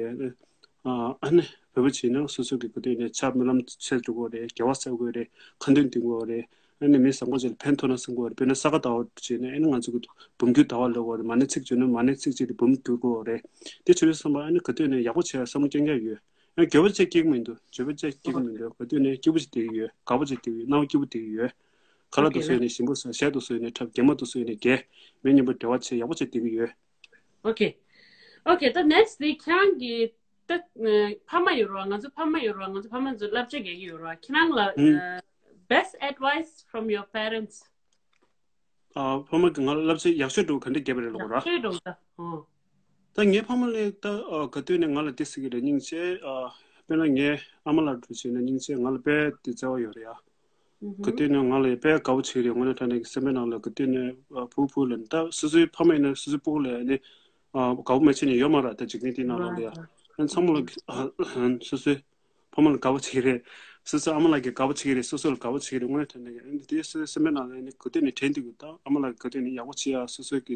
ཨ་ནི་བོད་པ་བྱས་ན་སོ་སོ་གི་ག་དུས་ནས་ཆ་སྨོན་ལམ་བྱེད་འགྲོ་དགོས་རེད། དགེ་བ་བསགས་དགོས་རེད། ཁ་འདོན་འདོན་དགོས་རེད། ཨ་ནི་མི་བཟང་པོ་ཅིག་ལ་ཕན་ཐོགས་ན་བསམ་དགོས་རེད། དཔེར་ན་ས་ག་ཟླ་བ་བྱས་ན་ཨ་ནི་ང་ཚོ་གི་འབུམ་འགྱུར་ཟླ་བ་ལབ་དགོས་རེད། མ་ཎི་ཚིག་བརྗོད་ན་མ་ཎི་ཚིག་གཅིག་དེ་འབུམ་འགྱུར་དགོས་རེད། དེ་བྱེད་དུས་ཙམ་པ་ཨ་ནི་ག་དུས་ནས་ཡག་པོ་བྱེད་ཡ་བསམ་བློ་སྐྱེ་མཁན་ཡོད། ཨ་འགྱོད་པ་ཅིག་སྐྱེ་གི་མི་འདུག་འགྱོད་པ་ཅིག་སྐྱེ་གི་མི་འདུག་ག་དུས་ནས་སྐྱིད་པོ་ཅིག་བསྡད་ཀྱི་ཡོད། དགའ་པོ་ཅིག་བསྡད་ཀྱི་ཡོད། སྣང་བ་སྐྱིད་པོ་བསྡད་ཀྱི་ཡོད། ཁ་ལག་དུ་བཟོས་ནས་ཞིམ་པོ་ཟ། གཞས་དུ་བཟོས་ནས་འཁྲབ། རྒན་མོ་དུ་བཟོས་ནས་རྒྱལ། མི་མཉམ་པོ་འབྲེལ་བ་བྱས་ཡག་པོ་ཅིག་བསྡད་ཀྱི་ཡོད། ཨོ་ཁེ། ཨོ་ཁེ། ད་next དེ་ཁྱེད་རང་གི་ད་ཕ་མ་ཡོད་རེད་བ། ང་ཚོ་ཕ་མ་ཡོད་རེད་བ། ང་ཚོ་ཕ་མ་ཚོ་བསླབ་བྱ་རྒྱག་གི་ཡོད་རེད་བ། ཁྱེད་རང་ལ་ཨ། best advice from your parents. ཨ་ཕ་མ་གིས་ང་ལ་བསླབ་བྱ་ཡག་ཤོས་འདྲ་བོ་ག་འདྲ་བརྒྱབ་པ་རེད་ལབ་དགོས་ར། ཡག་ཤོས་འདྲ་བོ་ད། ཨོ། ད་ངའི་ཕ་མ་ལ་ད་ཨ་ག་དུས་ནས་ང་ལ་དེ་ཟེར་གྱི་རེད། སྙིང་རྗེ། ཨ་དཔེར་ན་ངའི་ཨ་མ་ལགས་འདྲ་བྱས་ན་སྙིང་རྗེ་ང་ལ་དཔེ་དེ་བརྩེ་བ་ཡོད་རེད་ཡ། ག་དུས་ནས་ང་ལ་དཔེ་དགའ་པོ་བྱེད་ཀྱི་རེད། དངོས་གནས་དྲང་གནས་ཀྱི་སེམས་པའི་ནང་ལ་ག་དུས་ནས་ཨ་ཕྲུ་གུ་ཕྲུ་གུ་ལ་ད་སོ་སོའི་ཕ་མ་ཡིན་ན་སོ་སོའི་ཕྲུ་གུ་ལ་ཨ་ནི་ཨ་དགའ་པོ་མ་བྱེད་མཁན་ཡོད་མ་རེད། ད་འཇིག་རྟེན་འདིའི་ནང་ལོགས་ལ་ཡ། ཨ་ཚང་མ་ལ་ཨ་སོ་སོའི་ཕ་མ་ལ་དགའ་པོ་བྱེད་ཀྱི་རེད། སོ་སོ་ཨ་མ་ལགས་ཀྱིས་དགའ་པོ་བྱེད་ཀྱི་རེད། སོ་སོ་ལ་དགའ་པོ་བྱེད་ཀྱི་རེད། དངོས་གནས་དྲང་གནས་ཀྱི་ཨ་ནི་དེའི་སོ་སོའི་སེམས་པའི་ནང་ལ་ཨ་ནི་ག་དུས་ནས་དྲན་འདུག་ད་ཨ་མ་ལགས་ཀྱིས་ག་དུས་ནས་ཡག་པོ་བྱེད་ཡ། སོ་སོ་གི་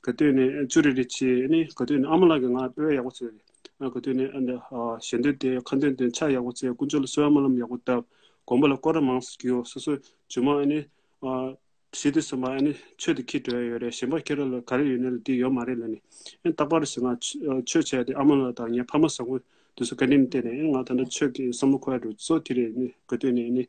ག་དུས་ནས་ཅུ་རེ་རེ་བྱེད། ཨ་ནི་ག་དུས་ནས་ཨ་མ་ལགས་ཀྱིས་ང་དཔེ་ཡག་པོ་བྱེད་རེད། ཨ་ག་དུས་ནས་ཨ་འདི་ཨ་ཞལ་འདོན་དེ་ཁ་འདོན་དེ་ཕྱག་ཡག་པོ་བྱེད། དཀོན་མཆོག་ལ་གསོལ་བ་སྨོན་ལམ་ཡག་པོ་བཏབ། དགོན་པ་ལ་སྐོར་ར་མང་ཙམ་རྒྱུགས། སོ་སོ་རྗེས་མ་ཨ་ནི་ཨ་ ཞེས་དུས་གསུམ་པ་ཨ་ནི་ཆོས་དེ་ཁྱེར་འགྲོ་ཡ་ཡོད་རེད། གཞན་པ་ཁྱེར་རོགས་ལ་ག་རེ་ཡོད་ནའི་ལ་འདི་ཡོད་མ་རེད་ལབ་ནས། ཨ་ནི་རྟག་པར་ཞིག་ང་ཆོས་བྱས་ཏེ་ཨ་མ་ལགས་དང་ངའི་ཕ་མ་བཟང་པོ་དེ་ཚོ་བཀའ་དྲིན་བརྟེན་ནས་ཨ་ནི་ང་ད་ལྟ་ཆོས་ཀྱི་བསམ་བློ་འཁོར་ཡ་འགྲོ་གཙོ་དེ་རེད། ཨ་ནི་ག་དུས་ནས་ཨ་ནི་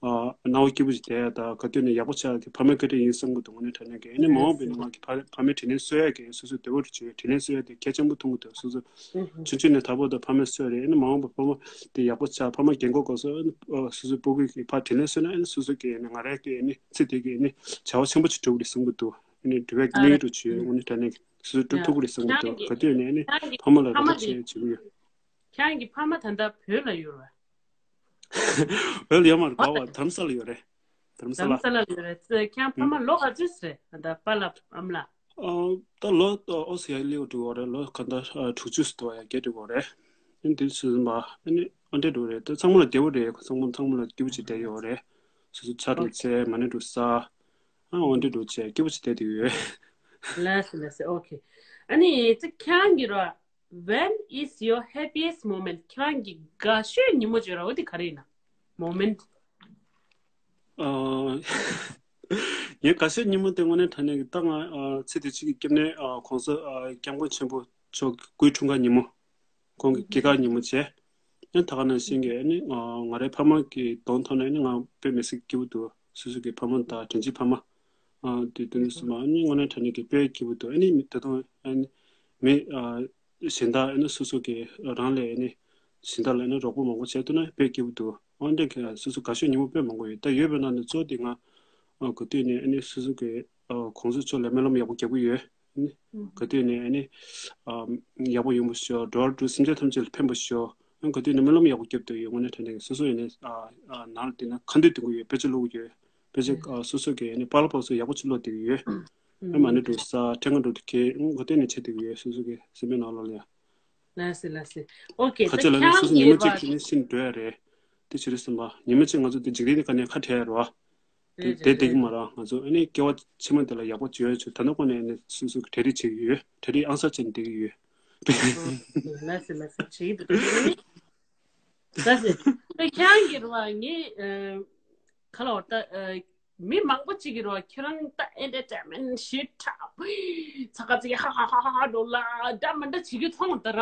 ཨ་སྣང་བ་སྐྱིད་པོ་ཞིག་བསྡད་ཡ་དང་ག་དུས་ནས་ཡག་པོ་ཆགས་ཡ་དེ་ཕ་མའི་བཀའ་དྲིན་ཡིན་བསམ་གྱི་འདུག་དངོས་གནས་དྲང་གནས་ཀྱི་ཨ་ནི་མ་འོངས་པའི་ནང་ལ་གི་ཕ་ཕ་མའི་དྲིན་ལན་གསོ་ཡ་གི་སོ་སོའི་བདེ་བོ་རུ་བྱོས། དྲིན་ལན་གསོ་ཡ་དེ་གལ་ཆེན་པོ་མཐོང་གི་འདུག་སོ་སོ་ཆུང་ཆུང་ནས་ད་བར་དུ་ཕ་མས་གསོས་རེད། ཨ་ནི་མ་འོངས་པ་ཕ་མ་དེ་ཡག་པོ་ཆགས། ཕ་མ་རྒན་གོག་གོ་སོ་ཨ་ནི་སོ་སོའི་སྤུ་གུ་གི་ཕར་དྲིན་ལན་གསོས་ན་ཨ་ནི་སོ་སོ་གི་ཨ་ནི་ང་རང་གི་ཨ་ནི་ཚེ་འདི་གི་ཨ་ནི་བྱ་བ་ཆེན་པོ་ཅིག་སྒྲུབ་རེད་བསམ་གྱི་འདུག་ཨ་ནི་འགྲུལ་པའི་ཨ་གླིང་རུ་བྱོས། དངོས་གནས་དྲང་གནས་སོ་སོ་སྒྲུབ་ཐུབ་ཀྱི་རེད་བསམ་གྱི་འདུག་ཁྱེད་རང་གི་ག་དུས་ནས་ཨ་ནི་ཕ་མ་ལ་ཕ་རོགས་མ་པ་དེ་བྱེད་བྱེད་ཀྱི་ཡོད། ཁྱེད་རང་གི་ཕ་མ་ད་ལྟ་བོད་ལ་ཡོད་རེད་བ། བོད་ལ་ཡོད་མ་རེད། ག་བ་དྷ་རམ་ས་ལ་ཡོད་རེད། དྷ་རམ་ས་ལ། དྷ་རམ་ས་ལ་ལ་ཡོད་རེད། ཁྱེད་རང་ཕ་མ་ལོ་ག་ཚོད་རེད་ད་ལྟ་པཱ་ལགས་ཨ་མ་ལགས། ཨ་ད་ལོ་ཨོ་སི་ཡ་ལེའུ་འགྲོ་བ་རེད། ལོ་ག་ད་དྲུག་ཅུ་ཙམ་འགྲོ་ཡ་བརྒྱད་འགྲོ་བ་རེད། ཨ་ནི་དེ་ཚོ་ཡིན་པ་ཨ་ནི་ཨ་འདྲས་འགྲོ་རེད། ད་ཚང་མ་ལ་བདེ་བོ་རེད། ཚང་མ་ཚང་མ་ལ་སྐྱིད་པོ་ཅིག་བསྡད་ཡོད་རེད། སོ་སོ་ཆ་འགྲོ་ཚེ་མ་ཎི་འགྲོ་ས། ཨ་འོ་འདྲས་འགྲོ་ཚེ་སྐྱིད་པོ་ཅིག་བསྡད་དེ་ཡོད། ལགས་སོ་ལགས་སོ། ཨོ་ཁེ། ཨ་ནི་ཙི་ཁྱེད་རང་གི་རོ། When is your happiest moment? ཁྱེད་རང་གི་དགའ་ཤོས་ཉིན་མོ་བརྗོད་ར་འོ་དེ་ག་རེ་ཡིན་ན། Moment. ཨ། ངའི་དགའ་ཤོས་ཉིན་མོ་དེ་དངོས་གནས་དྲང་གནས་ཀྱི་ད་ང་ཨ་ཚེ་འདི་ཕྱི་གི་སྐྱབས་གནས་ཨ་གོང་ས་ཨ་སྐྱབས་མགོན་ཆེན་པོ་མཆོག་གི་སྐུའི་འཁྲུངས་སྐར་ཉིན་མོ། ཁོང་གི་སྐྱེས་སྐར་ཉིན་མོ་བྱས། ཨ་ད་ག་ནང་བཞིན་གྱི་ཨ་ནི་ཨ་ང་རའི་ཕ་མ་གི་གདོང་མཐོང་ནས་ཨ་ནི་ང་དཔེ་མི་སྲིད་སྐྱིད་པོ་འདུག་སོ་སོ་གི་ཕ་མ་དང་དྲིན་ཆེན་ཕ་མ་ཨ་དེ་དུས་ནས་བཟུང་ཨ་ནི་དངོས་གནས་དྲང་གནས་ཀྱི་དཔེ་སྐྱིད་པོ་འདུག་ཨ་ནི་མི་ད་དུང་ཨ་ནི་མི་ཨ་གཞན་དག་ཨ་ནི་སོ་སོ་གི་རང་ལས་ཨ་ནི་གཞན་དག་ལ་ཨ་ནི་རོགས་པ་མང་པོ་བྱས་ཐུབ་ན་དཔེ་སྐྱིད་པོ་འདུག་འོན་ཏེ་ག་སོ་སོ་དགའ་ཤོས་ཉིན་མོ་དཔེ་མང་པོ་ཡོད། ད་ཡོད་པའི་ནང་ནས་གཙོ་བོ་དེ་ང་ཨ་ག་དུས་ནས་ཨ་ནི་སོ་སོ་གི་ཨ་གོང་ས་མཆོག་ལ་སྨོན་ལམ་ཡག་པོ་རྒྱབ་ཀྱི་ཡོད། ཨ་ནི་ག་དུས་ནས་ཨ་ནི་ཨ་ཡག་པོ་ཡོང་བ་ཤོག་འགྲོ་བ་རིགས་དྲུག་སེམས་ཅན་ཐམས་ཅད་ལ་ཕན་པ་ཤོག་ཨ་ནི་ག་དུས་ནས་སྨོན་ལམ་ཡག་པོ་རྒྱབ་བསྡད་ཡོད། དངོས་གནས་དྲང་གནས་སོ་སོ་ཡིན་ནས་ཨ་ཨ་ནང་ལ་བསྡད་ན་ཁ་འདོན་འདོན་གྱི་ཡོད། དཔེ་ཆ་ཀློག་གི་ཡོད། དཔེ་ཆ་ཨ་སོ་སོ་གི་ཨ་ནི་པཱ་ལགས་ཕར་ཚུར་ཡག་པོ་ཅིག་ཀློག་བསྡད་ཀྱི་ཡོད། ཨ་མ་ཎི་འགྲོ་ས་ཕྲེང་བ་འགྲོ་དུས་ཁེ་ཨ་ནི་ག་དུས་ནས་བྱེད་བསྡད་ཀྱི་ཡོད། སོ་སོ་གི་སེམས་པའི་ནང་ལོགས་ལ་ཡ། ལགས་སེ་ལགས་སེ། ཨོ་ཁེ། ཁ་ད་ཆེ་ལ་ནི་ཁྱེད་སོ་སོ་ཉི་མ་གཅིག་གི་ནི་ཤིན་འགྲོ་ཡ་རེད། དེ་ཕྱིར་སེམས་པ་ཉི་མ་གཅིག་ང་ཚོ་དེ་འཇིག་རྟེན་ནི་ག་ནས་ཁ་བྲལ་ཡ་རེད་བ། དེ་རེད་དེ་རེད་དེ་གི་རེད། མ་ར་ང་ཚོ་ཨ་ནི་སྐྱེ་བ་ཕྱི་མ་དེ་ལ་ཡག་པོ་བྱོས་ཆོག་ད་ནི་ཁོ་ནས་ཨ་ནི་སོ་སོ་གི་གྲ་སྒྲིག་བྱེད་ཀྱི་ཡོད། གྲ་སྒྲིག་ཨང་གསར་བྱས་ནས་བསྡད་ཀྱི་ཡོད། ལགས་སེ་ལགས་སེ་བྱེད་ཀྱི་འདུག་ད་ནི། ལགས་སེ། ད་ཁྱེད་རང་གི་རེད་བ་ངས་ཨ་ག་ལ་བར་ད་ཨ། མི་མང་པོ་གཅིག་གིས་རོ་ཁྱོད་རང་ད་ཨེན་ཊར་ཊེན་མེན་ཊི་ཞེ་དྲག་ཚ་ག་ཚིག་ཧ་ཧ་ཧ་ཧ་འགྲོ་ལ་འདྲ་མི་འདྲ་བྱེད་རྒྱུ་མཐོང་ད་ར།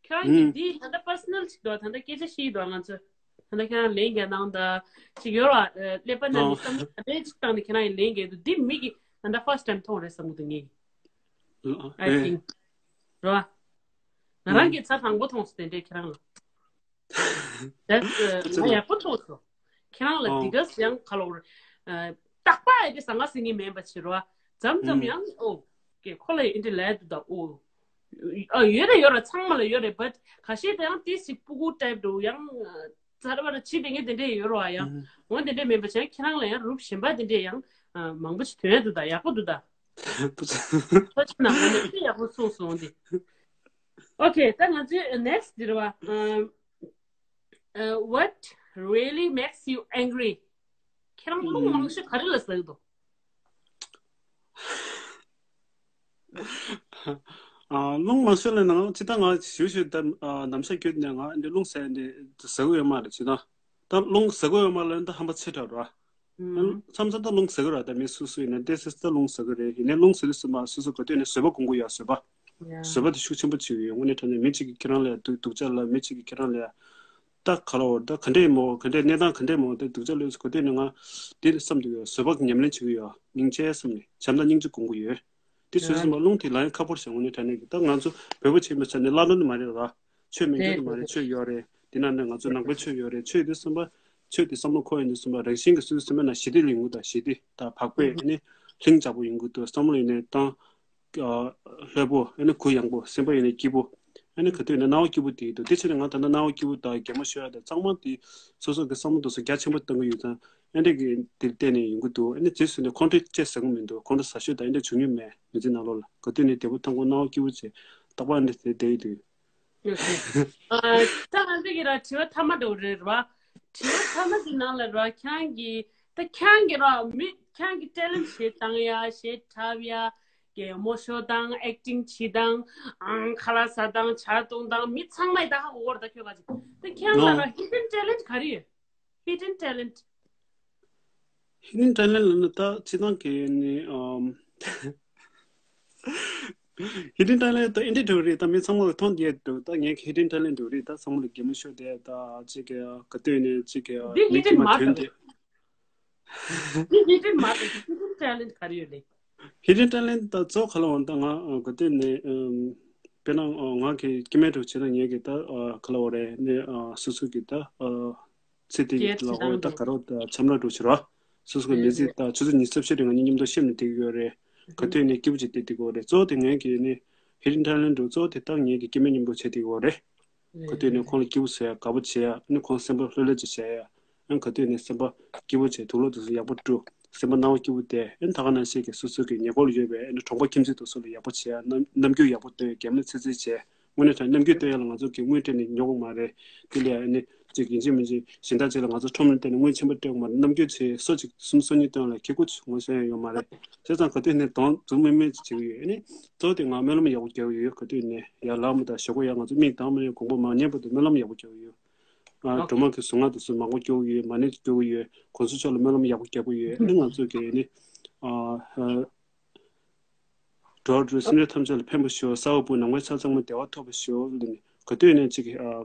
ཁྱོད་རང་གིས་ཨུམ། འདི་ད་ལྟ་པར་སོ་ནལ་ཅིག་འདུག་ད་ལྟ་སྐད་ཆ་བཤད་འདུག་ང་ཚོ་ད་ལྟ་ཁྱོད་རང་ལན་རྒྱག་གནང་ད་ཅིག་ཡོད་ར་ཀླད་པ་ནང་ནས་ཨོ། བསམ་བློ་ག་འདྲ་ཅིག་བཏང་ནས་ཁྱོད་རང་གིས་ལན་རྒྱག་འདུག་འདི་མི་གིས་ད་ལྟ་ཕར་སི་ཊི་ཊེམ་མཐོང་རེད་བསམ་གི་འདུག་ངས། ཨ་ཨེ། ཐིང་རོ། ང་རང་ཨུམ། གིས་ཚ་དང་པོ་མཐོང་སོང་དེ་འདྲས་ཁྱོད་རང་ལ། That's uh, ང་ཡག་པོ་ཐུག་སོང་། ཁྱེད་རང་ལ་འདི་ག་ཡང་ག་ལོར་རྟག་པ་ཨེ་དེ་ཟང་ང་ཟིང་ངེ་མེད་པ་བྱེད་རོགས། མཚམས་མཚམས་ཡང་ཨོ་ཀེ་ཁོ་ལ་ཨེ་འདྲ་ལས་འདུག་ད་ཨོ། ཨ་ཡོད་རེད་ཡོད་རེད་ཚང་མ་ལ་ཡོད་རེད། But ཁ་ཤས་དེ་ཡང་ཏིས་ཞིག་སྤུ་གུ་ཊའིབ་འདུག་ཡང་ཚ་ར་བ་ར་ཕྱི་དེ་ངས་དེ་འདྲས་ཡོད་རོགས་ཡང་འོ་དེ་འདྲས་མེད་པ་བྱས་ཁྱེད་རང་ལ་ཡང་རུབ་གཞན་པ་དེ་འདྲས་ཡང་མང་པོ་ཞིག་ཐོན་ཡ་འདུག་ད་ཡག་པོ་འདུག་ད། ཁོ་ཚོ་ནང་ལ་ནས་ཡག་པོ་གསུངས་སོང་དེ། Okay, ད་ང་ཚོའི་next འདིར་བ། What really makes you angry? ཁྱེད་རང་རླུང་མང་ཤོས་ག་རེ་ལ་ཟ་གི་འདུག་ཨ། རླུང་མང་ཤོས་ལ་ནང་ཅི་ད་ང་ཞུ་ཞུ་ད་ནམ་ཞག་ཁྱོད་ནས་ང་འདི་རླུང་ཟ་འདི་ཟ་གི་ཡོད་མ་རེད་ཅི་ད། ད་རླུང་ཟ་གི་ཡོད་མ་ལ་ད་ཧམ་པ་ཆེ་དྲགས་ར། མཚམས་མཚམས་ད་རླུང་ཟ་གི་ར་ད་མི་སུ་སུ་ཡིན་ན་ཏེ་སི་ད་རླུང་ཟ་གི་རེད། ཡིན་ནའི་རླུང་ཟ་དུས་ཙམ་པ་སུ་སུ་ག་དུས་ནས་བཟོད་པ་སྒོམ་གི་ཡོད་བཟོད་པ། བཟོད་པ་དེ་ཤུགས་ཆེན་པོ་བྱེད་ཀྱི་ཡོད། དངོས་གནས་དྲང་གནས་མི་གཅིག་གིས་ཁྱེད་རང་ལ་སྡུག་སྡུག་ཅག་ལ་མི་གཅིག་གིས་ཁྱེད་རང་ལ་ད་ག་ལ་འོར་ད་ག་འདྲས་མོ་ག་འདྲས་གནས་སྟངས་ག་འདྲས་མོ་དེ་སྡུག་ཅག་ལོས་ག་དུས་ནས་ང་དེ་བསམ་དུས་ཡོད་བཟོད་པ་གི་ཉམས་ལེན་བྱེད་ཀྱི་ཡོད། སྙིང་རྗེ་བསམ་ནས་བྱམས་དང་སྙིང་རྗེ་སྒོམ་གྱི་ཡོད། དེ་ཚོའི་སེམས་པ་རླུང་དེ་ལ་ཡང་ཁག་པོ་ཞིག་དངོས་གནས་དྲང་གནས་ཀྱི་ད་ང་ཚོ་བོད་པ་བྱེད་མི་ཚ་ནི་བླ་ན་མ་རེད་ར། ཆོས་མི་འདོད་དུ་མ་རེད། ཆོས་ཡོད་རེད། དེ་ན་ནི་ང་ཚོ་ནང་པའི་ཆོས་ཡོད་རེད། ཆོས་དེ་སེམས་པ་ཆོས་དེ་བསམ་བློ་འཁོར་ཡོང་དུས་སེམས་པ་རང་བཞིན་གྱི་སོ་སོའི་སེམས་པ་ན་ཞི་བདེ་ལེན་དགོས་དང་ཞི་བདེ་དང་བག་ཕེབས་ཨ་ནི་ལྷིང་འཇགས་པོ་ཡོང་དགོས་འདུག་བསམ་བློ་ཡིན་ནའི་བཏང་། ལྷོད་པོ་ཨ་ནི་གུ་ཡངས་པོ་སེམས་པ་ཡིན་ནའི་སྐྱིད་པོ། ཨ་ནི་ག་དུས་ནས་སྣང་བ་སྐྱིད་པོ་དེ་འདུག་དེ་ཕྱིར་ང་ད་ལྟ་སྣང་བ་སྐྱིད་པོ་དང་གད་མོ་ཤོར་ཡ་དང་གཙང་མ་དེ་སོ་སོ་གི་བསམ་བློ་དེ་ཚོ་རྒྱ་ཆེན་པོ་གཏོང་གི་ཡོད་ཙང་ཨ་འདྲས་ཀྱི་དེ་བརྟེན་ནས་ཡོང་གི་འདུག་ཨ་ནི་རྗེས་སུ་ནས་ཁོང་ཁྲོ་བཅས་ཟ་གི་མི་འདུག་ཁོང་ཁྲོ་ཟ་ཤོས་དང་ཨ་འདྲས་བྱུང་མྱོང་མེད། མི་ཚེ་ནང་ལོགས་ལ་ག་དུས་ནས་བདེ་པོ་ཐང་པོ་སྣང་བ་སྐྱིད་པོ་བྱས་རྟག་པར་ཨ་འདྲས་དེ་བསྡད་ཡི་འདུག་ཨ། ད་ང་ཚོ་གི་ར་དྲི་བ་མཐའ་མ་འདྲ་བོ་རེད་ར། དྲི་བ་མཐའ་མ་འདི་ནང་ལ་ར་ཁྱེད་རང་གི་ད་ཁྱེད་རང་གི་ར་མི་ཁྱེད་རང་གི་ཊེ་ལེན་ཊི་ཞེ་དྲག་ཡ་ཞེ་དྲག་ཡ་གད་མོ་ཤོར་དང་ཨེག་ཊིང་བྱེད་དང་ཨང་ཁ་ལག་ཟ་དང་ཇ་འཐུང་དང་མི་ཚང་མ་ཡི་ད་ཧ་གོ་གོ་ར་ད་ཁྱོད་ག་ཅིག་ད་ཁྱེད་རང་ལ་ར་ཧི་ཌེན་ཊེ་ལེན་ཊི་ག་རེ་ཡོད། Hidden talent. Hidden talent ལབ་ན་ད་སྤྱིར་བཏང་གི་ནི་ཨམ། Hidden talent ད་ཨེ་འདྲ་འདྲ་བོ་རེད། ད་མི་ཚང་མ་ལ་མཐོང་བསྡད་འདུག་ད་ངའི་hidden talent འདྲ་བོ་རེད། ད་ཚང་མ་ལ་གད་མོ་ཤོར་བསྡད། ད་གཅིག་གི་ག་དུས་ནས་གཅིག་གི་འདི་མིག་གིས་hidden མ་མ་ཐོན་ཐུབ་བསྡད། འདི་hidden མ་ཐུབ། hidden talent ག་རེ་ཡོད་ལེ། Hidden talent ད་གཙོ་བོ་ག་ལ་འོང་། ད་ང་ག་དུས་ནས་ཨམ། དཔེར་ན་ང་གི་སྐྱེ་དམན་འདྲ་བོ་བྱས་ན་ངའི་གི་ད་ག་ལ་འོ་རེད་ནས་སོ་སོ་གི་ད། ཚེ་འདི་ལ་འོ་ད་ག་རོ་ད་འཆམ་ར་འགྲོ་ཕྱིར་རོ། སོ་སོ་གི་མི་ཚེ་ད་ཆུ་ཚོད་ཉི་ཤུ་རྩ་བཞི་རིང་ང་གཉིས་མཉམ་དུ་གཤིབ་ནས་བསྡད་ཀྱི་ཡོད་རེད། ག་དུས་ནས་སྐྱིད་པོ་ཅིག་བསྡད་བསྡད་ཀྱི་ཡོད་རེད། གཙོ་བོ་དེ་ངའི་གི་ནི་hidden talent འགྲོ་གཙོ་བོ་དེ་ད་ངའི་གི་སྐྱེ་དམན་མཉམ་པོ་བྱས་བསྡད་ཀྱི་ཡོད་རེད། ག་དུས་ནས་ཁོང་ལ་སྐྱིད་པོ་བཟོ་ཡ། དགའ་པོ་བྱེད་ཡ། ཨ་ནི་ཁོང་སེམས་པ་ལྷོད་ལྷོད་ཅིག་བྱེད་ཡ། ཨ་ནི་ག་དུས་ནས་སེམས་པ་སྐྱིད་པོ་བྱེད། དུག་ལོག་དུག་སོ་ཡག་པོ་བཀྲུ། སེམས་པ་སྣང་བ་སྐྱིད་པོ་བསྡད། ཨ་ནི་ད་ག་ནང་བཞིན་གི་སོ་སོ་གི་ཉེ་འཁོར་ལ་ཡོད་པའི་ཨ་ནི་གྲོང་པ་ཁྱིམ་མཚེས་དེ་ཚོ་ལ་ཡག་པོ་བྱེད་ཡ། རྣམ་རྣམ་འགྱུར་ཡག་པོ་སྟོན། གད་མོ་ཚིག་ཚིག་བྱེད། དངོས་གནས་དྲང་རྣམ་འགྱུར་སྟོན་ཡ་ལ་ང་ཚོ་གི་དངུལ་སྤྲད་ནས་ཉོ་དགོས་མ་རེད། དེ་ལས་ཨ་ནི་གཅིག་ཡིན་གཅིག་མིན་གཅིག་གཞན་དག་ཅིག་ལ་ང་ཚོ་ཁྲོམ་ར་སྟེར་ནས་དངུལ་ཆེན་པོ་སྤྲད་དགོས་མ་རེད། རྣམ་འགྱུར་བྱེད། སོ་གཅིག་གསུམ་སོ་གཉིས་སྟོན་ལ་ཁེ་ཁུ་ཆུ་ངོ་ཤེས་ཡ་ཡོད་མ་རེད། བྱས་ཙང་ག་དུས་ནས་གདོང་འཛུམ་དམུལ་དམུལ་ཅིག་བྱེད་ཀྱི་ཡོད། ཨ་ནི་གཙོ་བོ་དེ་ང་སྨོན་ལམ་ཡག་པོ་རྒྱག་གི་ཡོད། ག་དུས་ནས་ཡར་ལངས་པ་དང་ཞོགས་པ་ཡར་ང་ཚོ་མིག་གདངས་མ་ཡོང་གོང་པོ་མར་ཉལ་བར་དུ་སྨོན་ལམ་ཡག་པོ་རྒྱག་གི་ཡོད། ཨ། སྒྲོལ་མ་གི་གཟུངས་སྔགས་དེ་ཚོ་མང་པོ་སྐྱོར་གྱི་ཡོད། མ་ཎི་སྐྱོར་གྱི་ཡོད། གོང་ས་མཆོག་ལ་སྨོན་ལམ་ཡག་པོ་རྒྱག་གི་ཡོད། ཨ་ནི་ང་ཚོ་གི་ནི་ཨ་ཨ་འགྲོ་བ་རིགས་སེམས་ཅན་ཐམས་ཅད་ལ་ཕན་པ་ཤོག། ས་འོག་པོ་ནམ་མཁའི་ས་གཙང་མ་བདེ་བ་ཐོབ་པ་ཤོག་ལབ་ནས་ག་དུས་ནས་ཅིག་ཨ་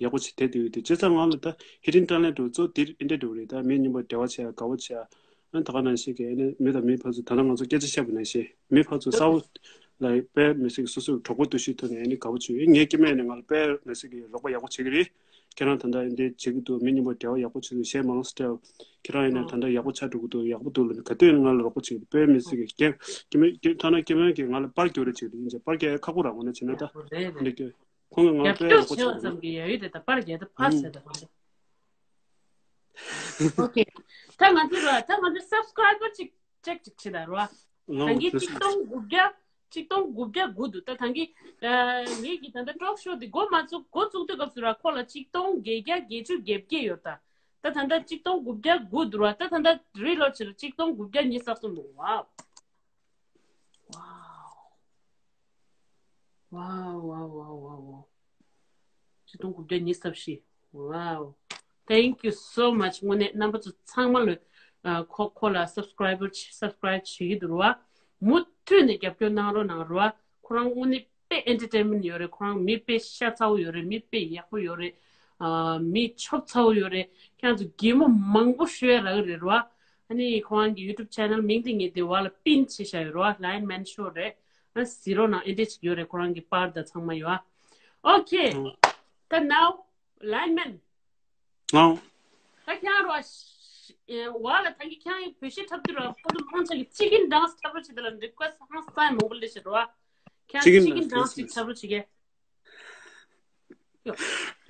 ཡག་པོ་ཞིག་བསྡད་དེ་ཡོད་དེ། བྱས་ཙང་ང་ལ་ད་hidden talent འགྲོ་གཙོ་འདི་འདྲ་འགྲོ་རེད། ད་མི་མཉམ་པོ་འབྲེལ་བ་བྱེད་ཡ། དགའ་པོ་བྱེད་ཡ། ཨ་ནི་ད་ག་ནང་བཞིན་གི་ཨ་ནི་མི་དང་མི་བར་དུ་ད་ལྟ་ང་ཚོ་སྐད་ཆ་བཤད་པ་ནང་བཞིན་མི་བར་དུ་ས་འོག་ལ་དཔེ་མི་སྲིད་ཀྱི་སོ་སོའི་གྲོགས་པོ་འདུ་ཤེས་ཐོག་ནས་ཨ་ནི་དགའ་པོ་བྱེད་ཡ། ངའི་སྐྱེ་དམན་ནས་ང་ལ་དཔེ་མི་སྲིད་ཀྱི་རོགས་པ་ཡག་པོ་བྱེད་ཀྱི་རེད། ཁྱེད་རང་ད་ལྟ་འདི་བྱེད་ཀྱི་འདུག་མི་མཉམ་པོ་འབྲེལ་བ་ཡག་པོ་བྱེད་འདུག་གཞས་མང་ཙམ་སྤྲད། ཁྱེད་རང་ཡིན་ན་ད་ལྟ་ཡག་པོ་ཆགས་འགྲོ་གི་འདུག་ཡག་པོ་འདུག་ལབ་ནས་ག་དུས་ཡིན་ན་ང་ལ་རོགས་པ་བྱེད་ཀྱི་འདུག་དཔེ་མི་སྲིད་ཀྱི་སྐྱེ་སྐྱེ་དམན་སྐྱེ་ཐ་ན་སྐྱེ་དམན་གྱིས་ང་ལ་པར་རྒྱག་རོགས་བྱེད་ཀྱི་འདུག་ཡིན་ཙང་པར་རྒྱག་ཡ་ཁག་པོ་རང་ངོ་ན་བྱས་ན་ད་རེད་རེད། འདི་སྐྱོ། ཁོང་གིས་ང་རྒྱབ་དཔེ་སྐྱོར་རོགས་པ་བྱེད་བྱེད་པ་ཙམ་གྱིས་ཡ་ཡོད་རེད། ད་པར་རྒྱག་ད་ཕར་ཟེར་ད་ཕར། ཨོ་ཁེ། ད་ང་ཚོ་ར་ད་ང་ཚོ་སབ་སི་ཀ་རའི་བར་ཅིག་ཅེག་ཅིག་བྱེད་ད་ར། ང་ད་གིན་ཆིག་སྟོང་དགུ་བརྒྱ་ཆིག་སྟོང་དགུ་བརྒྱ་དགུ་འདུག་ད་ད་གིན་ངེད་ཀྱི་ད་ལྟ་ཊོག་ཤོ་འདི་འགོ་མ་བཙུགས་འགོ་བཙུགས་དུས་སྐབས་སུ་ར་ཁོ་ལ་ཆིག་སྟོང་བརྒྱད་བརྒྱ་བརྒྱད་ཅུ་གྱ་བརྒྱད་ཡོད་ད། ད་ད་ལྟ་ཆིག་སྟོང་དགུ་བརྒྱ་དགུ་འདུག་ར། ད་ད་ལྟ་རི་ལོཌ་བྱེད་ལ་ཆིག་སྟོང་དགུ་བརྒྱ་ཉི་ཤུ་རྩ་གསུམ་འདུག་ཝའོ། ཝའོ། ཝའོ་ཝའོ་ཝའོ་ཝའོ་ཝའོ། ཆིག་སྟོང་དགུ་བརྒྱ་ཉི་ཤུ་རྩ་བཞི། Wow, thank you so much. དངོས་གནས་རྣམ་པ་ཚོ་ཚང་མ་ལ་ཨ་ཁོ་ཁོ་ལ་སབ་སི་ཀ་རའི་བར་སབ་སི་ཀ་རའིབ་བྱེད་ཀྱི་འདུག་ར། མུ་མཐུད་ནས་རྒྱབ་སྐྱོར་གནང་རོགས་གནང་ར། ཁོ་རང་དངོས་གནས་དཔེ་ཨེན་ཊར་ཊེན་མེན་ཊི་ཡོད་རེད། ཁོ་རང་མི་དཔེ་ཤ་ཚ་བོ་ཡོད་རེད། མི་དཔེ་ཡག་པོ་ཡོད་རེད། ཨ་མི་ཆོབ་ཚ་བོ་ཡོད་རེད། ཁྱེད་རང་ཚོ་གད་མོ་མང་པོ་ཤོར་ཡ་རག་གི་རེད་ར། ཨ་ནི་ཁོ་རང་གི་ཡུ་ཊུབ་ཆེ་ནལ་མིང་དེ་ངས་དེ་བ་ལ་པིན་བྱས་བཞག་ཡོད་ར། ལའོན་མན་ཤོ་རེད། ཨ་གཟིགས་རོགས་གནང་། ཨེ་འདྲས་ཅིག་ཡོད་རེད། ཁོ་རང་གི་པར་དང་ཚང་མ་ཡོད་ཨ། ཨོ་ཁེ། ཨོ། ད་ནའོ་ལའོན་མན། ཨོ། ད་ཁྱེད་རང་ར་ཤ་ཨེ་བ་ལ་ད་གིན་ཁྱེད་རང་ཡི་བོད་གཞས་འཁྲབ་དུས་ར་ཁོ་ཚོ་མང་ཆེ་གིས་ཅི་ཀིན་ཌན་སི་འཁྲབ་རོགས་བྱེད་དེ་ལ་རི་ཀུ་ཨེ་སི་ཊི་ཧང་སང་མང་པོ་སླེབས་ཤག་ར། ཁྱེད་རང་ཅི་ཀིན་ཌན་སི་ཅིག་འཁྲབ་རོགས་བྱེད་ཀྱི།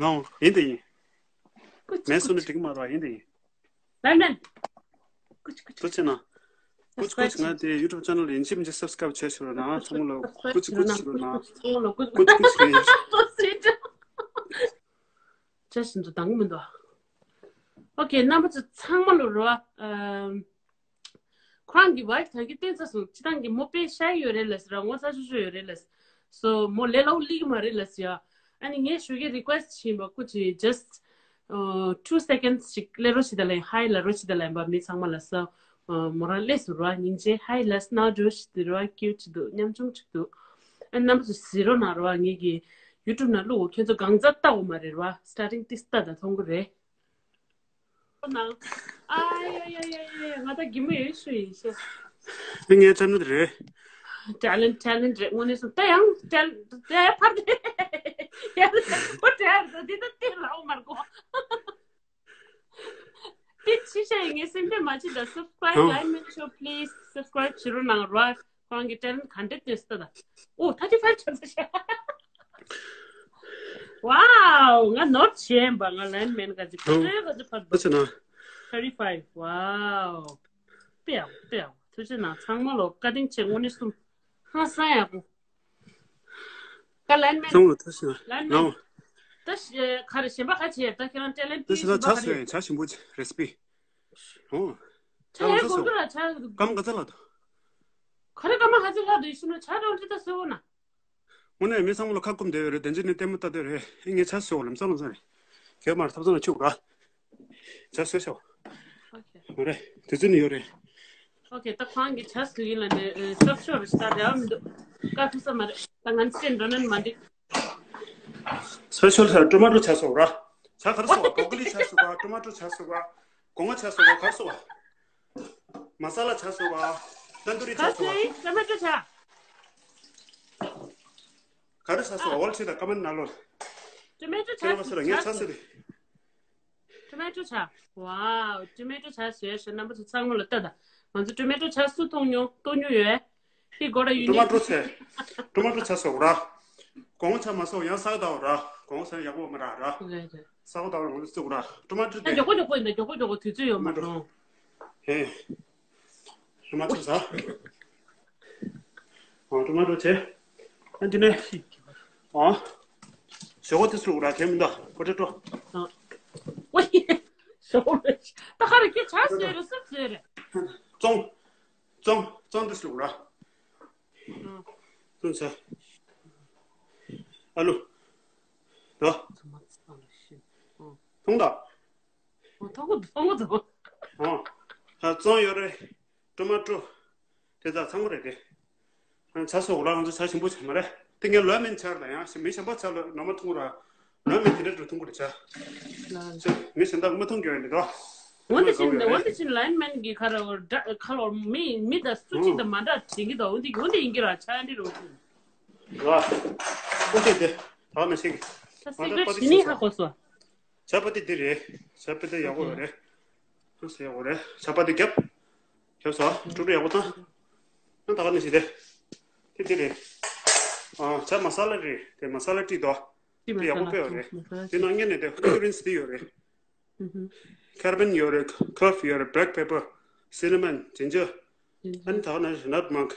ཨོ། ཡིན་དེ་ཡིན། ཀུ་ཅི་མེད་སོང་ན་འགྲིག་གི་མ་རེད་པ། ཡིན་དེ་ཡིན། ལན་ལན། ཀུ་ཅི་ཀུ་ཅི། ཐུགས་རྗེ་གནང་། ཀུ་ཅི་ཀུ་ཅི། ང་དེ་ཡུ་ཊུབ་ཆེ་ནལ་ཡིན་གཅིག་མིན་གཅིག་སབ་སི་ཀ་རའིབ་བྱས་ཤོག་ར་ན། ཚང་མ་ལ་ཀུ་ཅི་ཀུ་ཅི་ཞུ་ར་ན། ཚང་མ་ལ་ཀུ་ཅི་ཀུ་ཅི་ཞུ་ར་ཡིན། བྱས་བཞིན་དུ་འདང་གི་མི་འདུག་ཨོ་ཁེ། རྣམ་པ་ཚོ་ཚང་མ་ལ་རོ། ཨམ། ཁོ་རང་གི་ཝའི་ཕི་ད་གིན་བསྟན་ཚར་སོང་། སྤྱིར་བཏང་གི་མོ་དཔེ་ཤའི་ཡོད་རེད་ལབ་ཟེར་ར། ངོ་ཚ་ཤོས་ཤོས་ཡོད་རེད་ལབ་ཟེར། སོ་མོ་ལས་སླ་བོ་སླེབས་ཀྱི་མ་རེད་ལབ་ཟེར་ཡ། ཨ་ནི་ངས་ཞུ་གི་རི་ཀུ་ཨེ་སི་ཊི་བྱེད་པ་ཀུ་ཅི་just two seconds ཞིག་སླེབས་རོགས་བྱེད་ད་ལབ་ཡིན། ཧའི་ལབ་རོགས་བྱེད་ད་ལབ་ཡིན་པ། མི་ཚང་མ་ལ་ས་མོ་རང་སླེབས་སོང་ར། སྙིང་རྗེ། ཧའི་ལབ་སོང་ན་འགྲོ་ཞིག་དེ་ར་ཀིའུ་ཊི་ཅིག་འདུག་ཉམ་ཆུང་ཅིག་འདུག་ཨ་རྣམ་པ་ཚོ་གཟིགས་རོགས་གནང་ར། ངེད་ཀྱི་ཡུ་ཊུབ་ནང་བླུགས། ཁྱོད་ཚོ་གང་ཚ་ལྟ་འོ་མ་རེད་ར། སི་ཊར་ཊིང་ཏིས་ལྟ་ད་མཐོང་གི་རེད། ནང་། ཨ་ཡ་ཡ་ཡ་ཡ་ཡ། ང་ད་གད་མོ་ཡོད་ཤོས་ཡིན་ཤག་འདི་ངའི་ཊེ་ལེན་ཊི་རེད། ཊེ་ལེན་ཊི་ཊེ་ལེན་ཊི་རེད། དངོས་གནས་སོང་ད་ཡང་ཊེ་ལེན་ཊི་དེ་ཕར་དེ་ཡ་ཁོ་ཊེ་ལེན་ཊི་འདི་ད་དེ་ལའོ་མར་གོ། དེ་ཅི་ཤ་ཡིན། ངས་སེམས་པས་མ་བྱེད་ད། སབ་སི་ཀ་རའིབ། ཨོ། ལའིཀ་མེད་ཤོ་པི་ལི་སི། སབ་སི་ཀ་རའིབ་བྱེད་རོགས་གནང་ར། ཁོ་རང་གི་ཊེ་ལེན་ཊི་ག་འདྲ་ཐོན་སོང་ད། ཨོ་ཐར་ཊི་ཕའིབ་ཆགས་ཚར་ཤག་ཝའོ། ང་ནོར་བྱས་པ། ང་ལའིན་མན་ག་ཚོད་ག་ཚོད་ག་ཚོད་ཕར་འདུག་ཨ་ཙི་ན། ཐར་ཊི་ཕའིབ། ཝའོ། དཔེ་ཡག་པོ་དཔེ་ཡག་པོ། ཐུགས་རྗེ་གནང་། ཚང་མ་ལོ་བཀའ་དྲིན་ཆེ། དངོས་གནས་གསུམ་ཧང་སང་ཡག་པོ། ད་ལའིན་མན། ཚང་མ་ལ་ཐུགས་རྗེ་གནང་། ལའིན་མན། ལའོ། ད་ག་རེ་གཞན་པ་ག་བྱེད། ད་ཁྱེད་རང་ཊེ་ལེན་ཊི་ད་ཤི་ད་གཞན་པ་ཆ་ག་རེ་སོས་ཡོད། ཆ་ཞིམ་པོ་རེ་སི་པི། ཨོ། ཆ་ཡང་ལམ་སང་ཁོང་ཚོ་ལ་ཆ། སྐར་མ་ག་ཚོད་ལྷག་འདུག་ག་རེ་སྐར་མ་ག་ཚོད་ལྷག་འདུག་ཤི་ན་ཆ་རང་ཅི་ད་སོས་འོ་ན། དངོས་གནས་མི་ཚང་མ་ལ་ཁ་སྐོམ་བསྡད་ཡོད་རེད། དེ་འཇིགས་ནས་ལྟད་མོ་ལྟ་བསྡད་རེད། ངས་ཆ་ཟོས། ལམ་སང་ལམ་སང་རེད། གལ་མར་ཐབ་ཚང་ལ་ཆུག་ར། ཆ་ཟོས་ཤོག་ཨོ་ཁེ། ཡོད་རེད། དུས་ཚོད་ནི་ཡོད་རེད། ཨོ་ཁེ། ད་ཁོང་གི་ཆ་སུ་ཡིན་ལ་ནས་སོབ་ཤོར་རེ་ཤི་ད་རེ་བ་མི་འདུག། ཀ་ཐུག་ས་མ་རེད། ད་ང་ཚོས་འགྲོ་ན་མ་འགྲིག། སོབ་ཤོར་ས་ཊོ་མ་ཊོ་ཆ་སོག་ར། ཆ་ག་རེ་སོག་བ། བོ་ཀ་ལི་ཆ་སོག་བ། ཊོ་མ་ཊོ་ཆ་སོག་བ། སྒོ་ང་ཆ་སོག་བ། ག་རེ་སོག་བ། མ་ས་ལ་ཆ་སོག་བ། ཏན་དུ་རི་ཆ་སོག་བ། ཊོ་མ་ཊོ་ཆ། ག་རེ་ཆ་སོག་བ། ཨོལ་ཆི་ད་ཀ་མན་ན་ལོ། ཊོ་མ་ཊོ་ཆ་སོག་བ། ངས་ཆ་སོག་བ། ཊོ་མ་ཊོ་ཆ། ཝའོ། ཊོ་མ་ཊོ་ཆ་བཟོས་ཤག། རྣམ་པ་ཚོ་ཚང་མ་ལ་ལྟ་ད། ང་ཚོ་ཊོ་མ་ཊོ་ཆ་སུ་མཐོང་མྱོང་། གཏོང་མྱོང་ཡོད། ཧི་གོ་ར་ཡུ་ཊོ་མ་ཊོ་ཆ། ཊོ་མ་ཊོ་ཆ་སོག་ར། གོང་ཆ་མ་སོག་ཡང་ས་ད་ར། གོང་ས་ཡག་པོ་མ་ར་ར། རེད་རེད། ས་གོ་ད་ར་ང་ཚོ་སུ་ར། ཊོ་མ་ཊོ་ད་དེ། མགྱོགས་པོ་མགྱོགས་པོ་ཡིན་ད། མགྱོགས་པོ་མགྱོགས་པོ། དུས་ཚོད་ཡོད་མ་རུང་། ཧེ། ཊོ་མ་ཊོ་ཆ། ཨ། ཊོ་མ་ཊོ་ཆ། ཨ་འདི་ནས། ཨ། ཞོག་དེ་སུ་ར་ཁྱེད་མི་འདུག། པོ་ཊེ་ཊོ། ཨ། ཝེ། ཞོག་རེད། ད་ག་རེ་ཁྱེད་ཆ་བཟོས་རེད། སུ་བཟོས་རེད། ཙོང་། ཙོང་། ཙོང་དེ་སུ་ར། ཨ། ཙོང་ཆ། ཨ་ལུ། ད། མཐོང་ད། ཨོ། ཐོག་གོ་ཐོག་གོ་ཐོག་གོ། ཨོ། ཨ། ཙོང་ཡོད་རེད། ཊོ་མ་ཊོ། དེ་ཚོ་ཚང་མ་རེད་དེ། ཨ། ཆ་སོག་ར་ང་ཚོ་ཆ་ཞིམ་པོ་ཆགས་མ་རེད། དེ་ངས་ལོ་མན་ཆར་ལ་ཡང་མི་གཞན་པ་ཆ་ལ་ནོར་མ་འཐུང་ར། ལོ་མན་དེ་འདྲ་འཐུང་གི་རེད་ཆ། ལ། ཆ་མི་གཞན་དག་མ་འཐུང་གི་རེད་དོ། འོན་ཏེ་ཕྱིན་འོན་ཏེ་ཕྱིན་ལའིན་མན་གྱི་ཁ་ར་ཁ་ལོར་མི་མི་དང་སུ་གཅིག་དང་མ་འདྲ་དྲན་གི་འདུག། འོན་ཏེ་འོན་ཏེ་ཡིན་གི་ར། ཆ་འདི་རུ་ཐུང་། ར། འོན་ཏེ་དེ་ད་མི་ཤེས་གི། ད་སི་ཀ་ཊི་ཞི་ནི་ཧ་གོ་སོང་། ཆ་པ་ཏི་འདི་རེད། ཆ་པ་ཏི་ཡག་པོ་ཡོད་རེད། ཧ་སེ་ཡག་པོ་རེད། ཆ་པ་ཏི་རྒྱབ། རྒྱབ་སོ། ཀྲུག་ཀྲུག་ཡག་པོ་བཏང་། ཨ། ད་ག་ནས་ཞིག་རེད། དེ་འདི་རེད། ཨ། ཆ་མ་ས་ལ་རེད། དེ་མ་ས་ལ་ཏི་དོ། དེ་ཡག་པོ་དཔེ་ཡོད་རེད། དེ་ནང་ཉན་ནས་དེ་ཀུ་རིན་སི་དེ་ཡོད་རེད། ཁེར་བན་ཡོད་རེད། ཁོབ་ཡོད་རེད། བེལ་ཀེ་པེ་པར། སི་ན་མན། ཇིན་ཇར། ཨ་ནི་ད་ག་ནང་བཞིན་ནཊ་མག་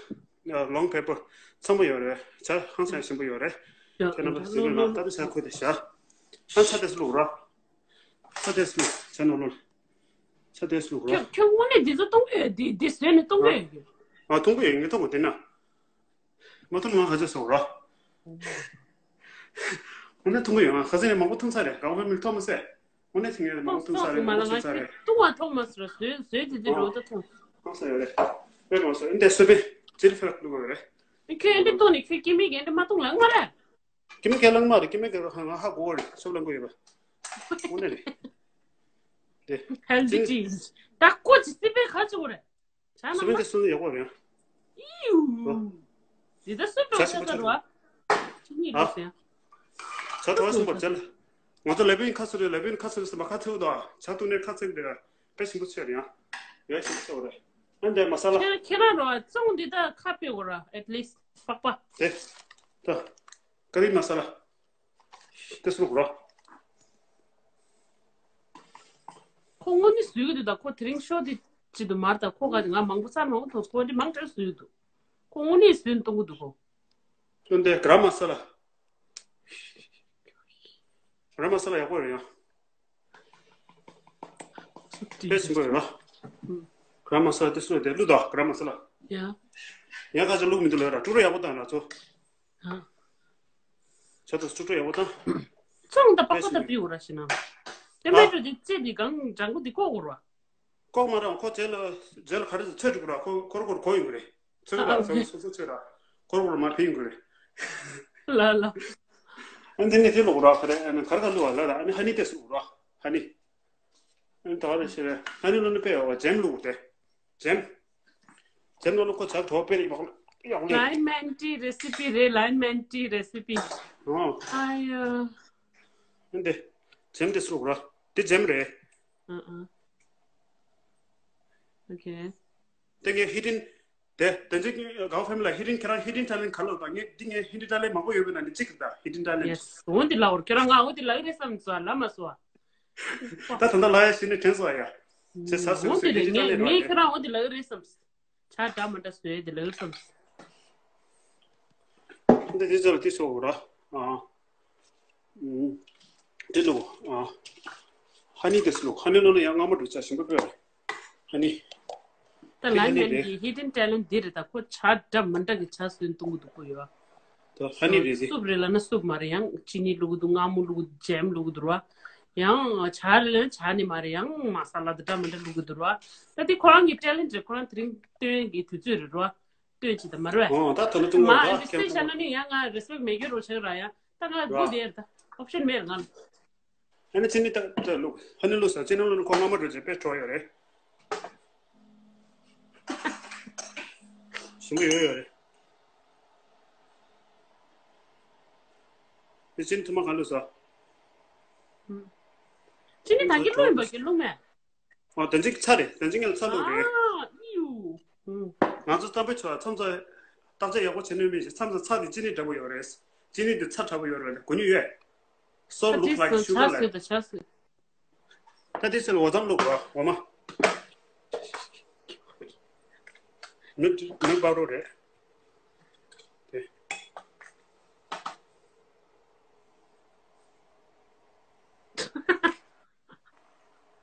ལོང་པེ་པར། ཚང་མ་ཡོད་རེད། ཆ་ཧང་སང་ཞིམ་པོ་ཡོད་རེད། ཡ། ཁྱེད་རྣམ་པ་ཟེར་ལོ་ན་ད་དུ་ཆ་ཁོལ་ཏེ་བཞག། ཨ། ཆ་དེ་སུ་ལུག་ར། ཆ་དེ་སུ་ལུག་ཆ་ནོ་ལོ། ཆ་དེ་སུ་ལུག་ར། ཁྱོད་ཁྱོད་དངོས་གནས་འདི་ཚོ་གཏོང་གི་ཡོད། འདི་འདི་བཟོས་ནས་གཏོང་གི་ཡོད། ཨ། གཏོང་གི་ཡོད། ངས་གཏོང་གི་དེ་ན། མ་གཏོང་ང་ཁ་ཆ་སོག་ར། དངོས་གནས་གཏོང་གི་ཡོད། ང་ཁ་ཆ་ནས་མང་པོ་འཐུང་ཚར་རེད། རང་དཔེ་མིག་ཐོག་མ་ཟད། དངོས་གནས་ཚིག་ངན་མང་པོ་ཐུག་ས་རེད། མང་པོ་ཐུག་ས་རེད། ལྟུང་བ་ཐོག་མ་ཟེར་བཟོས་བཟོས་དེ་དེ་རོ་ད་ཐོང་། ཐོང་ས་ཡོད་རེད། དཔེ་མང་སོ། འདི་སོ་པའི་ཅིལ་ཕེ་ལག་ལུག་རེད། ཁྱོད་འདི་ཐོག་ནས་ཁྱོད་སྐྱེ་མི་གན་འདི་མ་ཐོང་ལ་ང་རེད། སྐྱེ་མི་གན་ལང་མ་རེད། སྐྱེ་མི་གན་ང་ཧ་གོ་རེད། ཤོབ་ལང་གོ་ཡོད་པ། དངོས་གནས་རེད། དེ། ཧེལ་དི་ཊི། ད་ཀོ་ཅི་སི་པའི་ཁ་ཆུ་རེད། ཆ་ན་སུ་མི་མ། དེ་སུ་ཡག་པོ་རེད། ཨིའུ། འདི་ད་སུ་ཆ་ཞིམ་པོ་ཆ་འགྲོ་བ། ཅི་ནི་རེད་ཟེར། ཆ་ཐོ་བ་སུ་མ་ཅལ། ང་ཚོ་ལེ་བིན་ཁ་སུ་རེད། ལེ་བིན་ཁ་སུ་རེད་ཟེར་མ་ཁ་ཐུག་དོ། ཆ་ཐུག་ནས་ཁ་ཚིག་འདི་དཔེ་ཞིམ་པོ་ཆེ་རེད་ཡང་། ཡོད་ཞིམ་པོ་ཆེ་རེད། ཨ་འདི་མ་ས་ལ། ཁྱེད་ཁྱེད་རང་རོ་བཙོང་འདི་ད་ཁ་པེ་གོ་ར། ཨེ་ཊི་ལིསི་ཊི་པག་པ། དེ། ད། ཀ་རི་མ་ས་ལ། དེ་སུ་གོ་ར། ཁོ་དངོས་གནས་བཟོས་ཀྱི་འདུག་ད། ཁོ་དེ་རིང་ཤོ་དེ་ཅི་འདུག་མར་ད། ཁོ་ག་ང་མང་པོ་ཚར་མང་པོ་ཐོག་ཁོ་འདི་མང་དྲགས་བཟོས་ཀྱི་འདུག། ཁོ་དངོས་གནས་བཟོས་གཏོང་གི་འདུག་ཁོ། ཁྱོད་འདི་ག་ར་མ་ས་ལ། ག་ར་མ་ས་ལ་ཡག་པོ་རེད་ཡ། དཔེ་ཞིམ་པོ་ཡོད་ར། ག་ར་མ་ས་ལ་དེ་སུ་དེ་བླུག་དོ། ག་ར་མ་ས་ལ། ཡ། ཡ་ཁ་ཅིག་བླུག་མི་འདུག་ལ་ར། ཀྲུག་ཀྲུག་ཡག་པོ་བཏང་ལ་ཚོ། ཨ། ཆ་ཏོ་ཀྲུག་ཀྲུག་ཡག་པོ་བཏང་། ཚོང་ད་པགས་པ་ད་པིའུ་ར་ཤི་ན། དེ་མེད་འགྲོ་དེ་ཅེ་དེ་གང་ལྗང་གུ་དེ་ཀོ་གོ་ར། ཀོ་མ་ར་ཁོ་ཇེ་ལ་ཇེ་ལ་ག་རེ་ཚོད་འགྲོ་གོ་ར། ཁོ་ཁོ་ར་ཁོ་ར་ཁོ་ཡིན་གོ་རེད། ཚོད་ར་ཨ། སོ་སོ་སོ་ཚོད་ར། ཁོ་ར་ཁོ་ར་མ་ཕི་ཡིན་གོ་རེད། ལ་ལ། ཨ་འདི་ནས་དེ་ལོ་གོ་ར་ག་རེ། ཨ་ནི་ག་རེ་ག་ལོ་བ་ལ་ར། ཨ་ནི་ཧ་ནི་དེ་སུ་གོ་ར། ཧ་ནི། ཨ་ནི་ད་ག་རེ་ཤི་རེད། ཧ་ནི་ལོ་ནི་པེ་ཡོ་བ་ཇེམ་ལུག་དེ། ཇེམ། ཇེམ་ལོ་ལུག་ཁོ་ཇག་གྲོ་པེ་རི་ཡོག་ལེ། ལའིན་མན་ཊི་རེ་སི་པི་རེད། ལའིན་མན་ཊི་རེ་སི་པི། ཨོ། ཨ་ཡ། འདི། ཇེམ་དེ་སུ་ར། འདི་ཇེམ་རེད། ཨ་ཨ། ཨོ་ཁེ། དེ་ངས་ཧི་ཌིན། དེ་དེ་ཚོའི་གའོ་ཕེ་མི་ལ་ཧི་ཌིན། ཁྱེད་རང་ཧི་ཌིན་ཊེ་ལེན་ག་ལ་ད། ངས་འདི་ངས་ཧི་ཌིན་ཊེ་ལེན་མང་པོ་ཡོད་པའི་ནང་ནས་གཅིག་རེད་ད། ཧི་ཌིན་ཊེ་ལེན། ཡེ་སི། འོ་འདི་ལ་འོར་ཁྱེད་རང་ང་འོ་འདི་ལ་རེད་བསམ་སོང་ལ་མ་སོང་། ད་ད་ལྟ་ལ་ཡ་ཤི་ནས་དྲན་སོང་ཡ། ཅེ་ས་སོ་སོ་ཧི་ཌིན་ཊེ་ལེན་རེད། ངས་ཁྱེད་རང་འོ་འདི་ལ་རེད་བསམ། ཆ་འདྲ་མ་འདྲ་བཟོས་དེ་ལ་བསམ། འདི་འདི་ཚོ་ལ་འདི་སོ་ར། ཨ། ཨུམ། འདི་ལོ། ཨ། ཧ་ནི་འདི་སོ་ལོ། ཧ་ནི་ལོ་ན་ཡང་སྔ་མ་འགྲོ་ཆ་ཞིམ་པོ་དཔེ་རེད། ཧ་ནི། ཧ་ནི་རེད། ལའིན་མན་གྱི་ཧི་ཌིན་ཊེ་ལེན་འདི་རེད་ད། ཁོ་ཆ་འདྲ་མ་འདྲ་གི་ཆ་བཟོས་གཏོང་གི་འདུག་ཁོ་ཡོད། ད་ཧ་ནི་རེད་དེ། སུབ་རེད་ལབ་ན་སུབ་མ་རེད། ཡང་ཅི་ནི་བླུག་གི་འདུག། མངར་མོ་བླུག་གི་འདུག། ཇེམ་བླུག་གི་འདུག་ར། ཡང་ཇ་རེ་ལེན་ཇ་ནི་མ་རེད། ཡང་མ་ས་ལ་འདི་འདྲ་མི་འདྲ་བླུག་གི་འདུག་ར། ད་འདི་ཁོ་རང་གི་ཊེ་ལེན་ཊི་རེད། ཁོ་རང་དེ་རིང་སྟོན་གྱི་དུས་ཚོད་རེད་ར། སྟོན་ཅི་ད་མ་རེད། ཨོ་ད་ད་ལོ་ཏུང་མ་ལོ་ཨེ་ད་འདི་ཁྱེད་སྟོན་བྱས་ན་ནི་ཡང་ང་རེ་སི་པེག་མེད་རྒྱུ་རོ་ཆགས་ར། ཡང་ད་ང་ར་སྒུག་བསྡད་ད་ཨོབ་ཤན་མེད་ང་ལ། ཨ་ནི་ཅི་ནི་ད་ད་ལུག་ཧ་ནི་ལུག་ས་ཅི་ནི་ལུག་ཁོ་ང་མ་འགྲོ་ཅེས་པེ་ཊི་ཡོད་རེད། ཞིམ་པོ་ཡོད་ཡོད་རེད། དེ་ཅི་ནི་ཐུ་མ་གང་ལུག་ས། ཅི་ནི་ད་གི་ལུག་ཡིན་པ་གི་ལུག་མེད། ཨོ་དོན་ཅིག་ཚ་རེད། དོན་ཅིག་ངས་ཚ་ལུག་རེད། ཨ་ཨི་ཡུ། ང་ཚོ་གཏམ་དཔེ་ཆོ་མཚམས་མཚམས་བརྟག་དཔྱད་ཡག་པོ་བྱེད་ནུས་མེད་ཞིག་མཚམས་མཚམས་ཚ་དེ་ཅི་ནི་འདྲ་པོ་ཡོད་རེད། ཅི་ནི་དེ་ཚ་དྲག་པོ་ཡོད་རེད་གོ་ཉུ་ཡོད། So look like sugar like. ད་དེ་ཚོ་ལ་འོ་ཙམ་བླུག་རོགས་འོ་མ། མིག་མིག་སྤར་རོགས་རེད། དེ།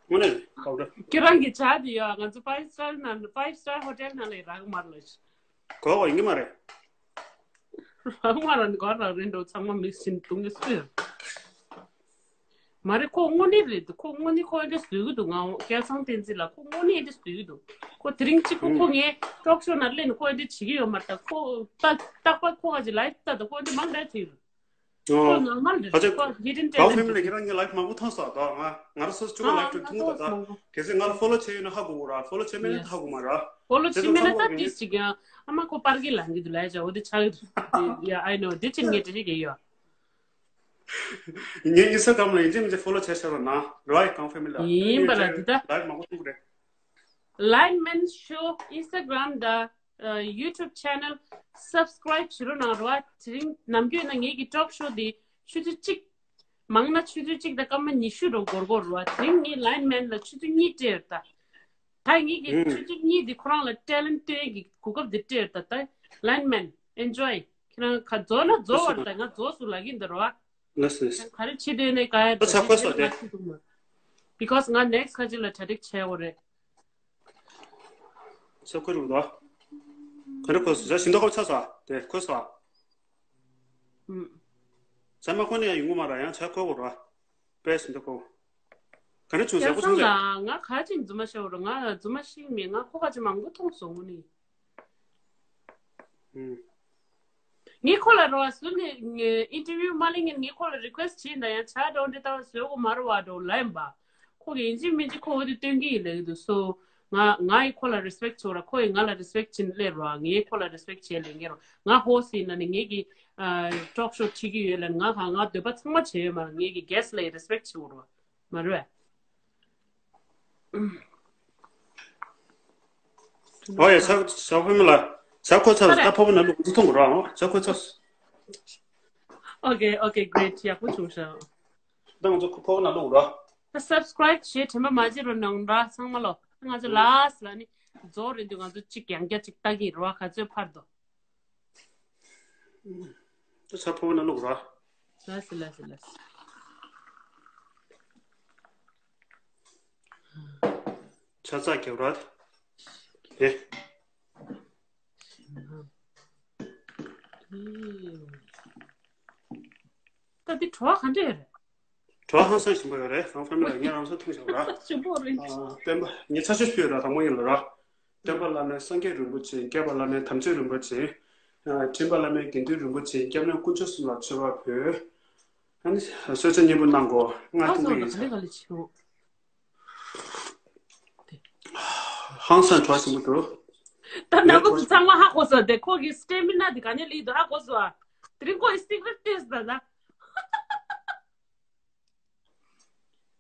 དངོས་གནས་ཁག་པོ་འདུག་ཁྱེད་རང་གི་ཇ་དེ་ཡོད། ང་ཚོ་five star ནང་five star hotel ནང་ལ་རག་མ་རེད། གོ་གོ་ཡིན་གྱི་མ་རེད། རང་མ་རང་གོ་རང་རེད་འགྲོ། ཚང་མ་མིག་ཤིན་ཏུ་ངེས་སུ་ཡོད། མ་རེད། ཁོ་དངོས་གནས་རེད། ཁོ་དངོས་གནས་ཁོ་འདྲ་བཟོས་ཀྱི་འདུག་ང་སྐལ་བཟང་བསྟན་འཛིན་ལགས་ཁོ་དངོས་གནས་འདྲ་བཟོས་ཀྱི་འདུག་ཁོ་དེ་རིང་གཅིག་པོ་ཁོ་ངའི་ཊོག་ཤོ་ནང་སླེབས་ནས་ཁོ་འདྲ་བྱེད་ཀྱི་ཡོད་མ་རེད། ད་ཁོ་ད་རྟག་པར་ཁོ་ག་ཅིག་ལའིབ་ལྟ་དང་ཁོ་འདྲ་མང་འདྲ་བྱེད་ཡོད། ཁོ་ནོར་མལ་རེད། ཁོ་ཧི་ཌེན་ཊེ་ལེན་ཊི་ལེན་ཊི་རེད། ལའིབ་མང་པོ་མཐོང་སོང་ད། ང་ང་རང་སོ་སོ་གཅིག་པོ་ལའིབ་ཐུག་མཐོང་གི་འདུག་ད་གལ་སྲིད་ང་ལ་ཕོ་ལོ་བྱས་ཡོད་ན་ཧ་གོ་གོ་ར། ཕོ་ལོ་བྱས་མེད་ན་ད་ཧ་གོ་མ་ར། ཕོ་ལོ་བྱས་མེད་ན་ད་ཏིས་ཅིག་ཡང་ཨ་མ་ཁོ་པར་གི་ལང་གི་འདུག་ལའི་ཅག་འོ་དེ་ཆགས་ཀྱི་འདུག་ཡ་ཨའི་ནོ་དེ་ཅིག་ངས་དྲི་ཤེས་ཀྱི་ཡོད། ངའི་ཨིན་སི་ཊ་གྷ་རམ་ལ་ཡིན་གཅིག་མིན་གཅིག་ཕོ་ལོ་བྱས་ཤག་རོགས་གནང་ར། ཡི་གང་ཕེ་མི་ལ་ཡིན་པ་ལ་འདི་ད་ལའིབ་མང་པོ་མཐོང་གི་རེད། Line Man Show Instagram དང་YouTube channel subscribe བྱེད་རོགས་གནང་རོགས། དེ་རིང་ནམ་རྒྱུན་ན་ངེད་ཀྱི་ཊོག་ཤོ་འདི་ཆུ་ཚོད་གཅིག་མང་ན་ཆུ་ཚོད་གཅིག་དང་སྐར་མ་ཉི་ཤུ་རོ་འགོར་འགོར་རོགས། དེ་རིང་ངས་Line Man ལ་ཆུ་ཚོད་གཉིས་སྤྲད་ཡོད་ད། ད་ངེད་ཀྱི་ཆུ་ཚོད་གཉིས་འདི་ཁོ་རང་ལ་ཊེ་ལེན་ཊི་སྟོན་གྱི་གོ་སྐབས་འདི་སྤྲད་ཡོད་ད། ད་Line Man enjoy ཁྱེད་རང་ག་རྫོགས་ན་རྫོགས་བར་ད་ང་རྫོགས་སུ་ལ་གིན་ད་རོགས། ལགས་སོ། ག་རེ་བྱེད་འདོད་ནས་ག་ཡ་ད་ཆ་ཁོ་སོ་དེ། Because ང་next ཁ་ཅིག་ལ་གྲ་སྒྲིག་བྱས་འོ་རེད། ཆ་ཁོ་རུ་དོ། ག་རེ་ཁོ་སོ་ཟ་ཞིམ་ཏོག་ཁོ་ཆ་སོ་དེ་ཁོ་སོ། ཨུམ། ཟ་མ་ཁོ་ནས་ཡང་ཡོང་གི་མ་ར་ཡང་ཆ་ཁོ་གོ་ར། པས་ཞིམ་ཏོག་ཁོ། ག་རེ་བྱུང་ཟ་ཁོ་བྱུང་ཟ། ང་ག་ཅིག་རྫུན་མ་བཤད་འོ་ར། ང་རྫུན་མ་ཤིག་མེད། ང་ཁོ་ག་ཅིག་མང་པོ་མཐོང་སོང་ངོ་ནི། ཨུམ། ངས་ཁོ་ལ་རོ་བ་སུ་ནས་ཨིན་ཊར་བིའུ་མ་ལེན་ངས་ངས་ཁོ་ལ་རི་ཀུ་ཨེ་སི་ཊི་བྱས་ན་ཡང་ཆ་འགྲོ་འདྲི་ལྟ་བ་བཟོས་གོ་མ་རོ་བ་འགྲོ་ལ་ཡིན་པ། ཁོ་གི་ཡིན་གཅིག་མིན་གཅིག་ཁོ་འོ་དེ་སྟོན་གི་ཡིན་ལབ་ཀྱི་འདུག་སོ། ང་ང་ཡི་ཁོ་ལ་རི་སི་པེག་བྱེད་རོ། ཁོ་ཡི་ང་ལ་རི་སི་པེག་བྱེད་སླེབས་རོ། ངས་ཁོ་ལ་རི་སི་པེག་བྱས་ལས་ངས་རོ། ང་ཧོ་སི་ཡིན་ན་ནི་ངས་ཀྱི་ཊོག་ཤོ་ཁྲིད་ཀྱི་ཡོད་ལ་ང་ག་ང་འདོད་པ་ཚང་མ་བྱས་ཡོད་མ་རེད། ངས་ཀྱི་གེ་སི་ལ་ཡི་རི་སི་པེག་བྱེད་རོ། མ་རེད། ཨོ་ཡ་ཆ་ཆ་ཕོ་མོ་ལ་ཆ་ཁོ་ཚ་ད་ཕོ་བོ་ན་ལུག་འདི་མཐོང་གི་རོགས་ཨང་། ཆ་ཁོ་ཚ། Okay, okay, great. ཡག་པོ་བྱུང་ཤག་ད་ང་ཚོ་ཕོ་བོ་ན་ལུག་རོགས། ད་སབ་སི་ཀ་རའིབ་བྱེད་དྲན་པ་མ་བརྗེད་རོགས་གནང་ར་ཚང་མ་ལོ། ད་ང་ཚོ་ལ་སི་ལ་ནི་རྫོགས་རེད་འདུག་ང་ཚོ་གཅིག་ཡང་བསྐྱར་གཅིག་ལྟ་གི་རོགས་ག་ཚོད་ཕར་དོ། ད་ཆ་ཕོ་བོ་ན་ལུག་ར། ལ་སི་ལ་སི་ལ་སི། ཆ་ཚགས་རྒྱབ་ར། དེ། ད་འདི་བྲོ་བ་ག་འདྲ་ཡོད་རེད། བྲོ་བ་ཧང་སང་ཞིམ་པོ་ཡོད་རེད། རང་ཕ་མི་ལ་ངས་རང་སོ་འཐུང་བཞག་ར། ཞིམ་པོ་རེད། སྟོན་པ་ངས་ཆ་ཤས་ཕུལ་ཡོད་ར་དང་པོ་ཡིན་ལ་ར། སྟོན་པ་བླ་མེད་སངས་རྒྱས་རིན་པོ་ཆེ། མཁས་པ་བླ་མེད་དམ་ཆོས་རིན་པོ་ཆེ། ཨ། འཕྲིན་པ་བླ་མེད་དགེ་འདུན་རིན་པོ་ཆེ། སྐྱབས་གནས་དཀོན་མཆོག་གསུམ་ལ་མཆོད་པ་ཕུལ། ཨ་ནི་གསོལ་ཇ་སྙིང་པོ་གནང་གོ། ང་ཧ་གོ་གི་ཡིན་ས། ཧང་སང་བྲོ་བ་ཞིམ་པོ་འདུག་ད་ནང་ཁོ་ཚོ་ཚང་མ་ཧ་གོ་སོང་། དེ་ཁོ་གི་སི་ཊེ་མི་ན་དེ་ག་ནས་སླེབས་འདུག་ཧ་གོ་སོང་ཨ། དེ་རིང་ཁོ་ཡི་སི་ཀི་རེཊ་ཊེ་སི་ཊི་ད་ད།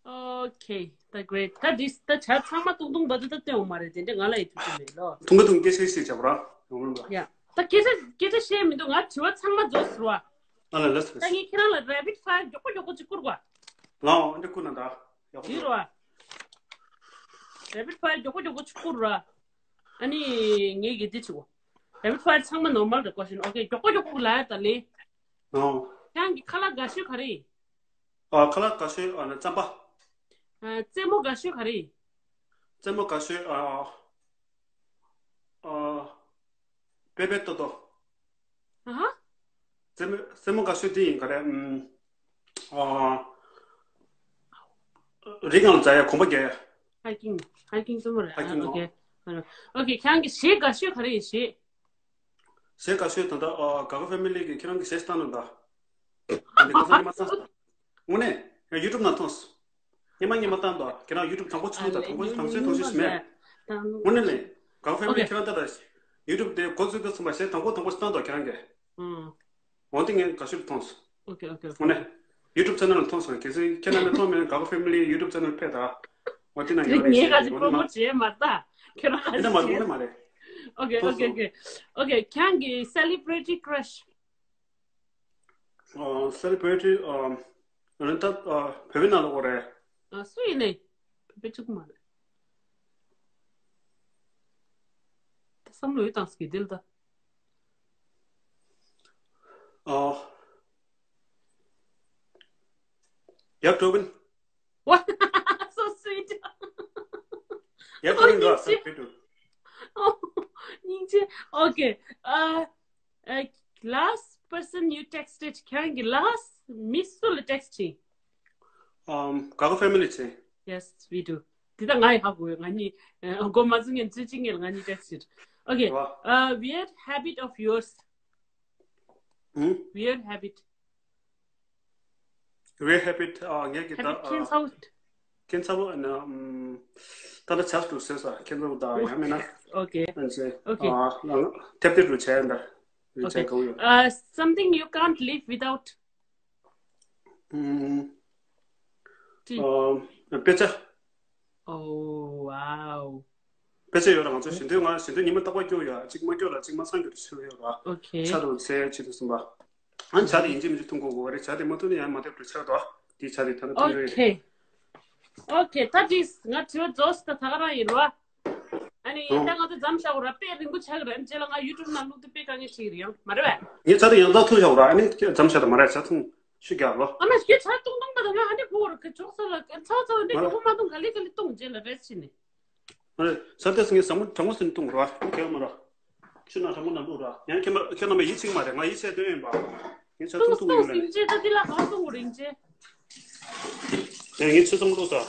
Okay, that's great. ད་འདི་ད་ཆ་ཚང་མ་ཏུང་ཏུང་བ་དུ་ད་སྟོན་འོང་མ་རེད། དེ་འདྲ་ང་ལ་ཡི་ཐུག་གི་མེད་ལོ། ཐུང་ག་ཐུང་སྐད་ཆ་ཞིག་བྱ་བ་ར་ཡོང་རུང་ལ། ཡ། ད་སྐད་ཆ་སྐད་ཆ་བཤད་མི་འདུག་ང་དྲི་བ་ཚང་མ་རྫོགས་ཟེར་བ། ཨ་ལ་ལ་ད་ངས་ཁྱེད་རང་ལ་རེ་པིཌ་ཕ་ཡར་མགྱོགས་པོ་མགྱོགས་པོ་ཅིག་བསྐུར་བ། ལའོ་འདི་བསྐུར་ན་ད། ཡག་པོ་འདུག་ར། རེ་པིཌ་ཕ་ཡར་མགྱོགས་པོ་མགྱོགས་པོ་ཅིག་བསྐུར་ར། ཨ་ནི་ངས་གི་འདི་བྱེད་གོ། རེ་པིཌ་ཕ་ཡར་ཚང་མ་ནོར་མལ་རེད་གོ་ཤིན། Okay, མགྱོགས་པོ་མགྱོགས་པོ་ལ་ཡ་ད་ལེ། ཨོ། ཁྱེད་རང་གི་ཁ་ལག་དགའ་ཤོས་ག་རེ་ཡིན། ཨ། ཁ་ལག་དགའ་ཤོས་ཨ་ནི་རྩམ་པ། ཨ། རྩེད་མོ་དགའ་ཤོས་ག་རེ་ཡིན། རྩེད་མོ་དགའ་ཤོས་ཨ། ཨ། པེ་པེ་ཏོ་ཏོ། ཨ་ཧ། རྩེད་མོ་རྩེད་མོ་དགའ་ཤོས་དེ་ཡིན་ག་རེ། ཨམ། ཨ། རི་སྒང་ལ་འཛེག་ཡ། གོམ་པ་རྒྱག་ཡ། hiking hiking་རྩོམ་པ་རེད། hiking ཨོ་ཁེ། ཨོ་ཁེ། ཁྱེད་རང་གི་གཞས་དགའ་ཤོས་ག་རེ་ཡིན། གཞས། གཞས་དགའ་ཤོས་ད་ལྟ་ཨ། དགའ་དགའ་ཕེ་མི་ལི་གི། ཁྱེད་རང་གི་གཞས་བཏང་ན་ད། ད་འདི་ག་ས་ཉི་མ་བཏང་སོང་། དངོས་གནས་ཡང་ཡུ་ཊུབ་ནང་མཐོང་སོང་། ཉི་མ་ཉི་མ་བཏང་དོ། ཁྱེད་རང་ཡུ་ཊུབ་དང་པོ་ཆུང་དང་དང་པོ་དང་ཚོའི་མཐོང་ཤེས་མེད། དངོས་གནས་ལས་དགའ་དགའ་ཕེ་མི་ལི་ཁྱེད་རང་ད་ལྟ་ཡུ་ཊུབ་དེ་འགོ་བཙུགས་དུས་ཙམ་པ་གཞས་དང་པོ་དང་པོ་བཏང་དོ་ཁྱེད་རང་གི། འོ་དེ་ངས་དགའ་ཤོས་མཐོང་སོང་། ཨོ་ཁེ་ཨོ་ཁེ་ཨོ་ཁེ། དངོས་གནས་ཡུ་ཊུབ་ཆེ་ནལ་ལ་མཐོང་སོང་། གལ་སྲིད་ཁྱེད་རྣམ་པས་མཐོང་མེད་ན་དགའ་དགའ་ཕེ་མི་ལི་ཡུ་ཊུབ་ཆེ་ནལ་ཕེབས་དང་། འོ་དེ་ན་ཡོད་རེད། ངས་ག་ཅིག་པོ་རོ་མོ་ཊི་བྱས་མ་ད། ཁྱེད་རང་ག་ཅིག་བྱས། དེ་འདྲ་མ་རེད། དངོས་གནས་མ་རེད། ཨོ་ཁེ་ཨོ་ཁེ་ཨོ་ཁེ་ཨོ་ཁེ། ཁྱེད་རང་གི་celebrity crush། ཨ། celebrity ཨ། རེད་ད། ཨ། བོད་པའི་ནང་ལ་འོ་རེད། ཨ། སུ་ཡིན་ནའི་བོད་པའི་གཅིག་པུ་མ་རེད། ད་བསམ་བློ་ཡོད་དང་སྐྱིད་དེ་ལ་ད། ཨ། ཡབ་ཀྲོ་བིན། What? So sweet. ཡབ་ཀྲོ་བིན་ར་ས་ཕེ་ཏུ། སྙིང་རྗེ། Okay. Uh, uh, last person you texted. ཁྱེད་རང་གི་last མི་སུ་ལ་text བྱས། ཨམ། དགའ་དགའ་ཕེ་མི་ལི་བྱས། Yes, we do. དེ་ད་ང་ཡི་ཧ་གོ་ཡོད། ང་གཉིས་ཨ། མགོ་མ་ཚོས་ངན་ཚོས་ཅི་ངན་ང་གཉིས་text བྱས། Okay. Uh, weird habit of yours. ཧུམ། Weird habit. Weird habit ཨ། ངས་ཀྱི་ད་habit ཁྱད་མཚར་པོ། ཁྱད་མཚར་པོ་ཨ་ན། ཨམ། ད་ལྟ་ཇ་འཐུང་ཟེར་ས་ཁྱད་མཚར་པོ་ད་ཡང་མིན་ན། Okay. ཨ་ནི་Okay. ཨ། ཐེབས་ཐེབས་རུ་བྱས་འདྲ་རུ་བྱས། Okay. གང་ཡོད། Uh, something you can't live without. ཨམ། ཅི། ཨ། དཔེ་ཆ། Oh, wow. དཔེ་ཆ་ཡོད་ར། ང་ཚོ་ཞིང་དུས་ང་ཞིང་དུས་ཉི་མ་རྟག་པར་སྐྱོ་ཡོད། གཅིག་མ་སྐྱོ་ལ་གཅིག་མ་སངས་རྒྱས་རུ་ཆེ་ཡོད་ར། Okay. ཆ་རུ་ཚེ་ཆེ་དུ་གསུམ་པ། ཨ་ནི་ཇ་དེ་ཡིན་གཅིག་མིན་གཅིག་འཐུང་དགོས་དགོས་རེད། ཇ་དེ་མ་འཐུང་ན་ཡང་མ་བདེ་བ་ཆགས་འདུག་དེ་ཇ་དེ་ད་ནི་འཐུང་གི་ཡོད་རེད། Okay. Okay. ད་དེ་ང་དྲི་བ་རྫོགས་སོང་། ད་ད་ག་རང་ཡིན་རོ། ཨ་ནི་ད་ང་ཚོ་མཚམས་བཞག་ར། དཔེ་རིང་པོ་ཆགས་ར། རྗེས་ལ་ང་YouTube ནང་བླུག་དུས་དཔེ་དཀའ་ངལ་ཆགས་ཀྱི་རེད། ཡང་མ་རེད་པས། ངས་ཇ་དེ་ཡང་དག་འཐུང་བཞག་ར། ཨ་ནི་མཚམས་བཞག་ད་མ་རེད། ཇ་འཐུང་ཤུ་རྒྱག་ལོ། ཨ་མ་ཞིག་ཇ་བཏུང་བཏུང་པ་དང་ང་ཨ་ནི་བུ་ར་ག་ཅོག་ས་ལ་ཚ་ཚ་འདི་མ་རེད། ག་བུ་མ་བཏུང་། ག་ལེ་ག་ལེ་བཏུང་། རྗེས་ལ་རེས་བྱས་ནས། ཨ་ནི་ཇ་དེ་ངས་ཟ་མོ་གྲང་མོ་ཟིན་བཏུང་ར། ཁྱེད་མ་ར། ཆུ་ནང་གྲང་མོ་ནང་བླུགས་ར། ཡང་ཁྱེད་མ་ཁྱེད་རྣམ་པས་ཡིད་ཆེས་མ་རེད། ང་ཡིད་ཆེས་དོན་ཡིན་པ། ངས་ཇ་བཏུང་བཏུང་ཡོད་ལ། ཨིན་ཇེ་ད་འདི་ལ་ག་བཏུང་རིན་ཇེ། ངས་ངས་ཆུ་ཚང་བླུགས་ས།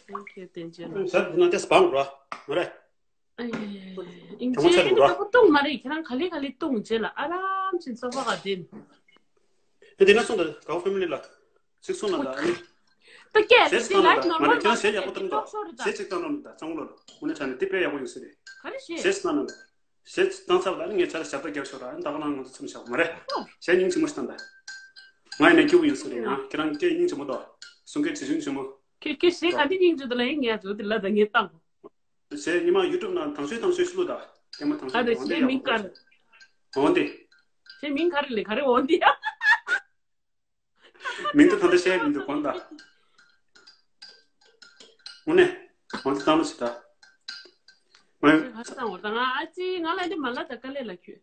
Thank you. དེ་འཇེ་ལ། ཇ་འདི་ན་དེ་སྤང་ར། མ་རེད། ཨིན་ཇེ་ཨ་ནི་ད་བཏུང་མ་རེད། ཁྱེད་རང་ག་ལེ་ག་ལེ་བཏུང་། རྗེས་ལ་ཨ་རམ་བྱས་སོ་ཕ་ག་དེ། ཨེ་དེ་ན་སོང་ད་གའོ་ཕེ་མི་ལི་ལ། ཚིག་སོང་ལ་ད་ཨ་ནི། ད་སྐད་རེད་དེ་ལ་ནོར་མལ་མ་རེད། ཁྱེད་རང་གཞས་ཡག་པོ་བཏང་འདུག་གཞས་གཅིག་བཏང་རོགས་གནང་ད། གཙང་བོ་ལ་དངོས་གནས་དྲང་གནས་དེ་དཔེ་ཡག་པོ་ཡོད་ས་རེད། ག་རེ་གཞས། གཞས་བཏང་ན། གཞས་བཏང་ཚར་བ་ད་ཨ་ནི་ངས་ཇ་ལ་ཞབས་ཏོག་རྒྱབ་ཤོག་ར། ཨ་ནི་ད་ག་ནང་ང་ཚོ་མཚམས་བཞག་མ་རེད། གཞས་སྙིང་རྗེ་མོ་ཞིག་བཏང་ད། ང་ཡིན་ན་སྐྱིད་པོ་ཡོད་ས་རེད། ང་ཁྱེད་རང་སྐད་སྙིང་རྗེ་མོ་འདུག་གསུང་སྐད་ཇེ་ཆུང་ཇེ་ཆུང་། ཁྱེད་ཁྱེད་གཞས་ག་འདི་སྙིང་རྗེ་འདུག་ལ་ཡིན་ངས་ཚོ་དེ་ལ་ད་ངས་བཏང་། གཞས་ཉི་མ་ཡུ་ཊུབ་ནང་དང་ཤོས་དང་ཤོས་ཤུ་ལུ་ད། ཀྱེ་མ་དང་ཤོས་ཨ་དང་འོན་ཏེ་ཡག་པོ་ཐོན་སོང་། འོན་ཏེ། གཞས་མིང་ག་རེ་ལས་ག་རེ་འོན་ཏེ་ཡ། མིང་དེ་ད་ལྟ་བཤད་མི་འདུག་གོ་ད། དངོས་གནས། འོན་ཏེ་བཏང་ལ་ཞིག་ད། ཨོ། ཁ་སང་འོ་ད་ང་ཨ་ཙི་ང་ལ་འདི་མ་ལ་ད་དཀའ་ལས་ལ་ཁྱོད།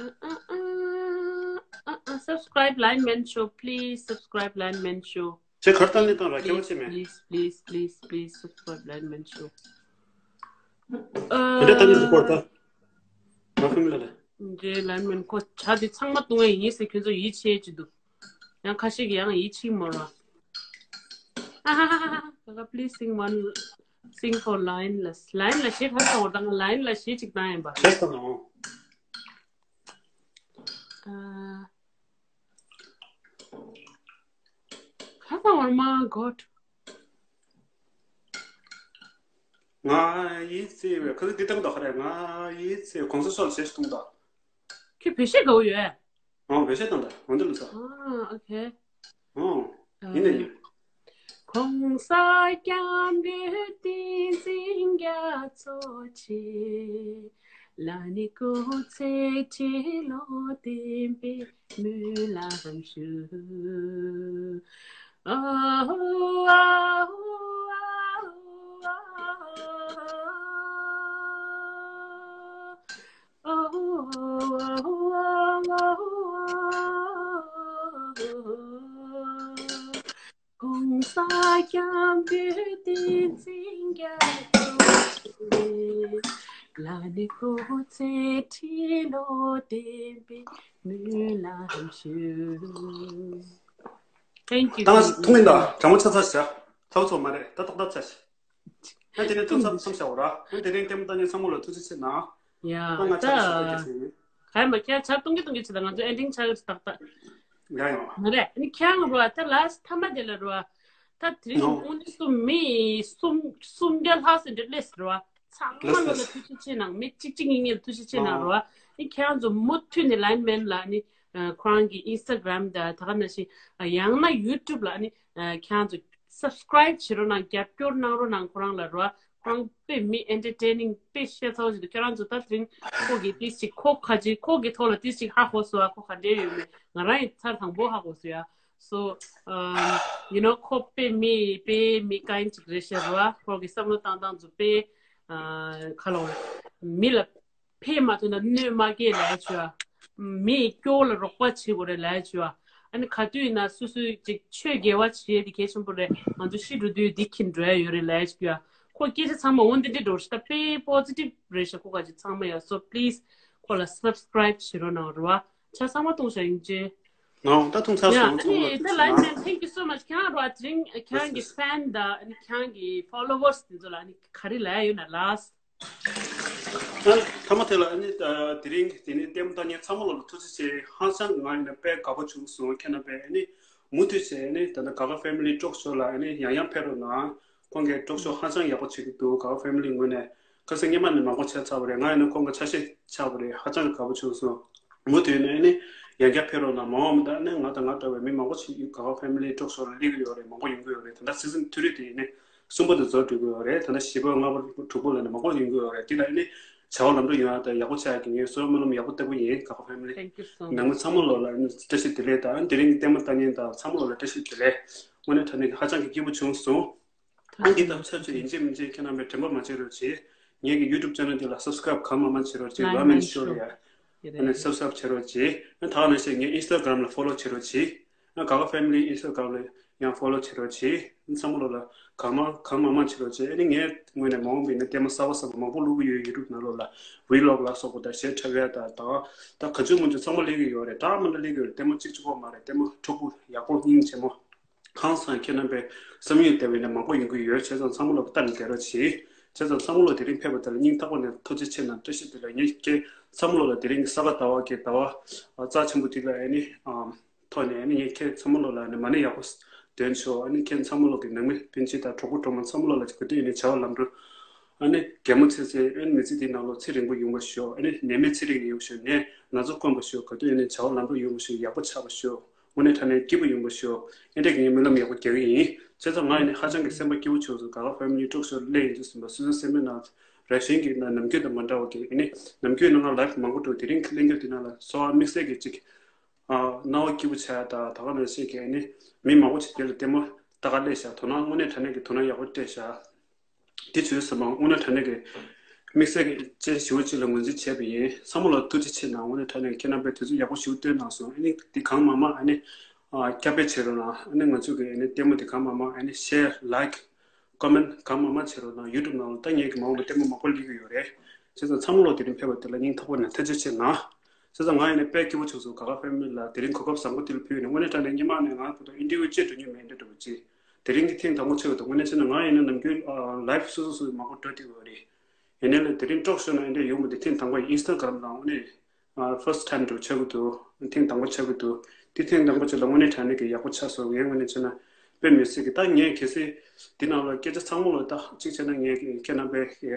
Uh, uh, uh, uh, uh, subscribe Line Man Show, please subscribe Line Man Show. ཁྱེད་གར་བཏང་ནས་བཏང་ར་སྐྱེ་བ་ཆེ་མེད། Please, please, please, please subscribe Line Man Show. དེ་འདྲ་བཏང་ནས་རི་པོར་ད། ང་ཁོ་མི་ལ་རེད། འདྲེ་Line Man ཁོ་ཇ་དེ་ཚང་མ་བཏུང་ཡ་ཡིན་ཟེར་ཁྱོད་ཚོ་ཡིད་ཆེས་ཀྱི་འདུག་ཡང་ཁ་ཤས་ཀྱིས་ཡང་ཡིད་ཆེས་མོ་ར། ཨ་ཧ་ཧ་ཧ། Please sing one, sing for Line ལ། Line ལ་གཞས་ག་རེ་བཏང་བ་དང་Line ལ་གཞས་གཅིག་བཏང་ཡིན་པ། གཞས་བཏང་ནོ། ཨ། ག་རེ་བཏང་བ། Oh my God. ང་ཡིད་ཆེས་པའི་ཁ་ཚིག་འདི་བཏང་དང་ག་རེ། ང་ཡིད་ཆེས་གོང་ས་མཆོག་ལ་གཞས་ཤིག་གཏོང་དང་། ཁྱོད་བོད་གཞས་དགའ་བོ་ཡོད། ཨོ་བོད་གཞས་བཏང་དང་འོན་ཏེ་ལ་ཚ། ཨ་ཨོ་ཁེ། ཨོ་ཡིན་ན་ཡིན། གོང་ས་སྐྱབས་མགོན་བསྟན་འཛིན་རྒྱ་མཚོ་ཆེ། ལ་ནི་སྐུ་ཚེ་ཁྲི་ལོ་བརྟན་པའི་སྨོན་ལམ་ཞུ། གོང་ས་སྐྱབས་མགོན་བསྟན་འཛིན་རྒྱ་མཚོ་ཆེ། ལ་ནི་སྐུ་ཚེ་ཁྲི་ལོ་བརྟན་པའི་སྨོན་ལམ་ཞུ། Thank you. ད་ང་ཐུག་མིན་ད་དྲང་མོ་ཆ་ཚ་བྱ། ཚ་བོ་ཚོ་མ་རེད་ད་ཏག་ཏག་ཚ་ཞིག་ཨ་དེ་ནས་ཐུག་ཚ་མཚམས་བཞག་འོ་ར། ཨ་དེ་རིང་ལྟད་མོ་ལྟ་མཁན་ཚང་མ་ལ་ཐུགས་རྗེ་ཆེ་གནང་། ཡ་ད་ང་ཆ་ཞིག་ཞུ་གི་ཟིན། ག་ཡ་མ་ཁྱེད་ཆར་གཏོང་གི་གཏོང་གི་བྱེད་ད་ང་ཚོ་ending་ཆགས་ཀྱི་ཏག་ཏག་ཡ་ཡ། མ་རེད་ནི་ཁྱེད་རང་རོ་ད་last་ཐ་མ་དེ་ལ་རོ། ད་དེ་རིང་དངོས་གནས་སུ་མི་གསུམ་གསུམ་བརྒྱ་ལྷག་ཟིན་འདྲ་སླེབས་ཟེར་བ། ཚང་མ་ལོ་ལ་ཐུགས་རྗེ་ཆེ་གནང་མི་གཅིག་གཅིག་གཉིས་གཉིས་ལ་ཐུགས་རྗེ་ཆེ་གནང་རོ། ཨ་ནི་ཁྱེད་རང་ཚོ་མུ་མཐུད་ནས་ལན་མེན་ལ་ཨ་ནི་ཁོ་རང་གི་Instagram་དང་ད་ག་ནང་བཞིན་ཡང་ན་YouTube་ལ་ཨ་ནི་ཁྱེད་རང་ཚོ་subscribe་བྱེད་རོགས་གནང་རྒྱབ་སྐྱོར་གནང་རོགས་གནང་ཁོ་རང་ལ་རོ། ཁོ་རང་དཔེ་མི་entertaining་དཔེ་ཤེས་ཚ་བོ་ཞིག་འདུག་ཁྱེད་རང་ཚོ་ད་དེ་རིང་ཁོ་གི་ཏིས་ཅིག་ཁོ་ཁ་ཅིག་ཁོ་གི་ཐོག་ལ་ཏིས་ཅིག་ཧ་གོ་སོང་ཨ་ཁོ་ག་འདྲས་ཡོད་མེད་ང་རང་ཡི་ཚར་དང་པོ་ཧ་གོ་སོང་ཡ། So, um, you know, ཁོ་དཔེ་མི་དཔེ་མི་དཀའ་ཡིན་ཅིག་རེད་ཤག་ར། ཁོ་གི་བསམ་བློ་བཏང་སྟངས་ཚོ་དཔེ་ཨ་ཁ་ལོ་མི་ལ་ཕན་མ་ཐོགས་ན་གནོད་མ་སྐྱེལ་ལབ་ཡ་བྱོས་ཨ། མི་སྐྱོ་བོ་ལ་རོགས་པ་བྱེད་དགོས་རེད་ལབ་ཡ་བྱོས་ཨ། ཨ་ནི་ག་དུས་ཡིན་ན་སོ་སོའི་ཅིག་ཆོས་དགེ་བ་བྱེད་ཡ་དེ་གལ་ཆེན་པོ་རེད། ང་ཚོ་ཤི་འགྲོ་དུས་འདི་ཁྱིམ་འགྲོ་ཡ་ཡོད་རེད་ལབ་ཡ་བྱོས་ཨ། ཁོ་སྐད་ཆ་ཚང་མ་འོ་འདི་འདྲ་འགྲོ་རེད་ཤག་ད་དཔེ་positive་རེད་ཤག་ཁོ་ག་ཅིག་ཚང་མ་ཡ། So please ཁོ་ལ་subscribe་བྱེད་རོགས་གནང་ར། ཆ་ཚང་མ་གཏོང་བྱ་ཡིན་ཅེ། ང་ད་ཐུང་ཚར་སོང་ཚང་མ་ལ་ཐུགས་རྗེ་ཆེ་གནང་། Thank you so much. ཁྱེད་རང་རོ་དེ་རིང་ཁྱེད་རང་གི་fan་དང་ཁྱེད་རང་གི་followers་དེ་ཚོ་ལ་ག་རེ་ལབ་ཡ་ཡོད་ན་last། ཨ་ཐ་མ་དེ་ལ་ཨ་ནི་དེ་རིང་དེ་ནི་ལྟད་མོ་ལྟ་མཁན་ཚང་མ་ལ་ཐུགས་རྗེ་ཆེ། ཧང་སང་ང་ཡིན་ན་དཔེ་དགའ་པོ་བྱུང་སོང་། ཁྱེད་རྣམ་པས་ཨ་ནི་མུ་མཐུད་བྱས་ཨ་ནི་ད་ལྟ་ག་ག་family talk show་ལ་ཨ་ནི་ཡང་ཡང་ཕེབས་རོགས་གནང་། ཁོང་གིས་talk show་ཧ་ཅང་ཡག་པོ་བྱེད་ཀྱི་འདུག་ག་བ་family་ངོས་ནས་ཁ་སང་སྔོན་མ་ནས་མང་པོ་བྱས་ཚར་བ་རེད། ང་ཡིན་ན་ཁོང་གི་ཆ་ཤས་ཆགས་པ་རེད། ཧ་ཅང་གི་དགའ་པོ་བྱུང་སོང་། མུ་མཐུད་ནས་ནི་ཡང་བསྐྱར་ཕེབས་རོགས་གནང་། མ་འོངས་པ་ད་ནི་ང་དང་ང་འདྲ་བའི་མི་མང་པོ་ཞིག་ག་བ་family talk show་ལ་སླེབས་ཀྱི་ཡོད་རེད། མང་པོ་ཡོང་གི་ཡོད་རེད། ད་ལྟ་season་དེ་རིང་དེ་ནི་གསུམ་པ་དེ་རྫོགས་འགྲོ་གི་ཡོད་རེད། ད་ལྟ་བཞི་པ་ལྔ་པ་དྲུག་པ་ལ་ནི་མང་པོ་ཡོང་གི་ཡོད་རེད། དེ་ལ་ནི་བྱ་བ་ལམ་འགྲོ་ཡོང་ཡ་ད་ཡག་པོ་ཆགས་ཀྱི་ངས་གསོལ་བ་སྨོན་ལམ་ཡག་པོ་བཏབ་ཀྱི་ཡིན། ག་བ་family་ནང་མི་ཚང་མ་ལོ་ལ་ནི་བཀྲ་ཤིས་བདེ་ལེགས་དང་དེ་རིང་གི་ལྟད་མོ་ལྟ་མཁན་དང་ཚང་མ་ལོ་ལ་བཀྲ་ཤིས་བདེ་ལེགས། དངོས་གནས་དྲང་གནས་ཧ་ཅང་གི་སྐྱིད་པོ་བྱུང་སོང་། ཨང་ཀི་དང་ཆབས་ཅིག་ཡིན་གཅིག་མིན་གཅིག་ཁྱེད་རྣམ་པས་དྲན་པ་མ་བརྗེད་རོགས་གྱིས། ངེད་ཀྱི་YouTube channel་འདི་ལ་subscribe་གང་མང་མང་བྱེད་རོགས་གྱིས། Ramen Show་ཡ། ཨ་ནི་subscribe་བྱེད་རོགས་གྱིས། ཨ་ད་ག་ནང་བཞིན་ངའི་Instagram་ལ་follow་བྱེད་རོགས་གྱིས། ཨ་ག་ག་family Instagram་ལ་ཡང་follow་བྱེད་རོགས་གྱིས། ཨ་ཚང་མ་ལོ་ལ་གང་མང་གང་མང་མང་བྱེད་རོགས་གྱིས། ཨ་ནི་ངས་ངོས་ནས་མ་འོངས་པའི་ནས་ལྟད་མོ་གསར་པ་གསར་པ་མང་པོ་བླུག་གི་ཡོད། YouTube་ནང་ལོགས་ལ་vlog་ལ་སོགས་པ་དང་གཞས་འཁྲབ་ཡ་དང་ད་ད་ག་ཚོད་མང་ཚོད་ཚང་མ་སླེབས་ཀྱི་ཡོད་རེད། ད་མ་འདྲ་སླེབས་ཀྱི་ཡོད་རེད། ལྟད་མོ་གཅིག་གཅིག་པོ་མ་རེད། ལྟད་མོ་འཁྲོག་པོ་ཡག་པོ་སྙིང་རྗེ་མོ། ཧང་སང་ཁྱེད་རྣམ་པས་བསམ་ཡུལ་དེ་བས་ནས་མང་པོ་ཡོང་གི་ཡོད། བྱས་ཙང་ཚང་མ་ལོ་ལྟ་ནས་བསྡད་རོགས་གྱིས། བྱས་ཙང་ཚང་མ་ལོ་དེ་རིང་ཕེབས་པ་དེ་ལ་སྙིང་ཐག་པ་ནས་ཐུགས་རྗེ་ཆེ་གནང་། བཀྲ་ཤིས་བདེ་ལེགས། ངས་ཀྱི་ཚང་མ་ལོ་ལ་དེ་རིང་གི་ས་ག་ཟླ་བ་གི་ཟླ་བ་རྩ་ཆེན་པོ་དེ་ལ་ཨ་ནི་ཐོག་ནས་ཨ་ནི་ངས་ཁྱེད་ཚང་མ་ལོ་ལ་ནི་མ་ཎི་ཡག་པོ་འདོན་ཆོག་ཨ་ནི་ཁྱེད་ཚང་མ་ལོ་གི་ནང་མི་སྤུན་མཆེད་དང་གྲོགས་པོ་གྲོགས་མོ་ཚང་མ་ལོ་ལ་ག་དུས་ཡིན་ནའི་བྱ་བ་ལམ་འགྲོ་ཨ་ནི་གད་མོ་ཚེ་ཚེ་ཨ་ནི་མི་ཚེ་འདི་ནང་ལོ་ཚེ་རིང་པོ་ཡོང་བ་ཤོག་ཨ་ནི་ནད་མེད་ཚེ་རིང་ཡོང་བ་ཤོག་ནད་ན་ཚ་དཀོན་པ་ཤོག་ག་དུས་ཡིན་ནའི་བྱ་བ་ལམ་འགྲོ་ཡོང་བ་ཤོག་ཡག་པོ་ཆགས་པ་ཤོག་དངོས་གནས་དྲང་གནས་སྐྱིད་པོ་ཡོང་བ་ཤོག་ཨེ་འདྲས་ཀྱི་ངས་སྨོན་ལམ་ཡག་པོ་རྒྱག་གི་ཡིན། བྱས་ཙང་ང་ཡིན་ནའི་ཧ་ཅང་གི་སེམས་པ་སྐྱིད་པོ་བྱུང་སོང་། ག་ག་family talk show་སླེབས་ཡིན་དུས་ཙམ་པ་སོ་སོའི་སེམས་པའི་ནང་རང་བཞིན་གྱི་ནང་ནམ་རྒྱུན་དང་མ་འདྲ་བ་གི་ཨེ་ནི་ནམ་རྒྱུན་ནང་ང་live་མང་པོ་འགྲོ། དེ་རིང་གི་གླེང་རྒྱུ་དེ་ནང་ལ་གསོ་བ་དམིགས་བསལ་གྱི་ཅིག་སྣང་བ་སྐྱིད་པོ་ཆགས་ཡ་ད་ད་ག་ནང་བཞིན་གྱི་ཨེ་ནི་མི་མང་པོ་ཅིག་དེ་ལ་ལྟད་མོ་ལྟ་ག་སླེབས་ཤག་དོ་སྣང་དངོས་གནས་དྲང་གནས་ཀྱི་དོ་སྣང་ཡག་པོ་སྤྲད་ཤག་དེ་བྱོས་ཟེར་མ་དངོས་གནས་དྲང་གནས་ཀྱི་དམིགས་བསལ་གྱི་ཅན་ཞི་བ་ཅིག་ལ་ངོས་འཛིན་བྱས་པ་ཡིན། ཚང་མ་ལ་ཐུགས་རྗེ་ཆེ་གནང་། དངོས་གནས་དྲང་གནས་ཁྱེད་རྣམ་པས་དུས་ཚོད་ཡག་པོ་ཞིག་བཏོན་གནང་སོང་། ཨ་ནི་འདི་གང་མང་མང་ཨ་ནི་ཁྱབ་སྤེལ་བྱེད་རོགས་གནང་། ཨ་ནི་ང་ཚོ་གི་ཨ་ནི་ལྟད་མོ་འདི་གང་མང་མང་ཨ་ནི་share, like, comment་གང་མང་མང་བྱེད་རོགས་གནང་། YouTube་ནང་ལ་ད་ངེད་ཀྱི་མ་འོངས་པ་ལྟད་མོ་མང་པོ་སླེབས་ཀྱི་ཡོད་རེད། བྱས་ཙང་ཚང་མ་ལ་དེ་རིང་ཕེབས་པ་དེ་ལ་སྙིང་ཐག་པ་ནས་ཐུགས་རྗེ་ཆེ་གནང་། བྱས་ཙང་ང་ཡིན་ནའི་དཔེ་སྐྱིད་པོ་བྱུང་སོང་། ག་ག་family་ལ་དེ་རིང་གོ་སྐབས་བཟང་པོ་དེ་ལ་ཕུལ་ནས་དངོས་གནས་དྲང་གནས་སྔོན་མ་ནས་ང་ཁོ་ཚོ་interview་བྱེད་འགྲོ་མྱོང་མེད་འདྲ་འདྲ་པོ་ཅིག་དེ་རིང་གི་ཐེངས་དང་པོ་ཆགས་འདུག་དངོས་གནས་བྱས་ན་ང་ཡིན་ན་ནམ་རྒྱུན་live་སོ་སོ་སོ་མང་པོ་འགྲོ་བསྡད་ཡོད་རེད། ཡིན་ནའི་ལ་དེ་རིང་talk show་ནང་འདྲ་ཡོང་མི་འདུག་ཐེངས་དང་པོ་Instagram་ནང་དངོས་གནས་first time་འགྲོ་ཆགས་ཀྱི་འདུག་ཐེངས་དང་པོ་ཆགས་ཀྱི་འདུག་དེ་ཐེངས་དང་པོ་ཆགས་ལ་དངོས་གནས་དྲང་གནས་ཀྱི་ཡག་པོ་ཆགས་སོང་། ངས་དངོས་གནས་བྱས་ན་དཔེ་མི་སྲིད་ཀྱི་ད་ངས་གལ་སྲིད་འདི་ནང་ལ་སྐད་ཆ་ཚང་མ་ལ་ད་གཅིག་བྱས་ན་ངས་ཁྱེད་རྣམ་པའི་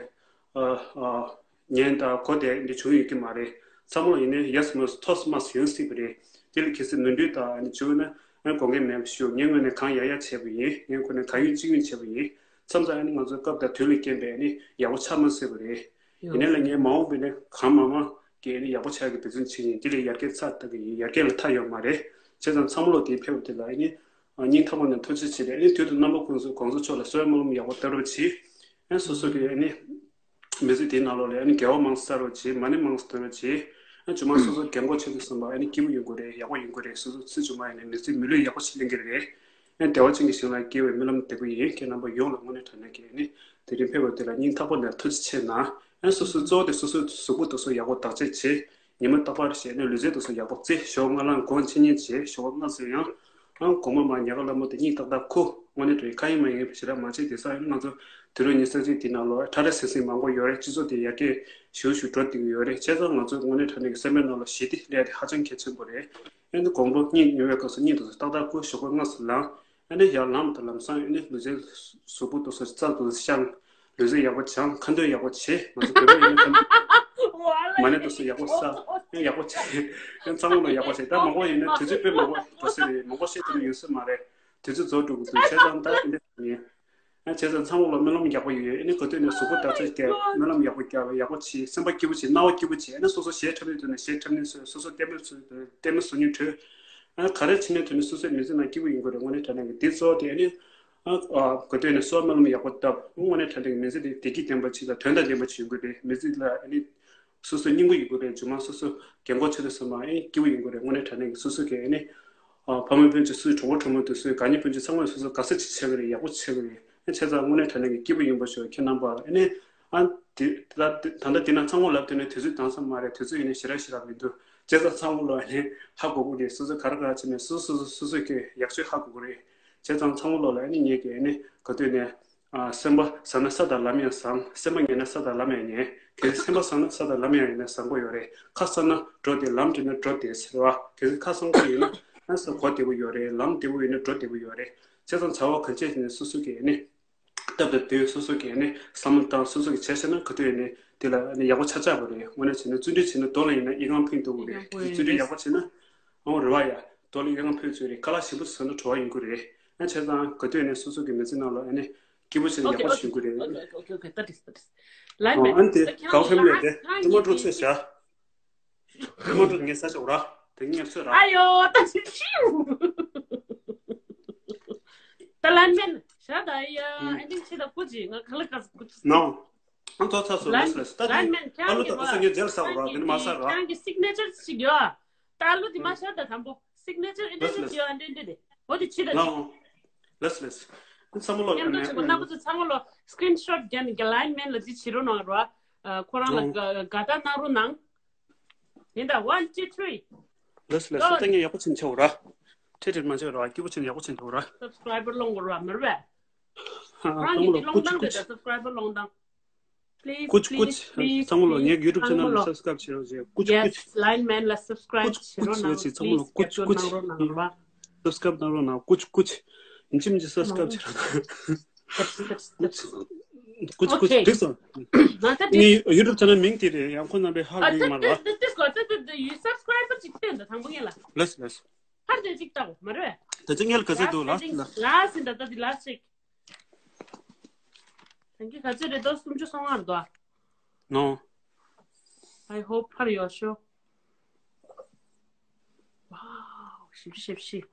ཉན་དང་གོ་བདེ་འདི་བྱུང་ཡོད་ཀྱི་མ་རེད། ཚང་མ་ལ་ཡིན་ནའི་yes མོས་ཐོས་མ་ཡོང་སྲིད་པ་རེད། དེ་ལ་གལ་སྲིད་ནོར་འཁྲུལ་དང་བྱུང་ན་དགོངས་འགལ་མེད་པ་ཞུ། ངས་དངོས་གནས་གང་ཡག་ཡག་བྱས་པ་ཡིན། ངས་ཁོ་ནས་གང་ཡོད་ཅི་ཡོད་བྱས་པ་ཡིན། མཚམས་མཚམས་ཨ་ནི་ང་ཚོའི་སྐབས་དང་དུས་ལ་རྐྱེན་པས་ཨ་ནི་ཡག་པོ་ཆགས་མ་སྲིད་པ་རེད། ཡིན་ནའི་ལ་ངས་མ་འོངས་པ་ནས་གང་མང་མང་གི་ཨ་ནི་ཡག་པོ་ཆགས་ཀྱི་འབད་བརྩོན་བྱེད་ཀྱི་ཡིན། དེ་ལས་ཡར་རྒྱས་ཚར་ལྟ་གི་ཡིན། ཡར་རྒྱས་ལ་མཐའ་ཡོད་མ་རེད། བྱས་ཙང་ཚང་མ་ལོ་དེའི་ཕེབས་པ་དེ་ལ་ཨ་ནི་སྙིང་ཐག་པ་ནས་ཐུགས་རྗེ་ཆེ་རེད། ཨ་ནི་དུས་དང་རྣམ་པ་ཀུན་ཏུ་གོང་ས་མཆོག་ལ་གསོལ་བ་སྨོན་ལམ་ཡག་པོ་བཏབ་རོགས་གྱིས། ཨ་ནི་སོ་སོ་གི་ཨ་ནི་མི་ཚེ་དེའི་ནང་ལོགས་ལ་ཨ་ནི་དགེ་བ་མང་ཙམ་བསགས་རོགས་གྱིས། མ་ཎི་མང་ཙམ་འདོན་རོགས་གྱིས། ཨ་ནི་རྗེས་མ་སོ་སོ་རྒན་གོག་ཆགས་དུས་ཙམ་པ་ཨ་ནི་སྐྱིད་པོ་ཡོང་གི་རེད། ཡག་པོ་ཡོང་གི་རེད། སོ་སོ་ཚེ་མཇུག་མ་ཡིན་ནའི་མི་ཚེ་མི་ལུས་ཡག་པོ་ཞིག་ལེན་གྱི་རེད། ཨ་ནི་བདེ་བ་ཅན་གྱི་ཞིང་ལ་སྐྱེ་བའི་སྨོན་ལམ་འདེབས་ཀྱི་ཡིན། ཁྱེད་རྣམ་པ་ཡོངས་ལ་དངོས་གནས་དྲང་གནས་ཀྱི་ཨ་ནི་དེ་རིང་ཕེབས་པ་དེ་ལ་སྙིང་ཐག་པ་ནས་ཐུགས་རྗེ་ཆེ་གནང་། ཨ་ ཨ་སོ་སོའི་གཙོ་བོ་དེ་སོ་སོའི་གཟུགས་པོ་དེ་ཚོ་ཡག་པོ་བདག་གཅེས་བྱེད། ཉི་མ་རྟག་པར་བཞེས་ནས་ལུས་རྩལ་དེ་ཚོ་ཡག་པོ་རྩེ། ཞོགས་སྔ་ལངས་སྒོ་ཕྱི་ཉལ་བྱེད། ཞོགས་པ་སྔ་ཙམ་ཡང་། ཨང་། དགོང་མོ་མར་ཉལ་ཁ་སླ་མོ་དེ་གཉིད་ཏག་ཏག་ཁུག་དངོས་གནས་དྲང་གནས་ཁ་ཡིན་མ་ཡིན་ཞེ་དྲག་མ་བྱེད་དེ་སང་ཡིན་ན་ང་ཚོ་དུས་རབས་ཉི་ཤུ་རྩ་གཅིག་འདི་ནང་ལོགས་ཁྲ་ཁྲ་ཟིང་ཟིང་མང་པོ་ཡོད་རེད། སྤྱི་ཚོགས་དེ་ཡར་རྒྱས་ཞུ་ཞུ་འགྲོ་བསྡད་ཀྱི་ཡོད་རེད། བྱས་ཙང་ང་ཚོ་དངོས་གནས་དྲང་གནས་ཀྱི་སེམས་པའི་ནང་ལ་ཞི་བདེ་སླེབས་ཡ་དེ་ཧ་ཅང་གལ་ཆེན་པོ་རེད། ཨ་ནི་དགོང་མོ་གཉིད་ཉལ་བའི་སྐབས་སུ་གཉིད་དེ་ཚོ་ཏག་ཏག་ཁུག་ཞོགས་པ་སྔ་ཙམ་ལངས། ཨ་ནི་ཡར་ལངས་དང་ལམ་སང་ཨ་ནི་ལུས་རྩལ་གཟུགས་པོ་དེ་ཚོ་རྩ་དེ་ཚོ་བཤམས། ལུས་རྩལ་ཡག་པོ་སྦྱངས། ཁ་འདོན་ཡག་པོ་བྱེད། ང་ཚོ་བོད་པ་ཡིན་ན་ཁ་འདོན་མ་ཎི་དེ་ཚོ་ཡག་པོ་བསགས། ཡག་པོ་བྱེད། ཚང་མ་ལ་ཡག་པོ་བྱེད། ད་མང་པོ་ཡིན་ན་དུས་ཚོད་དཔེ་མང་པོ་འགྲོ་ས་རེད། མང་པོ་བཤད་ཐུབ་ན་ཡོང་ས་མ་རེད། དུས་ཚོད་རྫོགས་འགྲོ་གི་འདུག་བྱས་ཙང་ད་འདི་འདྲ་ཡིན། ཨ་བྱས་ཙང་ཚང་མ་ལ་སྨོན་ལམ་ཡག་པོ་ཡོད། ཨ་ནི་ག་དུས་ནས་གཟུགས་པོ་བདག་གཅེས་བྱས། སྨོན་ལམ་ཡག་པོ་རྒྱབ། ཡག་པོ་བྱེད། སེམས་པ་སྐྱིད་པོ་བྱེད། སྣང་བ་སྐྱིད་པོ་བྱེད། ཨ་ནི་སོ་སོ་གཞས་འཁྲབ་ནི་འདུག་ན་གཞས་འཁྲབ་ནི་བཟོས། སོ་སོ་ལྟད་མོ་བཟོས། ལྟད་མོ་བཟོ་སྙིང་བྲོད། ཨ་ག་རེ་བྱེད་ནས་དུས་ནས་སོ་སོའི་མི་ཚེ་ནང་སྐྱིད་པོ་ཡོང་གི་རེད། དངོས་གནས་དྲང་གནས་ཀྱི་དེ་གཙོ་བོ་དེ། ཨ་ནི་ཨ་ག་དུས་ནས་གསོལ་བ་སྨོན་ལམ་ཡག་པོ་བཏབ། དངོས་གནས་དྲང་གནས་ཀྱི་མི་ཚེ་དེ་བདེ་སྐྱིད་ལྡན་པ་ཅིག་དང་དོན་དང་ལྡན་པ་ཅིག་ཡོང་གི་རེད། མི་ཚེ་ལ་ཨ་ནི། སོ་སོ་སྙིང་པོ་ཡོད་དགོས་རེད། རྗེས་མ་སོ་སོ་རྒན་གོག་ཆགས་དུས་ཙམ་པ་ཨེ་སྐྱིད་པོ་ཡོང་གི་རེད། དངོས་གནས་དྲང་གནས་ཀྱི་སོ་སོ་གི་ཨེ་ནི། ཨ་ཕ་མ་སྤུན་མཆེད་སོ་སོའི་གྲོགས་པོ་གྲོགས་མོ་དེ་ཚོའི་དགའ་ཉེ་སྤུན་མཆེད་ཚང་མས་སོ་སོ་དགའ་ས་ཅིག་ཆགས་ཀྱི་རེད། ཡག་པོ་ཆགས་ཀྱི་རེད། ཨེ་བྱས་ཙང་དངོས་གནས་དྲང་གནས་ཀྱི་སྐྱིད་པོ་ཡོང་བ་ཞུ། ཁྱེད་རྣམ་པ་ཨེ་ནི། ཨ་དེ་ད་ད་ལྟ་དེ་ན་ཚང་མ་ལབ་དུས་ནས་དུས་ཚོད་འདང་ས་མ་རེད། དུས་ཚོད་ཡིན་ནའི་ཞེ་དྲག་ཞེ་དྲག་མི་འདུག་བྱས་ཙང་ཚང་མ་ལོ་ཨེ་ནི་ཧ་གོ་གི་རེད། སོ་སོ་ག་རེ་ག་རེ་བྱས་ནས་སོ་སོ་སོ་སོ་གི་ཡག་ཤོས་ཧ་གོ་གི་རེད། བྱས་ཙང་ཚང་མ་ལོ་ལ་ཨེ་ནི་ངེད་ཀྱི་ཨེ་ནི་ག་དུས་ནས། ཨ་སེམས་པ་བཟང་ན་ས་དང་ལམ་ཡང་བཟང་། སེམས་པ་ངན་ན་ས་དང་ལམ་ཡང་ངན། གལ་སྲིད་སེམས་པ་བཟང་ན་ས་དང་ལམ་ཡང་ཡིན་ན་བཟང་པོ་ཡོད་རེད། ཁ་གསང་ན་འགྲོ་བདེ། ལམ་བདེ་ན་འགྲོ་བདེ་ཟེར་བ། གལ་སྲིད་ཁ་གསང་པོ་ཡིན་ན་ས་གོ་བདེ་པོ་ཡོད་རེད། ལམ་བདེ་པོ་ཡིན་ན་འགྲོ་བདེ་པོ་ཡོད་རེད། བྱས་ཙང་བྱ་བ་ག་ཅི་ཡིན་ནའི་སོ་སོ་གིས་ནི་སྟབས་དང་དུས། སོ་སོ་གིས་ནི་བསམ་བློ་བཏང་། སོ་སོ་གིས་བྱས་ཤེས་ན་ག་དུས་ཡིན་ནའི་དེ་ལ་ནི་ཡག་པོ་ཆགས་ཆགས་པ་རེད། དངོས་གནས་བྱས་ན་བརྩོན་འགྲུས་བྱས་ན་རྡོ་ལ་ཡིན་ན་ཨི་ཁུང་ཕུང་ཐུབ་ཀྱི་རེད། བརྩོན་འགྲུས་ཡག་པོ་བྱས་ན་ཨང་རེད་བ་ཡ། རྡོ་ལ་ཨི་ཁུང་ཕུང་ཐུབ་ཀྱི་རེད། ཁ་ལག་ཞིམ་པོ་ཟོས་ན་བྲོ་བ་ཡོང་གི་རེད། ཨ་བྱས་ཙང་ག་དུས་ནས་སོ་སོ་གི་མི་ཚེ་ནང་ལ་ཨ་ནི་སྐྱིད་པོ་བྱས་ནས་ཡག་པོ་བྱེད་དགོས་རེད། Okay, okay, okay, okay, okay, that is, that is. Line man, ཨ་ནི་དེ་ཁྱེད་རང་གའུ་ཧྥེ་མི་ལི་དེ་ཁྱེད་རང་ཏི་མ་ཀྲོ་ཚོས་བྱ། ཏི་མ་ཀྲོ་ངས་ཟ་ཆོག་ར། དེ་ངས་ཚོས་ར། ཨ་ཡོ། ད་ཅི་ཤིའུ། ད་ལན་མེན་ཤ་ད་ཡ། ཨ་འདི་ཆེ་ད་ཀུ་ཅི་ང་ག་ལ་ག་ཀུ་ཅི། No. ཨ་ཚོ་ཚ་སོ་ལན་ལེས་ལེས། ད་ལན་མེན་ཁྱེད་རང་གི་ཨ་ལོ་ད་ས་ངས་ཇེལ་ཟ་ར། དེ་ནི་མ་ཟ་ར། ཁྱེད་རང་གི་སིག་ནེ་ཅར་ཅིག་ཡོད། ད་ཨ་ལོ་དེ་མ་ཤར་ད་དང་པོ་སིག་ནེ་ཅར་ཨེ་འདྲ་ཅིག་ཡོད། ཨ་འདྲ་འདྲ་དེ་འོ་དེ་ཕྱི་ད་ཅིག། ལེས་ལེས། ཚང་མ་ལོ་མཉམ་དུ་ཆེན་པོ་རྣམ་པ་ཚོ་ཚང་མ་ལོ་སི་ཀི་རིན་ཤོཊ་བརྒྱབ་ནས་ལན་མེན་ལ་འདི་བྱེད་རོགས་གནང་རོགས། ཁོ་རང་ལ་དགའ་དགའ་རྟགས་གནང་རོགས་གནང་། ཡིན་ད། One, two, three. ལེས་ལེས། ད་ངས་ཡག་པོ་ཕྱིན་ཆོག་ར། ཁྲེ་ཁྲེ་མ་བྱེད་ར། སྐྱིད་པོ་ཕྱིན་ཡག་པོ་ཕྱིན་ཆོག་ར། སབ་སི་ཀ་རའི་བར་སློང་དགོས་ར་མ་རེད་པས། ཨ་ཁོ་རང་གི་འདི་སློང་སྟངས་རེད་ད། སབ་སི་ཀ་རའི་བར་སློང་སྟངས། Please, ཀུ་ཅི་ཀུ་please, ཅི། please, ཚང་མ་ལོ་ངའི་ཡུ་ཊུབ་ཆེ་ནལ་ལ་སབ་སི་ཀ་རའིབ་བྱེད་རོགས་བྱེད། ཀུ་ཅི་ཀུ་ཅི། Yes, line man ལ་སབ་སི་ཀ་རའིབ་བྱེད་རོགས་གནང་། ཚང་མ་ལོ་ཀུ་ཅི་ཀུ་ཅི། སབ་སི་ཀ་རའིབ་གནང་རོགས་གནང་། ཀུ་ཅི་ཀུ་ཅི། ཡིན་གཅིག་མིན་གཅིག་སབ་སི་ཀ་རའིབ་བྱེད་རོགས་གནང་། ཀུ་ཅི་ཀུ་ཅི། འགྲིག་སོང་། ང་ད་འགྲིག་ངའི་ཡུ་ཊུབ་ཆེ་ནལ་མིང་དེ་རེད། ཡང་ཁོ་རྣམ་པས་ཧ་གོ་གི་མ་རེད་པ། ད་ད་ད་ད་ཡུ་སབ་སི་ཀ་རའིབ་བར་ཅིག་བསྟན་ད་དང་པོ་ངེད་ལ། ལེས་ལེས། ཧར་དེ་ཅིག་ལྟ་དགོས་མ་རེད། དེ་ཚོ་ངེད་ལ་ག་ཚོད་འདུག་ལ་ལ། ལ་སི་ད་ད་དེ་ལ་སི་ཅིག། དེང་གི་ག་ཚོད་རེད་དོ། སུམ་ཅུ་སོ་ལྔ་རེད་དོ། No. I hope ཕར་ཡོད་ཤོ། Wow, ཞེ་པོ་ཞེ་པོ་ཞེ།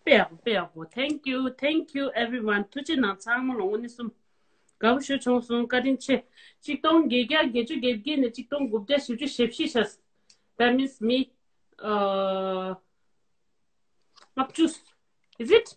དཔེ་ཡག་པོ་དཔེ་ཡག་པོ། Thank you, thank you everyone. ཐུགས་རྗེ་གནང་ཚང་མ་ལ། དངོས་གནས་གསུམ། དགའ་པོ་ཞེ་པོ་བྱུང་སོང་། བཀའ་དྲིན་ཆེ། གཅིག་སྟོང་བརྒྱད་བརྒྱ་བརྒྱད་ཅུ་གྱ་བརྒྱད་ནས་གཅིག་སྟོང་དགུ་བརྒྱ་བཞི་བཅུ་ཞེ་བཞི་ཤ། That means me, uh, ལྔ་བཅུ། Is it?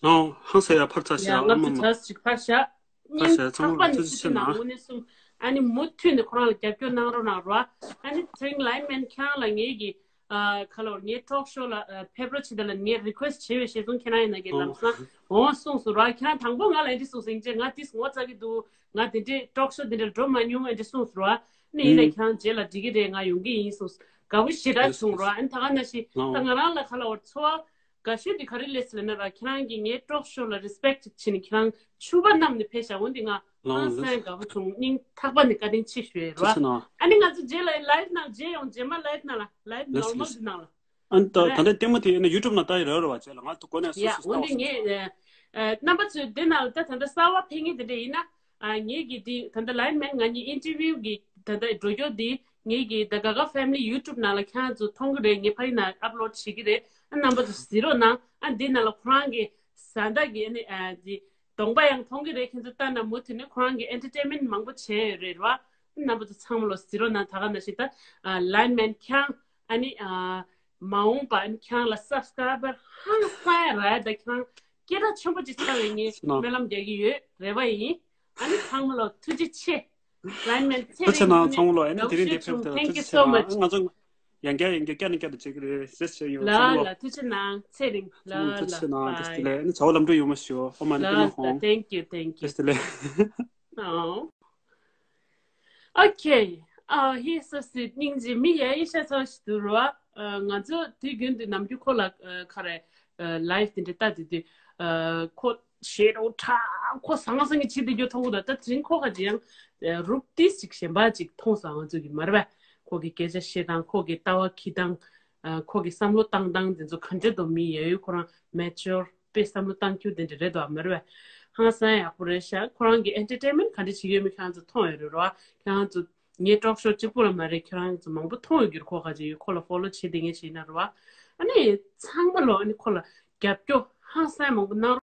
ཨོ། ཧང་སང་ཡ། ཕར་ཚ་ཤ། ཡ། ཨ་ལྔ་མ་བཅུ་མ། ཚ་ཞིག་ཕར་བཞག་ཕར་བཞག། ཚང་མ་ལ་ཐུགས་རྗེ་ཆེ་གནང་། དངོས་གནས་གསུམ། ཨ་ནི་མུ་མཐུད་ནས་ཁོ་རང་ལ་རྒྱབ་སྐྱོར་གནང་རོགས་གནང་རོགས། ཨ་ནི་ཚེ་རིང་ལའིན་མེན་ཁྱེད་རང་ལ་ངེད་ཀྱི་ཨ་ཁ་ལོར་ངའི་ཊོག་ཤོ་ལ་ཨ་ཕེབས་རོགས་བྱེད་དེ་ལ་ངས་རི་ཀུ་ཨེ་སི་ཊི་བྱས་པའི་ཞལ་འཛོམས་ཁྱེད་རང་ཡིན་ན་གི་ལམ་སང་འོང་གསུངས་སོང་རོགས། ཁྱེད་རང་དང་པོ་ང་ལ་ཨེ་འདྲི་གསུངས་སོང་། ཡིན་ཅེ་ང་ཏིས་ངོ་ཚ་གི་འདུག་ང་དེ་འདྲའི་ཊོག་ཤོ་དེ་འདྲ་འགྲོ་མ་མྱོང་ཨེ་འདྲི་གསུངས་སོང་རོགས། ཨ་ནི་ཡིན་ན་ཁྱེད་རང་རྗེས་ལ་འགྲིག་གི་རེད། ང་ཡོང་གི་ཡིན་གསུངས། དགའ་པོ་ཞེ་དྲག་བྱུང་རོགས། ཨ་ནི་ད་ག་ནང་བཞིན་ད་ང་རང་ལ་ཁ་ལོར་ཚོར་བ། དགའ་ཤོས་འདི་ག་རེ་ལས་ཟེར་ན་ར། ཁྱེད་རང་གིས་ངའི་ཊོག་ཤོ་ལ་རི་སི་པེག་ཅིག་བྱས་ནས་ཁྱེད་རང་ཕྱུ་པ་བསྣམས་ནས་ཕེབས་ཤག་འོན་ཏེ་ང་ཧང་སང་དགའ་པོ་བྱུང་། སྙིང་ཐག་པ་ནས་བཀའ་དྲིན་ཆེ་ཞུ་ཡས་ར། ཨ་ནི་ང་ཚོ་རྗེས་ལ་ལའིབ་ནང་རྗེས་ཡོང་། རྗེས་མ་ལའིབ་ནང་ལ། ལའིབ་ནོར་མལ་གྱི་ནང་ལ། ཨ་ནི་ད་ད་ལྟ་ལྟད་མོ་དེ་ཡིན་ན་ཡུ་ཊུབ་ནང་ལྟ་ཡི་རེད་རེད་བ། རྗེས་ལ་ང་ཚོ་གོ་ནས་སོ་ཡ་སོ་འོན་ཏེ་ངས་རྣམ་པ་ཚོས་འདི་ནང་ལ་ད་ད་ལྟ་གསར་པ་ཕེབས་མཁན་དེ་འདྲ་ཡིན་ན། ཨ་ངེད་ཀྱི་འདི་ད་ལྟ་ལའིན་མེན་ང་གཉིས་ཨིན་ཊར་བིའུ་གི་ད་ལྟ་འགྲོ་རྒྱུ་འདི་ངེད་ཀྱི་ད་ག་ག་ཕེ་མི་ལི་ཡུ་ཊུབ་ནང་ལ་ཁྱེད་རང་ཚོ་མཐོང་གི་རེད། ངས་ཕ་གི་ནང་ཨབ་ལོཌ་བྱེད་ཀྱི་རེད། ཨ་རྣམ་པ་ཚོ་གཟིགས་རོགས་གནང་། ཨ་འདི་ནང་ལ་ཁོ་རང་གི་བཟའ་ཟླ་གི་ཨ་ནི་ཨ་འདི་གདོང་པ་ཡང་མཐོང་གི་རེད། ཁྱེད་ཚོ་ལྟ་ན་མུ་མཐུད་ནས་ཁོ་རང་གི་ཨེན་ཊར་ཊེན་མེན་ཊི་མང་པོ་བྱས་ཡོད་རེད་ར། ཨ་རྣམ་པ་ཚོ་ཚང་མ་ལ་གཟིགས་རོགས་གནང་། ད་ག་ནང་བཞིན་ད་ཨ་ལའིན་མེན་ཁྱེད་རང་ཨ་ནི་ཨ་མ་འོངས་པ་ཨ་ནི་ཁྱེད་རང་ལ་སབ་སི་ཀ་རའི་བར་ཧང་སང་ཡ་རག་ཡ། ད་ཁྱེད་རང་སྐད་གྲགས་ཆེན་པོ་ཅིག་ཆགས་ཡོད། ངས་སྨོན་ལམ་རྒྱག་གི་ཡོད། རེ་བ་ཡིན། ཨ་ནི་ཚང་མ་ལ་ཐུགས་རྗེ་ཆེ། Lineman། ཐུགས་རྗེ་ཆེ་གནང་། ཚང་མ་ལ་ཨ་ནི་དེ་རིང་འདི་ཕེབས་དེ་ལ་ཐུགས་རྗེ་ཆེ་གནང་། ང་ཚོ་ཡང་བསྐྱར་ཡང་བསྐྱར་བསྐྱར་ནས་བསྐྱར་དུ་བྱེད་ཀྱི་རེད། ཟེར་བྱས་ཡོད། ཚང་མ་ལ། ལ་ལ་ཐུགས་རྗེ་གནང་། ཚེ་རིང་། ལ་ལ། ཐུགས་རྗེ་ཆེ་གནང་། བཀྲ་ཤིས་བདེ་ལེགས། ཨ་ནི་ཚ་བོ་ལམ་འགྲོ་ཡོང་མ་ཤོག་ཨོ་མ་ནི། ལ་ལ། Thank you, thank you. བཀྲ་ཤིས་བདེ་ལེགས། ཨོ། Okay. ཨ་ཧེ་སོ་སི་སྙིང་རྗེ། མི་ཡ་ཡི་ཤ་ཚ་ཞིག་འདུག་ར། ང་ཚོ་དུས་རྒྱུན་དུ་ནམ་རྒྱུན་ཁོ་ལ་ཁ་རེ་live དེ་འདྲ་ལྟ་དུས་དུས་ཁོ་ཞེ་རོ་ཁྲ་ཁོ་ཟང་ཟང་གི་བྱེད་དེ་རྒྱུ་མཐོང་གི་འདུག་ད་དེ་རིང་ཁོ་ཁ་ཅིག་ཡང་རུབ་ཏིས་ཅིག་གཞན་པ་ཅིག་མཐོང་སོང་། ང་ཚོ་གི་མར་བས་ཁོ་གི་སྐད་ཆ་བཤད་སྟངས། ཁོ་གི་ལྟ་བ་འཁྱེར་སྟངས། ཁོ་གི་བསམ་བློ་བཏང་སྟངས་དེ་ཚོ་ག་འདྲ་འདུག་མི་ཡ་ཡུལ་ཁོ་རང་mature དཔེ་བསམ་བློ་བཏང་རྒྱུ་དེ་འདྲ་རེད་འདུག་མ་རེད་པས། ཧང་སང་ཡག་པོ་རེད་ཤག་ཁོ་རང་གི་entertainment ག་འདྲ་བྱེད་ཀྱི་ཡོད་མེད་ཁྱེད་རང་ཚོ་མཐོང་ཡོད་རེད་རོ། ཁྱེད་རང་ཚོ་ངའི་talk show གཅིག་པོ་ལ་མ་རེད། ཁྱེད་རང་ཚོ་མང་པོ་མཐོང་ཡོད་ཀྱི་རེད། ཁོ་ག་ཅིག་ཡོད། ཁོ་ལ་follow བྱེད་བསྡད་མཁན་ཞིག་ཡིན་ན་རོ། ཨ་ནི་ཚང་མ་ལོ་ཨ་ནི་ཁོ་ལ་རྒྱབ་སྐྱོར་ཧང་སང་མང་པོ་གནང་རོགས།